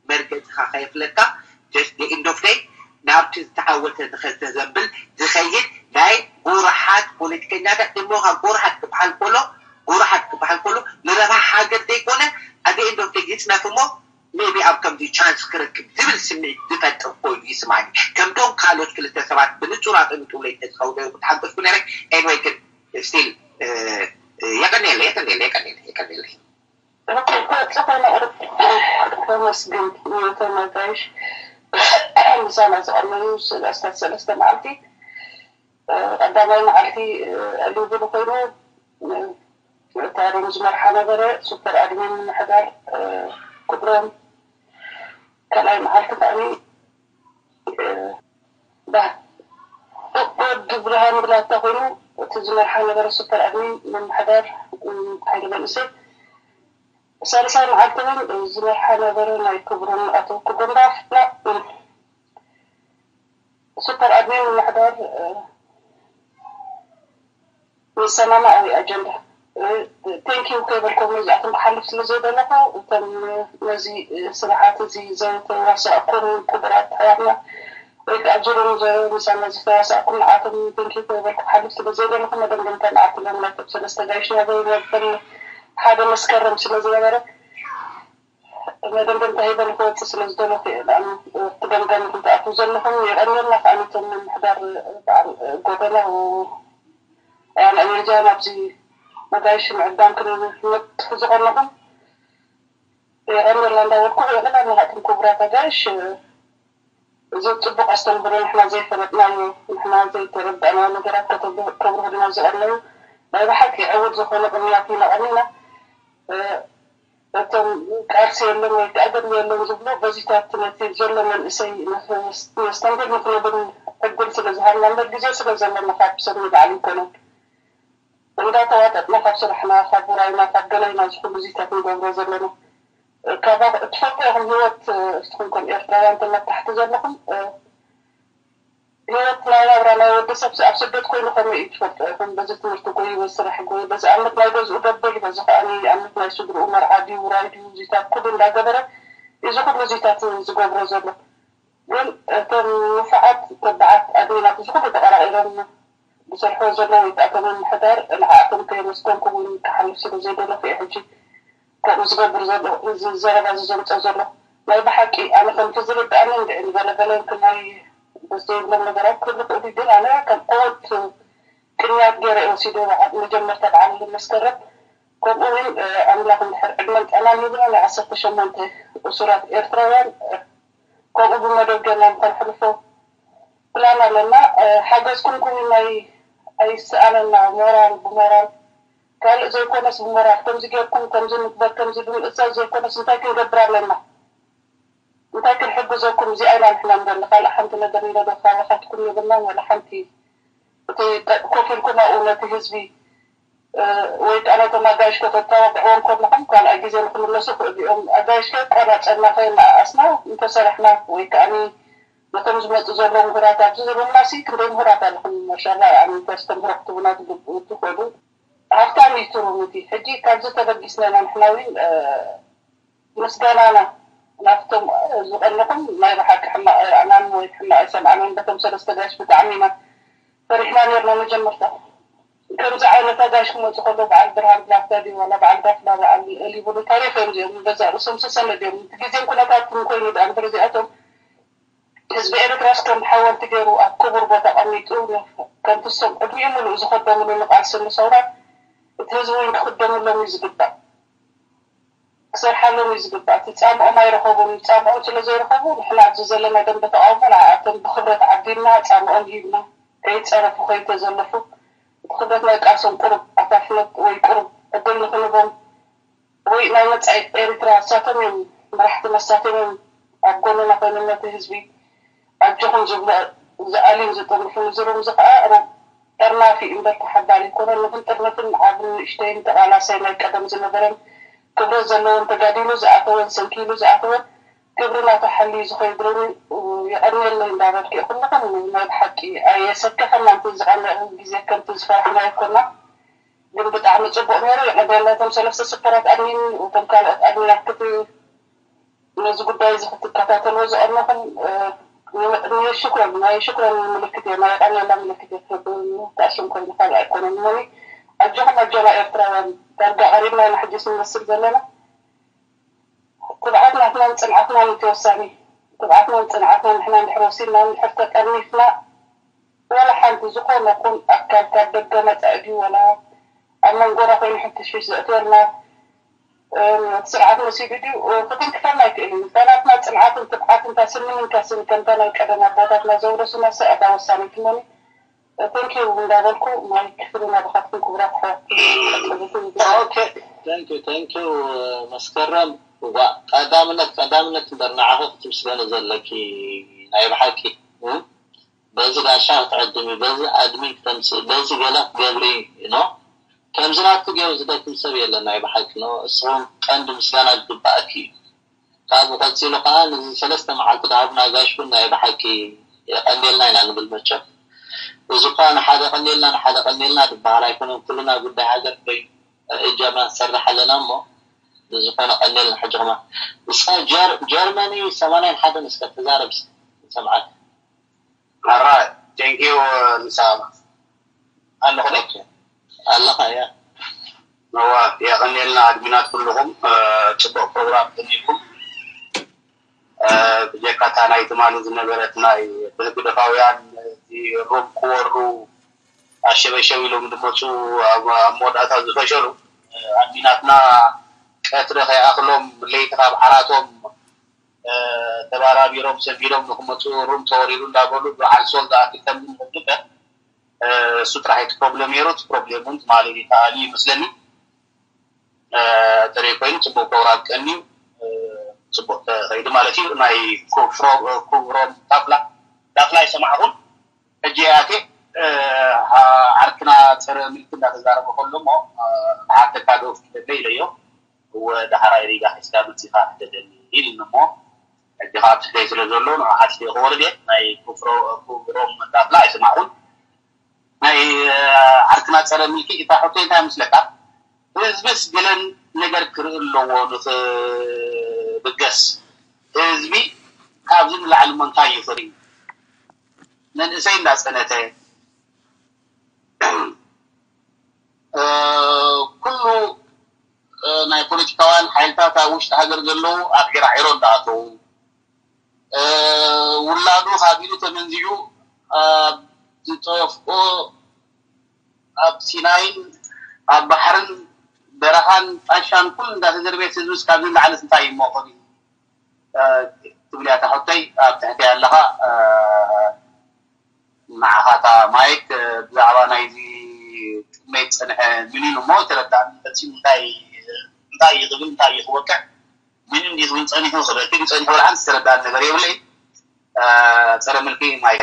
መርገፅኻ ከየፍለካ just the end of day ናብቲ ዝተዓወተ ዝኸተ ዘንብል ዝኸይድ ናይ ጎረሓት ፖለቲከኛታት እሞ ካብ ጎረሓት ክበሃል ከሎ ጎረሓት ክበሃል ከሎ ንረብሓ ሃገር ዘይኮነ at the end of day ይፅነፍ እሞ maybe ኣብ ከምዚ ቻንስ ክረክብ ዝብል ስምዒት ዝፈጥር ኮይኑ ይስማኒ። ከምቶም ካልኦት ክልተ ሰባት ብንጹር ኣጠሚጡለይ እንተዝኸውን ምተሓገዝኩ ነረ። Anyway ግን still የቀንየለ የቀንየለ የቀንየለ የቀንየለ ተመስግን ተመጋይሽ ምሳና ዝቐነዩ ስለ ኣስታት ሰለስተ መዓልቲ ቀዳማይ መዓልቲ ዕልል ኮይኑ እታ ሮም ዝመርሓ ነበረ ሱፐር ኣድሚን ምምሕዳር ክብሮም ካልኣይ መዓልቲ ከዓኒ ወዲ ብርሃን ብላታ ኮይኑ እቲ ዝመርሓ ነበረ ሱፐር ኣድሚን ምምሕዳር ሓይሊ መንእሰይ ሳልሳይ መዓልቲ እውን ዝመርሓ ነበረ ናይ ክብሮም ኣቶ ክብሮም ባፍላ ሱፐር ኣድሚን ምምሕዳር ንሰማማኣዊ ኣጀንዳ ቴንኪዩ ከይበልኩም ነዚኣቶም ክሓልፍ ስለ ዘይደለኹ እቶም ነዚ ስራሓት እዚ ዘተዋሳእኩም ክቡራት ኣሕዋትና ወይ ከዓ ኣብ ዙርዮም ዘሎ ምሳና ዝተዋሳእኩም ንዓቶም ቴንኪዩ ከይበልኩ ክሓልፍ ስለ ዘይደለኹ መደምደምታ ንኣትሎም ናይቶም ሰለስተ ጋይሽ ናበይ ነብል ሓደ መስከረም ስለ ዝነበረ መደምደምታ ሂበ ንክወፅእ ስለ ዝደለኹ እየ። እቲ ገምጋም ክንትኣትዉ ዘለኹም የቐንየልና። ከኣ ነቶም ምምሕዳር በዓል ጎደና ኣያን ኤነርጂ ናብዚ መጋይሽ ምዕዳም ክንመጥሑ ዝቐነኹም የቐንየልና እንዳበልኩ የቐንየልና። እቶም ክቡራት ኣጋይሽ እዚ ጽቡቕ ኣስተምህሮ ንሕና ዘይፈለጥናዮ ንሕና ዘይተረዳእናዮ ነገራት ከተብርሁልና ዝቐነዩ ናይ ብሓቂ ዕውት ዝኾነ ቅንያት ኢና ቀኒና። እቶም ቃልሲ የለን ወይ ከዓ ገድሊ የለን ዝብሉ በዚታት ነቲ ዘሎ መንእሰይ ነስተንግር ንክንብል ዕድል ስለ ዝሃብና እምበር ግዜ ስለ ዘለና ካብ ሰብ ንላዕሊ ይኮነን። እንዳተዋጠጥና ካብ ስራሕና ካብ ውራይና ካብ ገለይና እዚ ኩሉ ዚታት ንገብሮ ዘለና ካብ ትፈልጡ ኢኹም ህይወት እስኹም ከም ኤርትራውያን ተመታሕቲ ዘለኹም ህይወት ናይ ናብራ ናይ ወዲ ሰብ ኣብ ስደት ኮይኑ ከመይ እዩ ትፈልጡ ኢኹም በዚ ትምህርቲ ጎዩ በዚ ስራሕ ጎዩ በዚ ኣመት ናይ ገዝኡ ደብል በዚ ከኣ ኣመት ናይ ስድርኡ መርዓ ድዩ ውራይ ድዩ ዚታት ኩሉ እንዳገበረ እዚ ኩሉ ዚታት ዝገብሮ ዘሎ ግን እቶም ንፉዓት ተባዓት ኣድሚናት እዚ ኩሉ ተቐራቒሮም ዝሰርሕዎ ዘለዉ ወይ ከዓ እቶም ምምሕዳር ንዓኣቶም ከየመስገንኩ እውን ክሓልፍ ስለ ዘይደለኹ እየ ሕጂ ከምኡ ዝገብር ዘሎ እዚ ዘረባ እዚ ዘምፀ ዘሎ ናይ ብሓቂ ኣነ ከምቲ ዝርድኣኒ እንድዒ ንገለገለ እንክናይ ደስ ዘይብሎም ነገራት ክህሉ ክእል ግን ኣነ ከም ዕወት ቅንያት ገይረ እየ ወሲደ በዓል መጀመርታ በዓል መስከረም ከምኡ እውን ኣምላኽ እንድሕር ዕድመን ጥዕናን ሂብና ናይ ዓሰርተ ሸሞንተ እሱራት ኤርትራውያን ከምኡ ብመደብ ገና ንከንሕልፎ ፕላን ኣለና ሓገዝኩም ኩሉ ናይ ኣይስኣነና ሞራል ብሞራል ካልእ ዘይኮነስ ብሞራል ከምዚ ጌርኩም ከምዚ ንግበር ከምዚ ብምእዛዝ ዘይኮነስ እንታይ ክንገብር ኣለና እንታይ ክንሕግዘኩም እዚኣ ኢና ንሕና ንደሊ ካልእ ሓንቲ ነገር ንደዶ ካባኻትኩም የብልናን ወላ ሓንቲ እቲ ኮፍ ኢልኩም ኣብኡ ነቲ ህዝቢ ወይ ከዓ ነቶም ኣጋይሽ ከተተባብዕዎም ከለኹም ካልኣይ ግዜ ንክምለሱ ክእሉ እዮም ኣጋይሽ ከ ቆራፀና ከየነኣኣስና እንተሰራሕና ወይ ከዓ ነቶም ዝመፁ ዘለዉ ምሁራት ኣብዚ ዝብልናሲ ክንደይ ምሁራት ኣለኹም ማሻላ ኣስተምህሮ ክትቡና ትግብኡ ትኽእሉ ሃብታም እዩ ትሩም እቲ ሕጂ ካብዚ ተበጊስና ኢና ንሕና እውን ምስጋናና ናብቶም ዝቐንኹም ናይ ብሓቂ ሕማቕ ኣይረኣናን ወይ ሕማቕ ኣይሰማዕናን በቶም ሰለስተ ጋሽ ብጣዕሚ ኢና ፈሪሕና ነርና መጀመርታ ከምዚ ዓይነት ኣጋሽ ክመፁ ከሎ በዓል ብርሃን ብላታ ድዩ ዋላ በዓል ዳፍላ በዓል ሊቡሉ ታሪኽ እዮም እዚኦም ንገዛእ ርእሶም ዝተሰነድ እዮም እቲ ግዜን ኩነታትን ኮይኑ ደኣ እምበር እዚኣቶም ህዝቢ ኤርትራስ ከም ሓወልቲ ገይሩ ኣብ ክቡር ቦታ ቀሚጡ ከምቲ እሶም ዕድሚኡ ሙሉእ ዝኸደምሉ ንቃልሲ ንሰውራ እቲ ህዝቢ እውን ክኽደመሎም እዩ ዝግባእ፣ ክሰርሓሎም እዩ ዝግባእ። እቲ ፃምኦም ኣይረኸቡን። ፃምኦም ስለ ዘይረኸቡ ንሕና ኣብዚ ዘለና ደንበ ተቃውሞ ንዓኣቶም ብክብረት ዓዲምና ፃምኦም ሂብና ከይፀረፉ ከይተዘለፉ እቲ ክብረት ናይ ቃልሶም ቁሩብ ኣፋፍነት ወይ ቁሩብ ዕድል ንክንቦም ወይ ናይ መጻኢት ኤርትራ ንሳቶም እዮም መራሕቲ፣ ንሳቶም እዮም ኣብ ጎንና ኮይኖም ነቲ ህዝቢ ኣጆኹም ዝብሉ ዝኣልዩን ዝጥርንፉን። እዚ ርምዚ ከኣ ሩብ ጠርናፊ እምበር ተሓባሪ ኣይኮነን። ንኽንጥርንፍን ዓብን ንእሽተይን ተቓላሳይ ናይ ቀደም ዝነበረን ክብረት ዘለዎን ተጋዲሉ ዝኣተወን ሰንኪሉ ዝኣተወን ክብርና ተሓልዩ ዝኸይድ ርሚ የቐንየለይ እንዳበልኩ እየ። ኩልኹም ናይ ብሓቂ ኣየሰከፈናን እቲ ዝቐንዕ ግዜ ከምቲ ዝፈራሕናዮ ኣይኮናን። ግን ብጣዕሚ ጽቡቕ ነይሩ። የቐንየልና እቶም ሰለስተ ስፖራት ኣድሚን፣ እቶም ካልኦት ኣድሚናት ክት ነዚ ጉዳይ እዚ ክትከታተልዎ ዝቐነኹም ንሽኩረን ናይ ሽኩረን ምልክት እየ፣ ናይ የቐንየልና ምልክት እየ። ተኣሽም ኮይኑ ካልእ ኣይኮነን እሞኒ ኣጆኹም ኣጆና ኤርትራውያን ዳርጋ ቀሪብና ኢና ሕጂ ስንመስል ዘለና። ትብዓት ናትናን ጽንዓትናን እዩ ተወሳኒ። ትብዓትናን ጽንዓትናን ንሕና እንድሕር ወሲንና እንድሕር ተጠርኒፍና ወላ ሓንቲ ዝኾነ ኩን ኣካል ካብ ደገ መጻኢ ድዩ ወላ ኣብ መንጎና ኮይኑ ሕንፍሽፍሽ ዘእትወልና እቲ ስርዓት መሲሉ ድዩ ክትንክፈና ኣይክእል እዩ። እንታ ናትና ጽንዓትን ትብዓትን እታ ስኒ ምንካስን ከምታ ናይ ቀደም ኣቦታትና ዘውረሱና ሰ ኣዳ ወሳኒት እሞኒ ተንኪዩ እንዳበልኩ ማይ ክፍልና ብኻትኩም ክቡራት ኣሕዋት ኦኬ። Thank you, thank you መስከረም። ዋ ቀዳምነት ቀዳምነት እምበር ንዓኺ ክትምስገኒ ዘለኪ ናይ ብሓቂ በዚ ጋሻ ክትዕድሚ፣ በዚ ኣድሚን ክተምፅእ፣ በዚ ገለ ክትገብሪ ኖ ከምዚ ናትኪ ገይሩ ዝደክም ሰብ የለን። ናይ ብሓቂ ኖ እስኹም ቀንዲ ምስጋና ዝግባኣኪ እዩ። ካብኡ ቀፂሉ ከዓ ነዚ ሰለስተ መዓልቲ ድሃብና ጋሽ እውን ናይ ብሓቂ የቐንየልና ኢና ንብል። መቸም እዚ እኳ ንሓደ ቀንየልና ንሓደ ቀንየልና ዝበሃል ኣይኮነን። ኩልና ጉዳይ ሃገር ኮይኑ እጃምና ንሰርሕ ኣለና እሞ ብዝኾነ ቀንየልና። ሕጂ ከማን እስኻ ጀርመኒ ሰማንያን ሓደን እስከ ተዛረብ ንሰምዓካ። ኣራ ቴንኪው ንሳማ ኣለኹ ደ ኣለኻ እያ ነዋ የቐንየልና ኣድሚናት ኩልኹም። ፅቡቕ ፕሮግራም ቀኒልኩም። ብጀካ እታ ናይ ትማሊ ዝነበረት ናይ ብህግደፋውያን እቲ ሩም ክወሩ ኣሸበሸብ ኢሎም ዝመፁ ኣብ መወዳእታ ዝፈሸሉ ኣድሚናትና ቀትሪ ከይኣኽሎም ለይቲ ካብ ዓራቶም ተባራቢሮም ሰቢዶም ንክመፁ ሩም ተወሪሩ እንዳበሉ በዓል ሶል ዝኣክል ከምዚ ንክግበር እሱ ጥራሕ እቲ ፕሮብለም ነይሩ። እቲ ፕሮብሌም እውን ትማሊ ተኣልዩ ይመስለኒ። ጥሪ ኮይኑ ፅቡቅ ፕሮግራም ቀንዩ ፅቡቅ ተኸይዱ ማለት እዩ። ናይ ኩብሮም ታፍላ ዳፍላ ይሰማዕኹም ሕጂ ኣቴ ዓርክና ፀረ ምልኪ እንዳተዛረበ ከሎ እሞ ብሓተካ ዶ ፍትለለ ኢለዮ እወ ዳሕራይ ሪጋ ሒዝካ መፂኻ ሕደደኒ ኢልኒ እሞ ሕጂ ከዓ ኣብ ስደይ ስለ ዘሎ ንዓ ሓቲተ ክወርድ እየ ናይ ኩብሮም ዳፍላ ኣይሰማዕኹን ናይ ዓርክና ፀረ ምልኪ እታ ሕቶ እንታይ ምስለካ ህዝብስ ገለን ነገር ክርኢ ኣለዎ ንክብገስ ህዝቢ ካብዚ ንላዕሊ እሞ እንታይ እዩ ክርኢ መንእሰይ እንዳፀነተ ኩሉ ናይ ፖለቲካውያን ሓይልታት ኣብ ውሽጢ ሃገር ዘለዉ ኣብ ዒራዒሮ እንዳኣተዉ ውላዱ ካብ ኢዱ ተመንዚዑ ኣብ ዝጠፍኦ ኣብ ሲናይን ኣብ ባሕርን በረኻን ጣሻን ኩሉ እንዳተዘርበየ ህዝብስ ካብዚ ንላዕሊ እንታይ ይመኾን እዩ ትብል እያ እታ ሕቶይ ኣብ ትሕቲ ኣለኻ ንዓኻ እታ ማይክ ብዛዕባ ናይዚ ቅድመይ ዝፀንሐ ሚኒን እሞ ተረዳእኒ ፈፂሙ እንታይ እንታይ እዩ ክብል እንታይ እዩ ክወቅዕ ሚኒን ድዩ ክብል ፀኒሑ ክበኪ ድዩ ፀኒሑ ወላ ሓንቲ ዝተረዳእኒ ነገር የብለይ ፀረ ምልኪ ማይክ